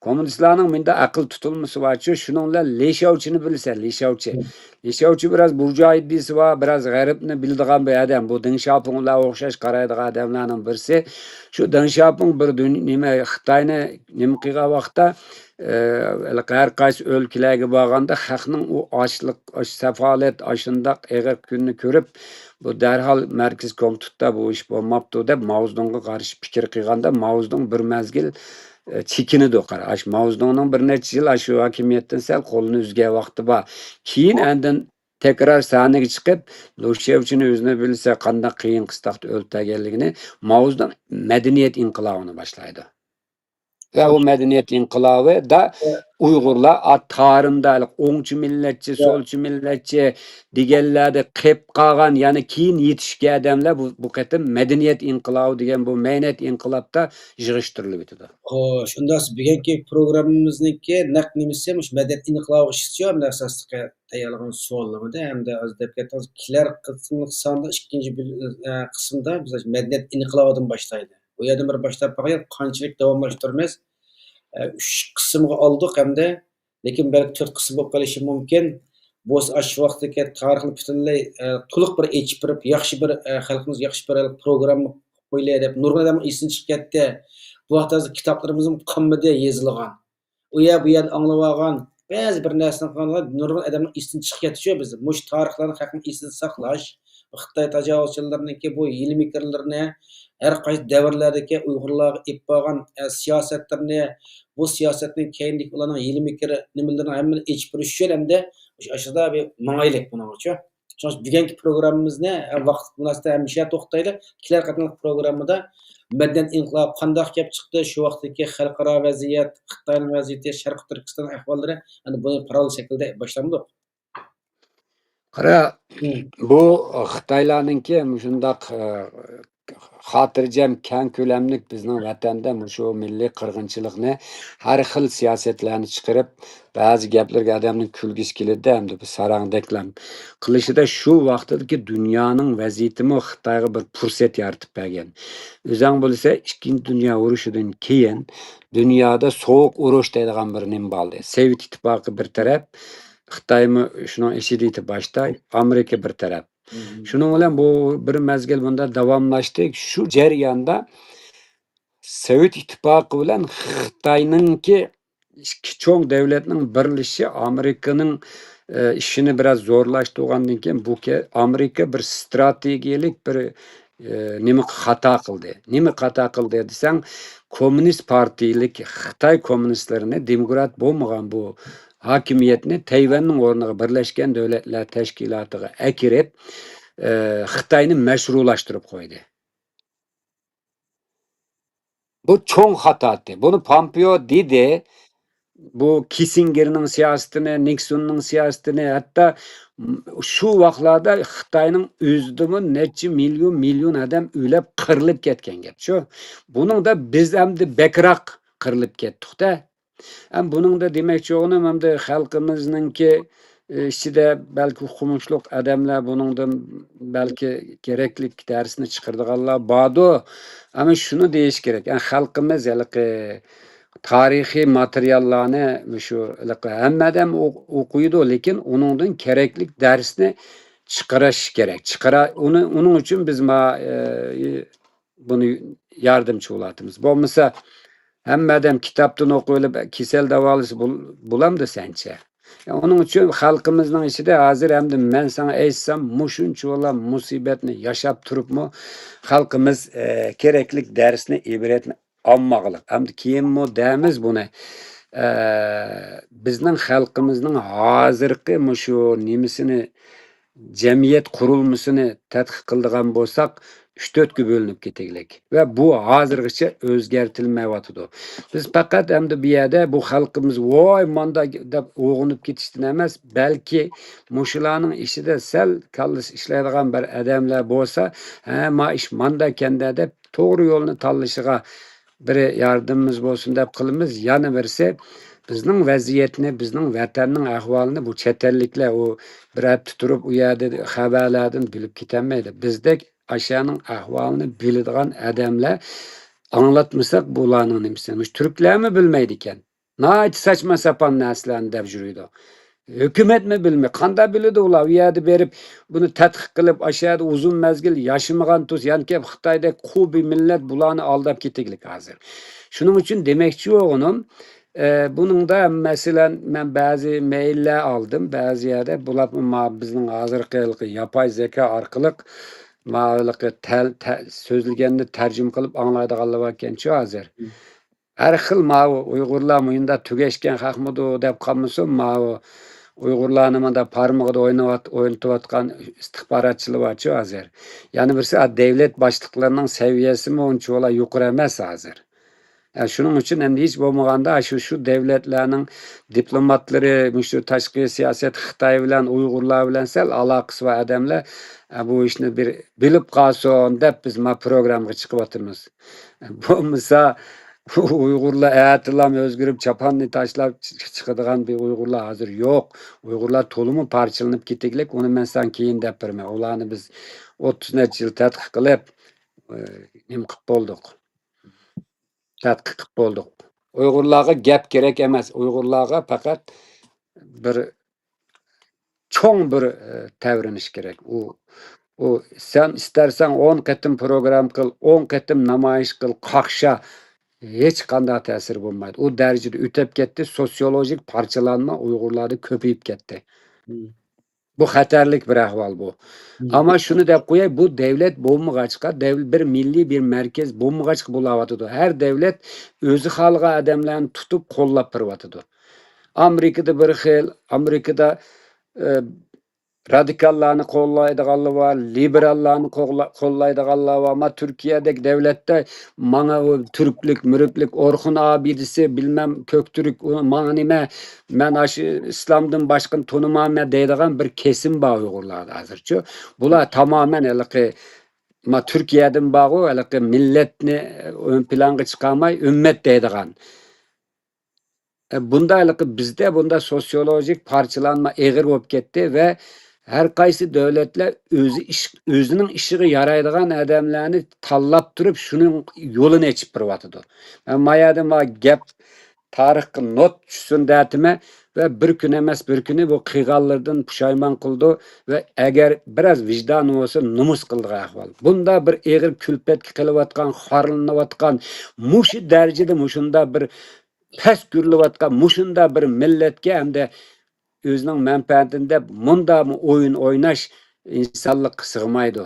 كوممۇنىستلارنىڭ مۇنداق ئەقىل تۇتۇلمىسى بارچۇ، شۇنىڭ بىلەن لى شياۋچىنى بىلىسەن، لى شياۋچى. لى شياۋچى بىراز بۇرجۇئا ئىدىيىسى بار، بىراز غەربنى بىلىدىغان بىر ئادەم. بۇ دېڭ شياۋپىڭ بىلەن ئوخشاش قارايدىغان ئادەملەرنىڭ بىرسى. شۇ دېڭ شياۋپىڭ بىر دۇن-، نېمە، خىتاينى نېمە قىلغان ۋاقىتتا، ئە، ھەر قايسى ئۆلكىلەرگە بارغاندا خەقنىڭ ئۇ ئاچلىق، ئاچ، ساپالەت، ئاشۇنداق ئېغىر كۈننى كۆرۈپ، بۇ دەرھال مەركىزىي كومىتېتتا بۇ ئىش بولماپتۇ دەپ ماۋزېدۇڭغا قارشى پىكىر قىلغاندا، ماۋزېدۇڭ بىر مەزگىل، ئە، چېكىنىدۇ. قارا، ئاشۇ ماۋزېدۇڭنىڭ بىر نەچچە يىل ئاشۇ ھاكىمىيەتتىن سەل قولىنى ئۈزگەن ۋاقتى بار. كېيىن ئاندىن تەكرار سەھنىگە چىقىپ، لى شياۋچىنى ئۆزىنى بىلسە قانداق قىيىن قىستاقتا ئۆلتۈرگەنلىكىنى، ماۋزېدۇڭ مەدەنىيەت ئىنقىلابىنى باشلايدۇ. ۋە ئۇ مەدەنىيەت ئىنقىلابىدا ئۇيغۇرلار ئات تارىمدا ئوڭچى مىللەتچى، سولچى مىللەتچى دېگەنلەردە قېپ قالغان، يەنى كېيىن يېتىشكەن ئادەملەر بۇ، بۇ قېتىم مەدەنىيەت ئىنقىلابى دېگەن بۇ مەدەنىيەت ئىنقىلابتا يىغىشتۇرۇلۇپ ئۆتىدۇ. خوش، ئۇنداق بۈگۈنكى پروگراممىمىزنىڭكى نەق نېمىسى مۇشۇ مەدەنىيەت ئىنقىلابىغا ئىشلىتىشى ئاساسلىق تەييارلىغان سوئاللىرىمىزدا ھەمدە ھازىر دەپ كەتتىڭىز، كېلەر قېتىملىق ساندا ئىككىنچى بۆل-، ئە، قىسىمدا بىز مەدەنىيەت ئىنقىلابىدىن باشلايلى. ئۇ يەردىن بىر باشلاپ باقايلى، قانچىلىك داۋاملاشتۇرىمىز. ئە، ئۈچ قىسىمغا ئالدۇق ھەمدە، لېكىن بەلكى تۆت قىسىم بولۇپ قېلىشى مۇمكىن. بولسا ئاشۇ ۋاقىتتىكى تارىخنى پۈتۈنلەي، ئە، تولۇق بىر ئېچىپ بېرىپ، ياخشى بىر، ئە، خەلقىمىزگە ياخشى بىر پروگرامما قويۇلە دەپ نۇرغۇن ئادەمنىڭ ئېسىدىن چىقىپ كەتتى. بۇ ھەقتە ھازىر كىتابلىرىمىزمۇ قالمىدى يېزىلغان. ئۇ يەر، بۇ يەردىن ئاڭلىۋالغان بەزى بىر نەرسىنى قىلغانلار نۇرغۇن ئادەمنىڭ ئېسىدىن چىقىپ كەتتىچۇ بىز. مۇشۇ تارىخلارنى خەقنىڭ ئېسىدە ساقلاش، خىتاي تاجاۋۇزچىلىرىنىڭكى بۇ ھىيلە-مىكىرلىرىنى، ھەر قايسى دەۋرلەردىكى ئۇيغۇرلارغا ئېلىپ بارغان، ئە، سىياسەتلىرىنى، بۇ سىياسەتنىڭ كەينىدىكى ئۇلارنىڭ ھىيلە-مىكىر نېمىلىرىنى ھەممىنى ئېچىپ بېرىش ئۈچۈن ھەمدە مۇشۇ ئاشۇدا بىر ماڭايلى بۇنىڭغىچۇ. شۇڭا بۈگۈنكى پروگراممىمىزنى، ھە، ۋاقىت مۇناسىۋىتى ھەممە ئىشلار توختايلى. كېلەر قېتىملىق پروگراممىدا مەدەنىيەت ئىنقىلابى قانداق كەپ چىقتى، شۇ ۋاقىتتىكى خەلقئارا ۋەزىيەت، خىتاينىڭ ۋەزىيىتى، شەرقىي تۈركىستان ئەھۋاللىرى، ئەنە بۇنى پاراللېل شەكىلدە باشلامدۇق؟ قارا، بۇ خىتايلارنىڭكى مۇشۇنداق، ئە، خاتىرجەم، كەڭ كۆلەملىك بىزنىڭ ۋەتەندە مۇشۇ مىللىي قىرغىنچىلىقنى ھەر خىل سىياسەتلەرنى چىقىرىپ، بەزى گەپلەرگە ئادەمنىڭ كۈلگۈسى كېلىدۇ، ئەمدى بۇ ساراڭدەكلەم قىلىشىدا شۇ ۋاقتىدىكى دۇنيانىڭ ۋەزىيىتىمۇ خىتايغا بىر پۇرسەت يارىتىپ بەرگەن. ئۆزەڭ بىلسە، ئىككىنچى دۇنيا ئۇرۇشىدىن كېيىن دۇنيادا سوغۇق ئۇرۇش دەيدىغان بىر نېمە بولدى. سوۋېت ئىتتىپاقى بىر تەرەپ، خىتايمۇ شۇنىڭ ئىچىدە ئېتىپ باشتا، ئامېرىكا بىر تەرەپ. شۇنىڭ بىلەن بۇ بىر مەزگىل بۇنداق داۋاملاشتى. شۇ جەرياندا سوۋېت ئىتتىپاقى بىلەن خىتاينىڭكى ئىككى چوڭ دۆلەتنىڭ بىرلىشىشى ئامېرىكىنىڭ، ئە، ئىشىنى بىراز زورلاشتۇرغاندىن كېيىن، بۇ كە-، ئامېرىكا بىر ستراتېگىيەلىك بىر، ئە، نېمە خاتا قىلدى. نېمە خاتا قىلدى دېسەڭ، كوممۇنىست پارتىيىلىك خىتاي كوممۇنىستلىرىنى، دېموكرات بولمىغان بۇ ھاكىمىيەتنى تەيۋەننىڭ ئورنىغا بىرلەشكەن دۆلەتلەر تەشكىلاتىغا ئەكىرىپ، ئە، خىتاينى مەشرۇلاشتۇرۇپ قويدى. بۇ چوڭ خاتاتى. بۇنى پامپېئو دېدى. بۇ كىسسىنگېرنىڭ سىياسىتىنى، نىكسوننىڭ سىياسىتىنى، ھەتتا شۇ ۋاقىتلاردا خىتاينىڭ ئۆزىدىمۇ نەچچە مىليون، مىليون ئادەم ئۆلۈپ، قىرىلىپ كەتكەن گەپ شۇ. بۇنىڭدا بىز ئەمدى بەكرەك قىرىلىپ كەتتۇق-دە. ھەم بۇنىڭدا دېمەكچى بولغىنىم، ئەمدى خەلقىمىزنىڭكى، ئى، ئىچىدە بەلكى ئوقۇمۇشلۇق ئادەملەر بۇنىڭدىن بەلكى كېرەكلىك دەرسنى چىقىرىدىغانلار باردۇ. ئەمما شۇنى دېيىش كېرەك، ئە، خەلقىمىز ھېلىقى تارىخىي ماتېرىياللارنى مۇشۇ ھېلىقى ھەممە ئادەم ئو-، ئوقۇيدۇ، لېكىن ئۇنىڭدىن كېرەكلىك دەرسنى چىقىرىش كېرەك. چىقىرا-، ئۇنى، ئۇنىڭ ئۈچۈن بىز ما-، ئى، بۇنى ياردەمچى بولۇۋاتىمىز. بولمىسا، ھەممە ئادەم كىتابتىن ئوقۇۋېلىپ، كېسەل داۋالىسا بول-، بولامدۇ سەنچە؟ ئۇنىڭ ئۈچۈن خەلقىمىزنىڭ ئىچىدە ھازىر ئەمدى مەن ساڭا ئېيتسام، مۇشۇنچىۋالا مۇسىبەتنى ياشاپ تۇرۇپمۇ خەلقىمىز، ئە، كېرەكلىك دەرسنى، ئىبرەتنى ئالمىغلىق. ئەمدى كېيىنمۇ دەيمىز بۇنى. ئە، بىزنىڭ خەلقىمىزنىڭ ھازىرقى مۇشۇ نېمىسىنى، جەمئىيەت قۇرۇلمىسىنى تەتقىق قىلىدىغان بولساق، ئۈچ تۆتكە بۆلۈنۈپ كېتىگلىك. ۋە بۇ ھازىرغىچە ئۆزگەرتىلمەيۋاتىدۇ. بىز پەقەت ئەمدى بۇ يەردە بۇ خەلقىمىز ۋاي ماندا دەپ ئويغىنىپ كېتىشتىن ئەمەس، بەلكى مۇشۇلارنىڭ ئىچىدە سەل كاللىسى ئىشلەيدىغان بىر ئادەملەر بولسا، ھە، ما ئىش ماندا ئىكەندە دەپ توغرا يولنى تاللىشىغا بىرى ياردىمىمىز بولسۇن دەپ قىلىمىز. يەنە بىرسى، بىزنىڭ ۋەزىيەتنى، بىزنىڭ ۋەتەننىڭ ئەھۋالىنى بۇ چەت ئەللىكلەر ئۇ بىر ھەپتە تۇرۇپ، ئۇ يەردە خەۋەرلەردىن بىلىپ كېتەلمەيدۇ. بىزدەك ئاشۇنىڭ ئەھۋالىنى بىلىدىغان ئادەملەر ئاڭلاتمىساق، بۇلارنىڭ نېمىسىنى، مۇشۇ تۈركلەرمۇ بىلمەيدىكەن. ناھايىتى ساچما ساپان نەرسىلەرنى دەپ يۈرىدۇ. ھۆكۈمەتمۇ بىلمەي، قانداق بىلىدۇ ئۇلار؟ ئۇ يەردە بېرىپ، بۇنى تەتقىق قىلىپ، ئاشۇ يەردە ئۇزۇن مەزگىل ياشىمىغان تۇز، يەنى خىتايدەك قۇ بىر مىللەت بۇلارنى ئالداپ كېتىگلىك ھازىر. شۇنىڭ ئۈچۈن دېمەكچى بولغىنىم، ئە، بۇنىڭدا، مەسىلەن، مەن بەزى مېيللەر ئالدىم، بەزى يەردە بۇلار ما-، بىزنىڭ ھازىرقى ھېلىقى ياپاي زېكا ئارقىلىق ما ھېلىقى تەل-، تە-، سۆزلىگەننى تەرجىمە قىلىپ ئاڭلايدىغانلار باركەنچۇ ھازىر. ھەر خىل ماۋۇ ئۇيغۇرلار مۇيۇندا تۈگەشكەن خەقمىدۇ دەپ قالمىسۇن، ماۋۇ ئۇيغۇرلارنى مۇندا پارمىقىدا ئوينىۋات-، ئوينىتىۋاتقان ئىستىخباراتچىلار بارچۇ ھازىر. يەنە بىرسى، ئا، دەۋلەت باشلىقلىرىنىڭ سەۋىيەسىمۇ ئۇنچىۋالا يۇقىرى ئەمەس ھازىر. ئە، شۇنىڭ ئۈچۈن ئەمدى ھېچ بولمىغاندا شۇ، شۇ دەۋلەتلەرنىڭ دىپلوماتلىرى، مۇشۇ تاشقى سىياسەت خىتاي بىلەن، ئۇيغۇرلار بىلەن سەل ئالاقىسى بار ئادەملەر، ئە، بۇ ئىشنى بىر بىلىپ قالسۇن دەپ بىز ما پروگراممىغا چىقىۋاتىمىز. بولمىسا ئۇيغۇرلار ئەتىلام ئۆزگىرىپ، چاپاننى تاشلاپ چىقىدىغان بىر ئۇيغۇرلار ھازىر يوق. ئۇيغۇرلار تولىمۇ پارچىلىنىپ كېتىگلىك، ئۇنى مەن ساڭا كېيىن دەپ بېرىمەن. ئۇلارنى بىز ئوتتۇز نەچچە يىل تەتقىق قىلىپ، ئى، نېمە قىلىپ بولدۇق؟ تەتقىق قىلىپ بولدۇق. ئۇيغۇرلارغا گەپ كېرەك ئەمەس. ئۇيغۇرلارغا پەقەت بىر چوڭ بىر، ئى، تەۋرىنىش كېرەك. ئۇ، ئۇ سەن ئىستەرسەڭ ئون قېتىم پروگرامما قىل، ئون قېتىم نامايىش قىل، قاقشا، ھېچقانداق تەسىرى بولمايدۇ. ئۇ دەرىجىدە ئۆتۈپ كەتتى. سوسىيولوگىك پارچىلانما ئۇيغۇرلاردا كۆپىيىپ كەتتى. مم. بۇ خەتەرلىك بىر ئەھۋال بۇ. مم. ئەمما شۇنى دەپ قوياي، بۇ دەۋلەت بولمىغاچقا، دەۋ-، بىر مىللىي بىر مەركەز بولمىغاچقا بولاۋاتىدۇ. ھەر دەۋلەت ئۆزى خالىغان ئادەملەرنى تۇتۇپ قوللاپ بېرىۋاتىدۇ. ئامېرىكىدا بىر خىل، ئامېرىكىدا، ئە، رادىكاللارنى قوللايدىغانلار بار، لىبېراللارنى قوغلا-، قوللايدىغانلار بار. ئەمما تۈركىيەدەك دەۋلەتتە ماڭا ئۇ تۈركلۈك، مۈرۈكلۈك، ئورخۇن ئابىدىسى، بىلمەم كۆكتۈرك، ئۇ ماڭا نېمە، مەن ئاشۇ ئىسلامدىن باشقىنى تونۇمايمەن دەيدىغان بىر كېسىم بار ئۇيغۇرلاردا ھازىرچۇ. بۇلار تامامەن ھېلىقى، ما، تۈركىيەدىن بارغۇ، ھېلىقى مىللەتنى ئۆي پىلانغا چىقارماي، ئۈممەت دەيدىغان. ئە، بۇنداق ھېلىقى بىزدە بۇنداق سوسىيولوگىك پارچىلانما ئېغىر بولۇپ كەتتى ۋە ھەر قايسى دۆلەتلەر ئۆزى ئىش، ئۆزىنىڭ ئىشىغا يارايدىغان ئادەملەرنى تاللاپ تۇرۇپ، شۇنىڭ يولىنى ئېچىپ بېرىۋاتىدۇ. مەن ما يەردە ما گەپ تارىخقا نوت چۈشسۇن دەتىمەن ۋە بىر كۈن ئەمەس، بىر كۈنى بۇ قىلغانلىرىدىن پۇشايمان قىلىدۇ ۋە ئەگەر بىراز ۋىجدانى بولسا، نومۇس قىلىدىغان ئەھۋال. بۇنداق بىر ئېغىر كۈلپەتكە قېلىۋاتقان، خارلىنىۋاتقان، مۇشۇ دەرىجىدە مۇشۇنداق بىر پەس گۈرلىۋاتقان مۇشۇنداق بىر مىللەتكە ھەمدە ئۆزىنىڭ مەنپەئەتىنى دەپ مۇنداقمۇ ئويۇن ئويناش ئىنسانلىققا سىغمايدۇ.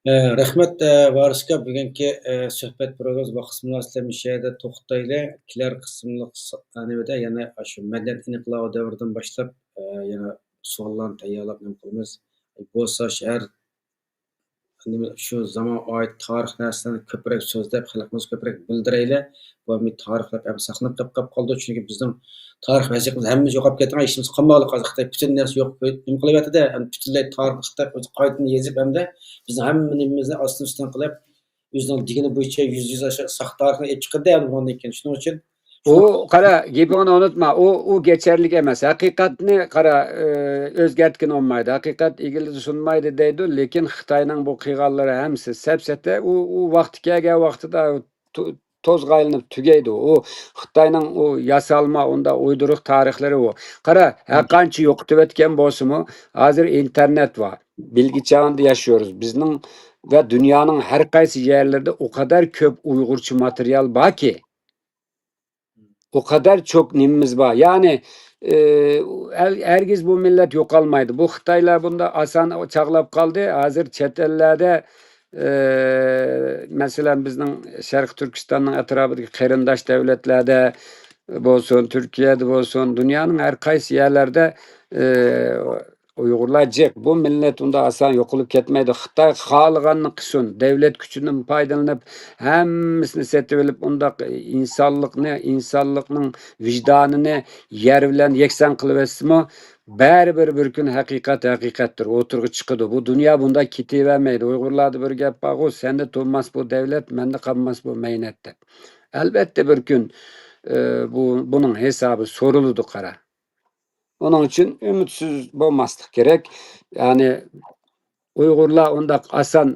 ئە، رەھمەت، ئە، ۋارىس ئاكا، بۈگۈنكى، ئە، سۆھبەت پروگراممىمىز ۋاقىت مۇناسىۋىتى بىلەن مۇشۇ يەردە توختىتايلى. كېلەر قىسىملىق س-، ئەنىۋىدە يەنە شۇ مەدەنىيەت ئىنقىلابى دەۋرىدىن باشلاپ، ئە، يەنە سوئاللارنى تەييارلاپ نېمە قىلىمىز. بولسا شەھەر نېمە، شۇ زامانغا ئائىت تارىخ نەرسىلەرنى كۆپرەك سۆزلەپ، خەلقىمىزگە كۆپرەك بىلدۈرەيلى. بۇ مىللىي تارىخلار ئەمدى ساقلىنىپ قېلىپ، قېلىپ قالىدۇ. چۈنكى بىزنىڭ تارىخ ۋەزىيىتىمىز ھەممىمىز يوقاپ كەتكەن، ھېچنېمىسى قالمىغانلىق ھازىر. خىتاي پۈتۈن نەرسە يوق، نېمە قىلىۋەتتى-دە، ئەمدى پۈتۈنلەي تارىخنى خىتاي ئۆزى قايتىدىن يېزىپ، ئەمدى بىزنىڭ ھەممە نېمىمىزنى ئاستىن-ئۈستۈن قىلىپ، ئۆزىنىڭ دېگىنى بويىچە يۈز يۈز ئاشۇ ساختا تارىخنى ئېلىپ چىقىدۇ ئەمدى بۇندىن كېيىن. شۇنىڭ ئۈچۈن ئۇ، قارا، گېپىڭنى ئۇنتۇما، ئۇ، ئۇ گەچەرلىك ئەمەس. ھەقىقەتنى، قارا، ئۆ، ئۆزگەرتكىلى بولمايدۇ. ھەقىقەت ئېگىلدە سۇنمايدۇ دەيدۇ، لېكىن خىتاينىڭ بۇ قىلغانلىرى ھەممىسى سەپسەتە. ئۇ، ئۇ ۋاقتى كەلگەن ۋاقتىدا تو-، توزغا ئايلىنىپ تۈگەيدۇ. ئۇ خىتاينىڭ ئۇ ياسالما، ئۇنداق ئۇيدۇرۇق تارىخلىرى ئۇ. قارا، ھەر قانچە يوقىتىۋەتكەن بولسىمۇ، ھازىر ئىنتېرنېت بار. بىلگە چاغىدا ياشىيورۇز. بىزنىڭ ۋە دۇنيانىڭ ھەر قايسى يەرلىرىدە ئۇ قەدەر كۆپ ئۇيغۇرچە ماتېرىيال باركى، ئۇ قەدەر چوك نېمىمىز بار. يەنى، ئى، ھەر-، ھەرگىز بۇ مىللەت يوقالمايدۇ. بۇ خىتايلار بۇنداق ئاسان چاغلاپ قالدى. ھازىر چەت ئەللەردە، ئى، مەسىلەن، بىزنىڭ شەرقىي تۈركىستاننىڭ ئەتراپىدىكى قېرىنداش دەۋلەتلەردە بولسۇن، تۈركىيەدە بولسۇن، دۇنيانىڭ ھەر قايسى يەرلەردە، ئى، ئۇيغۇرلار جىق. بۇ مىللەت ئۇنداق ئاسان يوقىلىپ كەتمەيدۇ. خىتاي خالىغاننى قىلسۇن، دەۋلەت كۈچىدىن پايدىلىنىپ، ھەممىسىنى سېتىۋېلىپ، ئۇنداق ئىنسانلىقنى، ئىنسانلىقنىڭ ۋىجدانىنى يەر بىلەن يەكسان قىلىۋەتسىمۇ، بەرىبىر بىر كۈن ھەقىقەت ھەقىقەتتۇر، ئوتتۇرىغا چىقىدۇ. بۇ دۇنيا بۇنداق كېتىۋەرمەيدۇ. ئۇيغۇرلاردا بىر گەپ بارغۇ، «سەندە تۇرماس بۇ دەۋلەت، مەندە قالماس بۇ مەينەت» دەپ. ئەلۋەتتە بىر كۈن، ئى، بۇ، بۇنىڭ ھېسابى سورىلىدۇ، قارا. ئۇنىڭ ئۈچۈن ئۈمىدسىز بولماسلىق كېرەك. يەنى ئۇيغۇرلار ئۇنداق ئاسان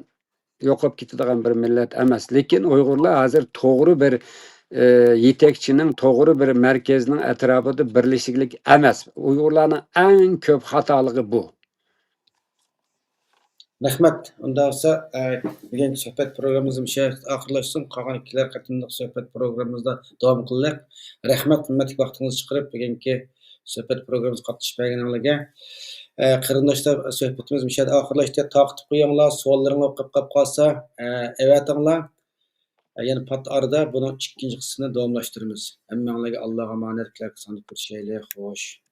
يوقاپ كېتىدىغان بىر مىللەت ئەمەس. لېكىن ئۇيغۇرلار ھازىر توغرا بىر، ئى، يېتەكچىنىڭ، توغرا بىر مەركەزنىڭ ئەتراپىدا بىرلىشىشلىك ئەمەس. ئۇيغۇرلارنىڭ ئەڭ كۆپ خاتالىقى بۇ. رەھمەت. ئۇنداق بولسا، ئە، بۈگۈنكى سۆھبەت پروگراممىمىز مۇشۇ يەردە ئاخىرلاشسۇن. قالغان ئىككىلەر قېتىملىق سۆھبەت پروگراممىمىزدا داۋام قىلىمىز. رەھمەت، قىممەتلىك ۋاقتىڭىزنى چىقىرىپ، بۈگۈنكى سۆھبەت پروگراممىمىزغا قاتنىشىپ بەرگىنىڭلارغا. ئە، قېرىنداشلار، سۆھبىتىمىز مۇشۇ يەردە ئاخىرلاشتى. تارقىتىپ قويۇڭلار، سوئاللىرىڭلار قېلىپ قالسا، ئە، ئەۋەتىڭلار. ئە، يەنە پات ئارىدا بۇنىڭ ئىككىنچى قىسمىنى داۋاملاشتۇرىمىز. ھەممەڭلارگە ئاللاغا ئامانەت، كېلەر ساندا كۆرۈشەيلى. خوش.